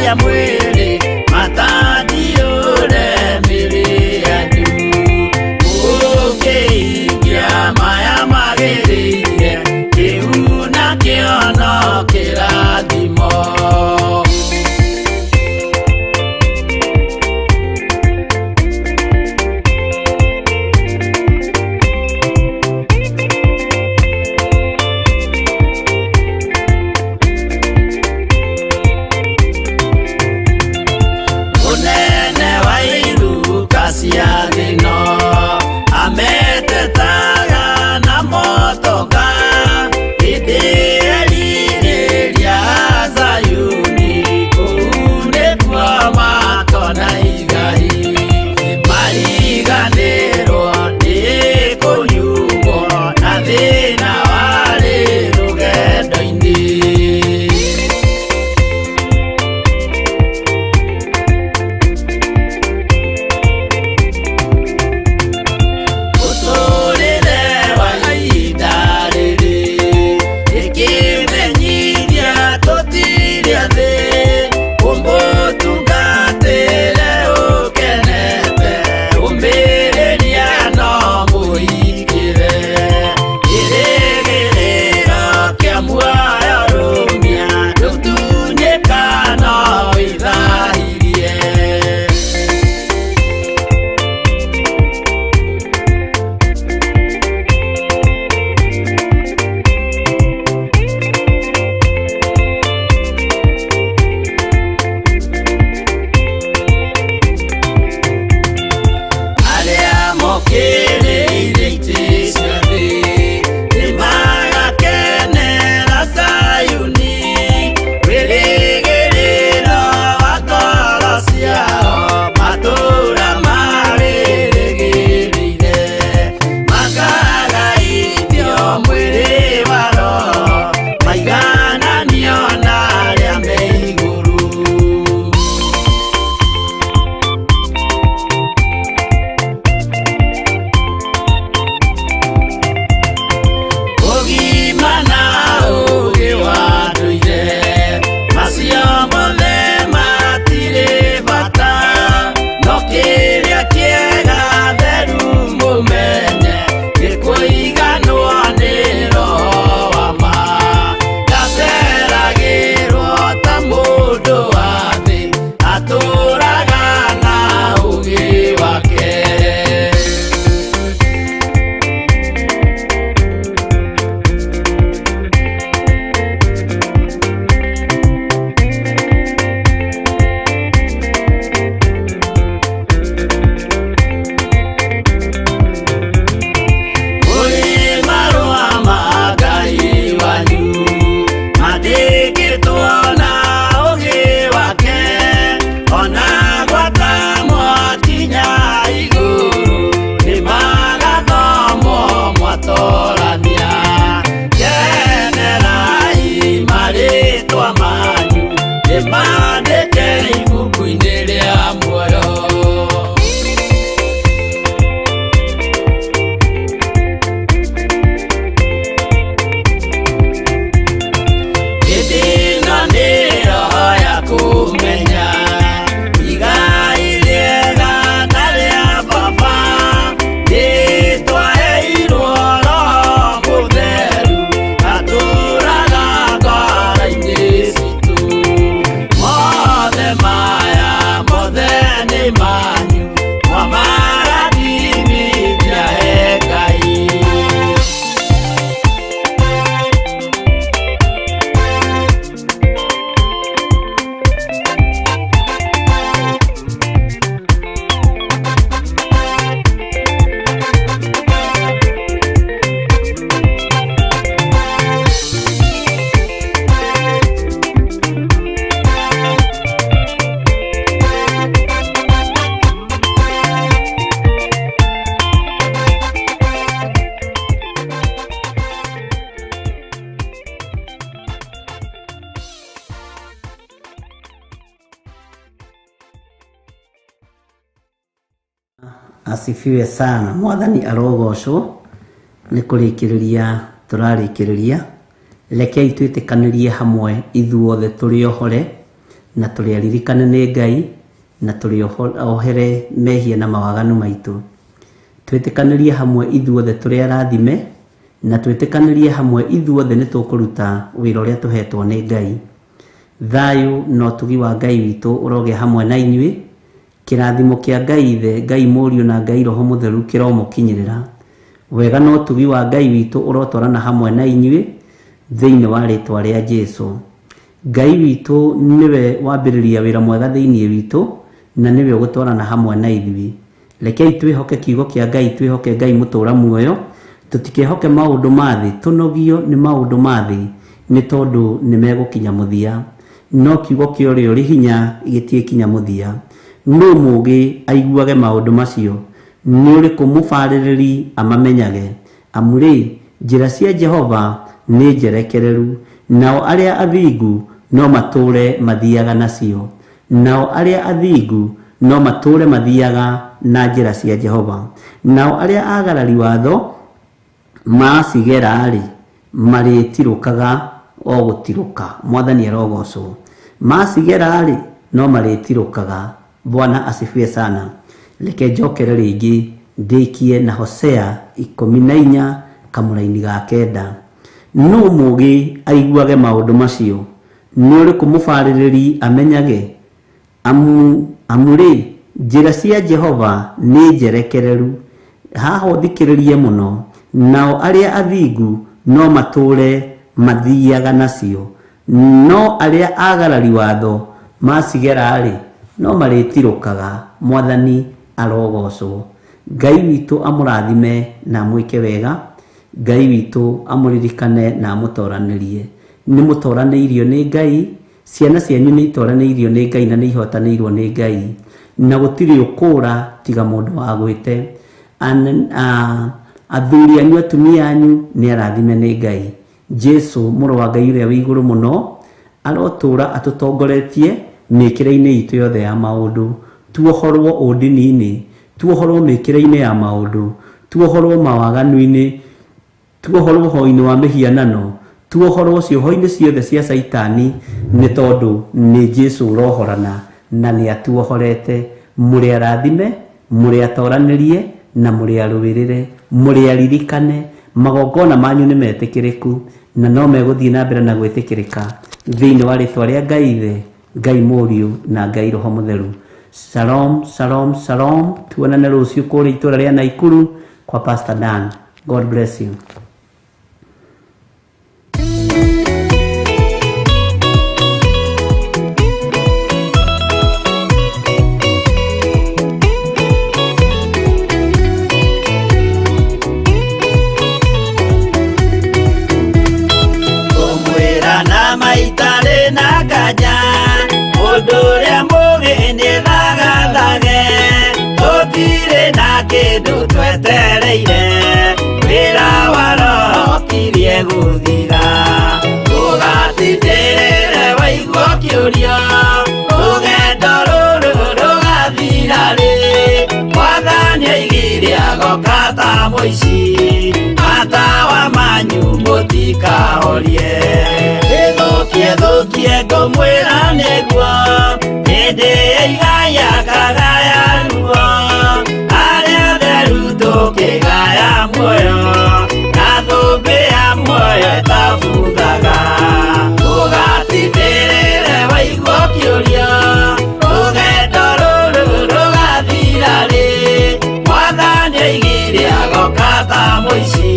rĩa mwĩrĩ matandiũre mĩrĩ yanyu mũkĩingia maya magĩrĩire kĩu nakĩo no kĩrathimo. Munene wa iruka cia thĩno ametetaga na motoka hĩndĩ erirĩria Zayuni kũu nĩkuo makona igai mariganĩrwo nĩ kũnyugwo na thĩna warĩ rũgendo-inĩ. Mũtũrĩre wa ihinda rĩrĩ rĩkĩmenyithia tũtirĩ athĩ ũmũtungatĩre ũkenete ũmĩrĩria no mũhingĩre kĩrĩgĩrĩro kĩa muoyo rũmia ndũtunyĩka no wĩthahirie. Arĩa mokĩrĩire itĩ cia thĩ nĩmagakenera Zayuni wĩrĩgĩrĩro wa ngoro ciao matũũra marĩrĩgĩrĩire makagaithio mwĩrĩ wa roho maigananio na arĩa me igũrũ. Ũgima na ũũgĩ wa ndũire macio mothe matirĩ bata no kĩrĩa kĩega theru mũmenye nĩ kũiganwo nĩ roho wa ma ndaceragĩrwo ta mũndũ wa thĩ atũraga na ũũgĩ wake. Kũrĩ marũa ma Ngai wanyu mandĩkĩtwo na ũũgĩ wake ona gwata mwakinya igũrũ nĩmagathomwo mwatorania kenerai marĩtwa manyu nĩmandĩke ibuku-inĩ rĩa muoyo. Hĩndĩ ĩno nĩyo ya kũmenya igai rĩega na rĩa baba nĩtwaheirwo Roho Mũtheru atũũraga ngoro-inĩ citũ. Mothe maya mothe nĩ manyu mwamarathimithia he Ngai. Asifiwe sana. Mwathani arogocwo nĩ kũrĩkĩrĩria tũrarĩkĩrĩria. Rekei twĩtĩkanĩrie hamwe ithuothe tũrĩ ohore Na tũrĩ aririkane nĩ Ngai, na tũrĩ ohere mehia na mawaganu maitũ. Twĩtĩkanĩrie hamwe ithuothe tũrĩ arathime, na twĩtĩkanĩrie hamwe ithuothe nĩ tũkũruta wĩra ũrĩa tũhetwo nĩ Ngai. Thayũ na ũtugi wa Ngai witũ ũrogĩa hamwe na inyuĩ. Kĩrathimo kĩa Ngai Ithe, Ngai Mũriũ na Ngai Roho Mũtheru kĩromũkinyĩrĩra. Wega na ũtugi wa Ngai witũ ũrotwarana hamwe na inyuĩ thĩinĩ wa rĩtwa rĩa Jesu. Ngai witũ nĩwe wambĩrĩria wĩra mwega thĩinĩ witũ, na nĩwe ũgũtwarana hamwe na ithuĩ. Rekei twĩhoke kiugo kĩa Ngai, twĩhoke Ngai mũtũũra muoyo, tũtikehoke maũndũ ma thĩ, tũnogio nĩ maũndũ ma thĩ, nĩ tondũ nĩ megũkinya mũthia. No kiugo kĩa ũrĩa ũrĩ hinya gĩtiĩkinya mũthia. Nũ mũũgĩ aiguage maũndũ macio? Nĩ ũrĩkũ mũbarĩrĩri amamenyage? Amu-rĩ, njĩra cia Jehova nĩ njerekereru, nao arĩa athingu no matũũre mathiaga nacio. Nao arĩa athingu no matũũre mathiaga na njĩra cia Jehova, nao arĩa aagarari watho maacigera-rĩ, marĩtirũkaga o gũtirũka. Mwathani arogocwo. Maacigera-rĩ, no marĩtirũkaga. Bwana asifiwe sana. Reke njokere rĩngĩ ndĩkie na Hosea 14 kamũraini ga 9. Nũ mũũgĩ aiguage maũndũ macio? Nĩ ũrĩkũ mũbarĩrĩri amenyage? Amu, amu-rĩ, njĩra cia Jehova nĩ njerekereru, haha ũthikĩrĩrie mũno, nao arĩa athingu no matũũre mathiaga nacio, no arĩa aagarari watho macigera-rĩ, no marĩtirũkaga. Mwathani arogocwo. Ngai witũ amũrathime na amwĩke wega. Ngai witũ amũririkane na amũtoranĩrie. Nĩ mũtoranĩirio nĩ Ngai, ciana cianyu nĩ itoranĩirio nĩ Ngai na nĩ ihotanĩirwo nĩ Ngai, na gũtirĩ ũkũũra tiga mũndũ wagwĩte. Athuri anyu, atumia anyu nĩ arathime nĩ Ngai. Jesu mũrũ wa Ngai ũrĩa wĩ igũrũ mũno arotũũra atũtongoretie mĩkĩre-inĩ itũ yothe ya maũndũ. Tuohorwo ũndini-inĩ, tuohorwo mĩkĩre-inĩ ya maũndũ, tuohorwo mawaganu-inĩ, tuohorwo ũhoi-inĩ wa mĩhianano, tuohorwo cioho-inĩ ciothe cia Caitani, nĩ tondũ nĩ Jesu ũrohorana na nĩ atuohorete. Mũrĩ arathime, mũrĩ atoranĩrie na mũrĩ arũĩrĩre, mũrĩ aririkane. Magongona manyu nĩ metĩkĩrĩku na no megũthiĩ na mbere na gwĩtĩkĩrĩka thĩinĩ wa rĩtwa rĩa Ngai Ithe, Ngai Mũriũ na Ngai Roho Mũtheru. Shalom, shalom, shalom. Tuonane rũciũ kũrĩa itũũra rĩa Naikuru kwa Pastor Dan. God bless you. Ngũmwĩra na maitarĩ na nganja, mũndũ ũrĩa mũũgĩ nĩthagathage, tũtirĩ na kĩndũ twetereire, wĩra wa Roho kirie gũthira. Ũgatindĩrĩre waigua ũkĩũrio, rũgendo rũrũ rũgathira rĩ, Mwathani aigire agoka ta mũici, matawa manyu mũtikahorie. Ĩthũkie thũkie ngũmwĩra nĩguo, hĩndĩ ĩigaya kagaya ruo, arĩa atheru tũkĩgaya muoyo, na thũmbĩ ya muoyo ĩtabuthaga. Ũgatindĩrĩre waigua ũkĩũrio, rũgendo rũrũ rũgathira rĩ, Mwathani aigire agoka ta mũici,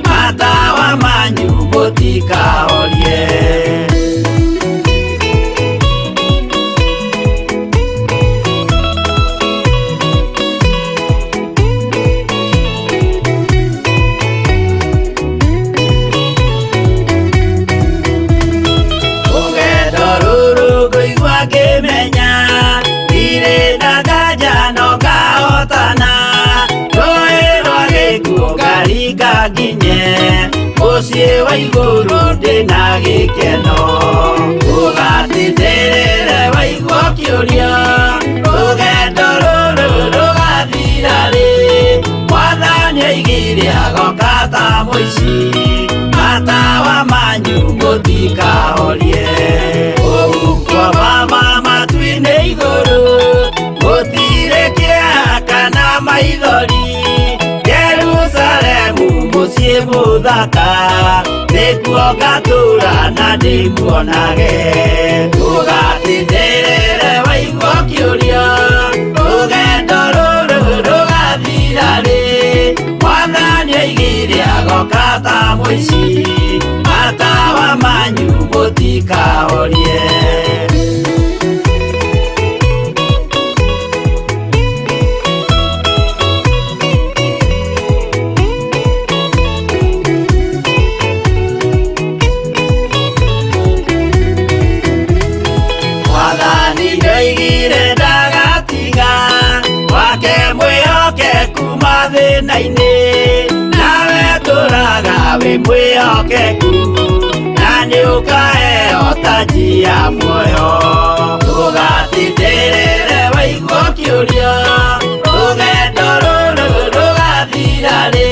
matawa manyu mũtikahorie. Rũgendo rũrũ ngũigua ngĩmenya, ndirĩ na nganja no ngahotana, rũĩ rwa gĩkuũ ngaringa nginye, mũciĩ wa igũrũ ndĩna gĩkeno. Ũgatindĩrĩre waigua ũkĩũrio, rũgendo rũrũ rũgathira rĩ, Mwathani aigire agoka ta mũici, matawa manyu mũtikahorie. Ũhuko wa mũthaka nĩkuo ngatũra na ndĩmuonage ũgatindĩrĩre waigua ũkĩũria rũgendo rũrũ rũgathira rĩ mwathani oigire agoka ta mũici matawa manyu mũtikahorie. Mwathani nĩoigire ndagatiga wake mwĩhokeku mathĩna-inĩ nawe tũraga wĩ mwĩhokeku na nĩũkaheo taji ya muoyo ũgatindĩrĩre waigua ũkĩũria rũgendo rũrũ rũgathira rĩ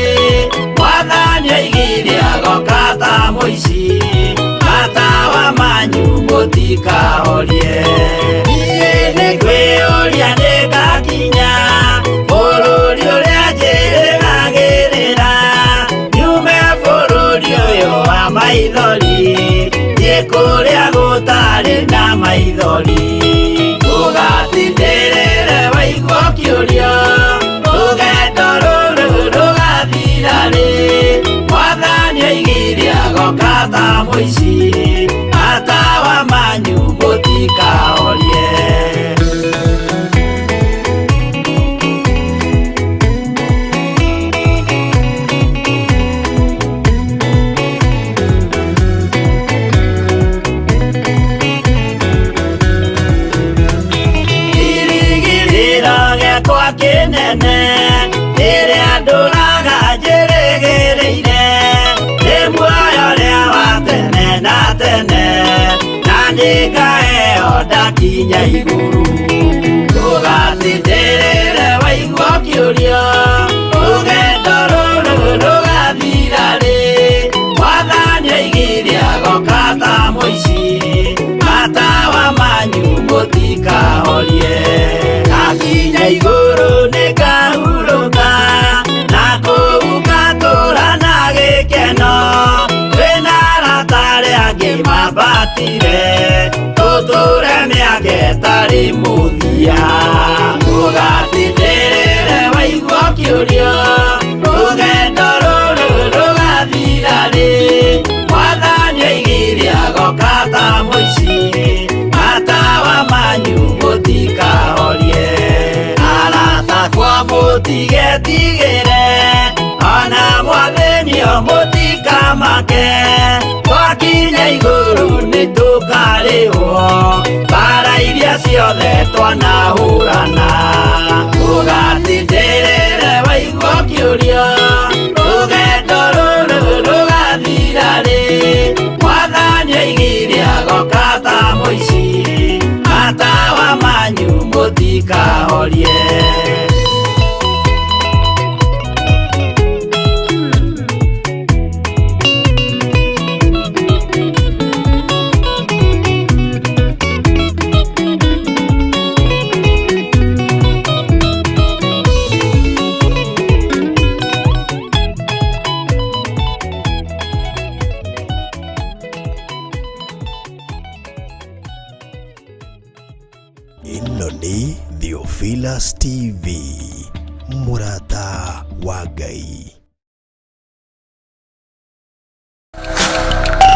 mwathani oigire agoka ta mũici matawa manyu mũtikahorie. Niĩ nĩngwĩyũria nĩngakinya bũrũri ũrĩa njĩrĩgagĩrĩra nyume bũrũri ũyũ wa maithori thiĩ kũrĩa gũtarĩ na maithori ũgatindĩrĩre waigua ũkĩũria rũgendo rũrũ rũgathira rĩ mwathani oigire agoka ta mũici matawa manyu mũtikahorie. Kĩrĩgĩrĩro gĩakwa kĩnene rĩrĩa ndũraga njĩrĩgĩrĩire nĩ muoyo ũrĩa wa tene na tene na nĩngaheo ndakinya igũrũ ũgatindĩrĩre waigua ũkĩũria rũgendo rũrũ rũgathira rĩ mwathani oigire agoka ta mũici matawa manyu mũtikahorie. Ndakinya igũrũ nĩngahurũka na kũu ngatũra na gĩkeno twĩna arata arĩa angĩ mambatire tũtũre mĩaka ĩtarĩ mũthia ũgatindĩrĩre waigua ũkĩũria rũgendo rũrũ rũgathira rĩ mwathani oigire agoka ta mũici matawa manyu mũtikahorie. Arata akwa mũtigetigĩre ona mwathĩnio mũtikamake twakinya igũrũ nĩtũkarĩhwo mbara iria ciothe twanahũrana ũgatindĩrĩre waigua ũkĩũria rũgendo rũrũ rũgathira rĩ mwathani oigire agoka ta mũici matawa manyu mũtikahorie. Ĩno nĩ Theophilus TV, mũrata wa Ngai.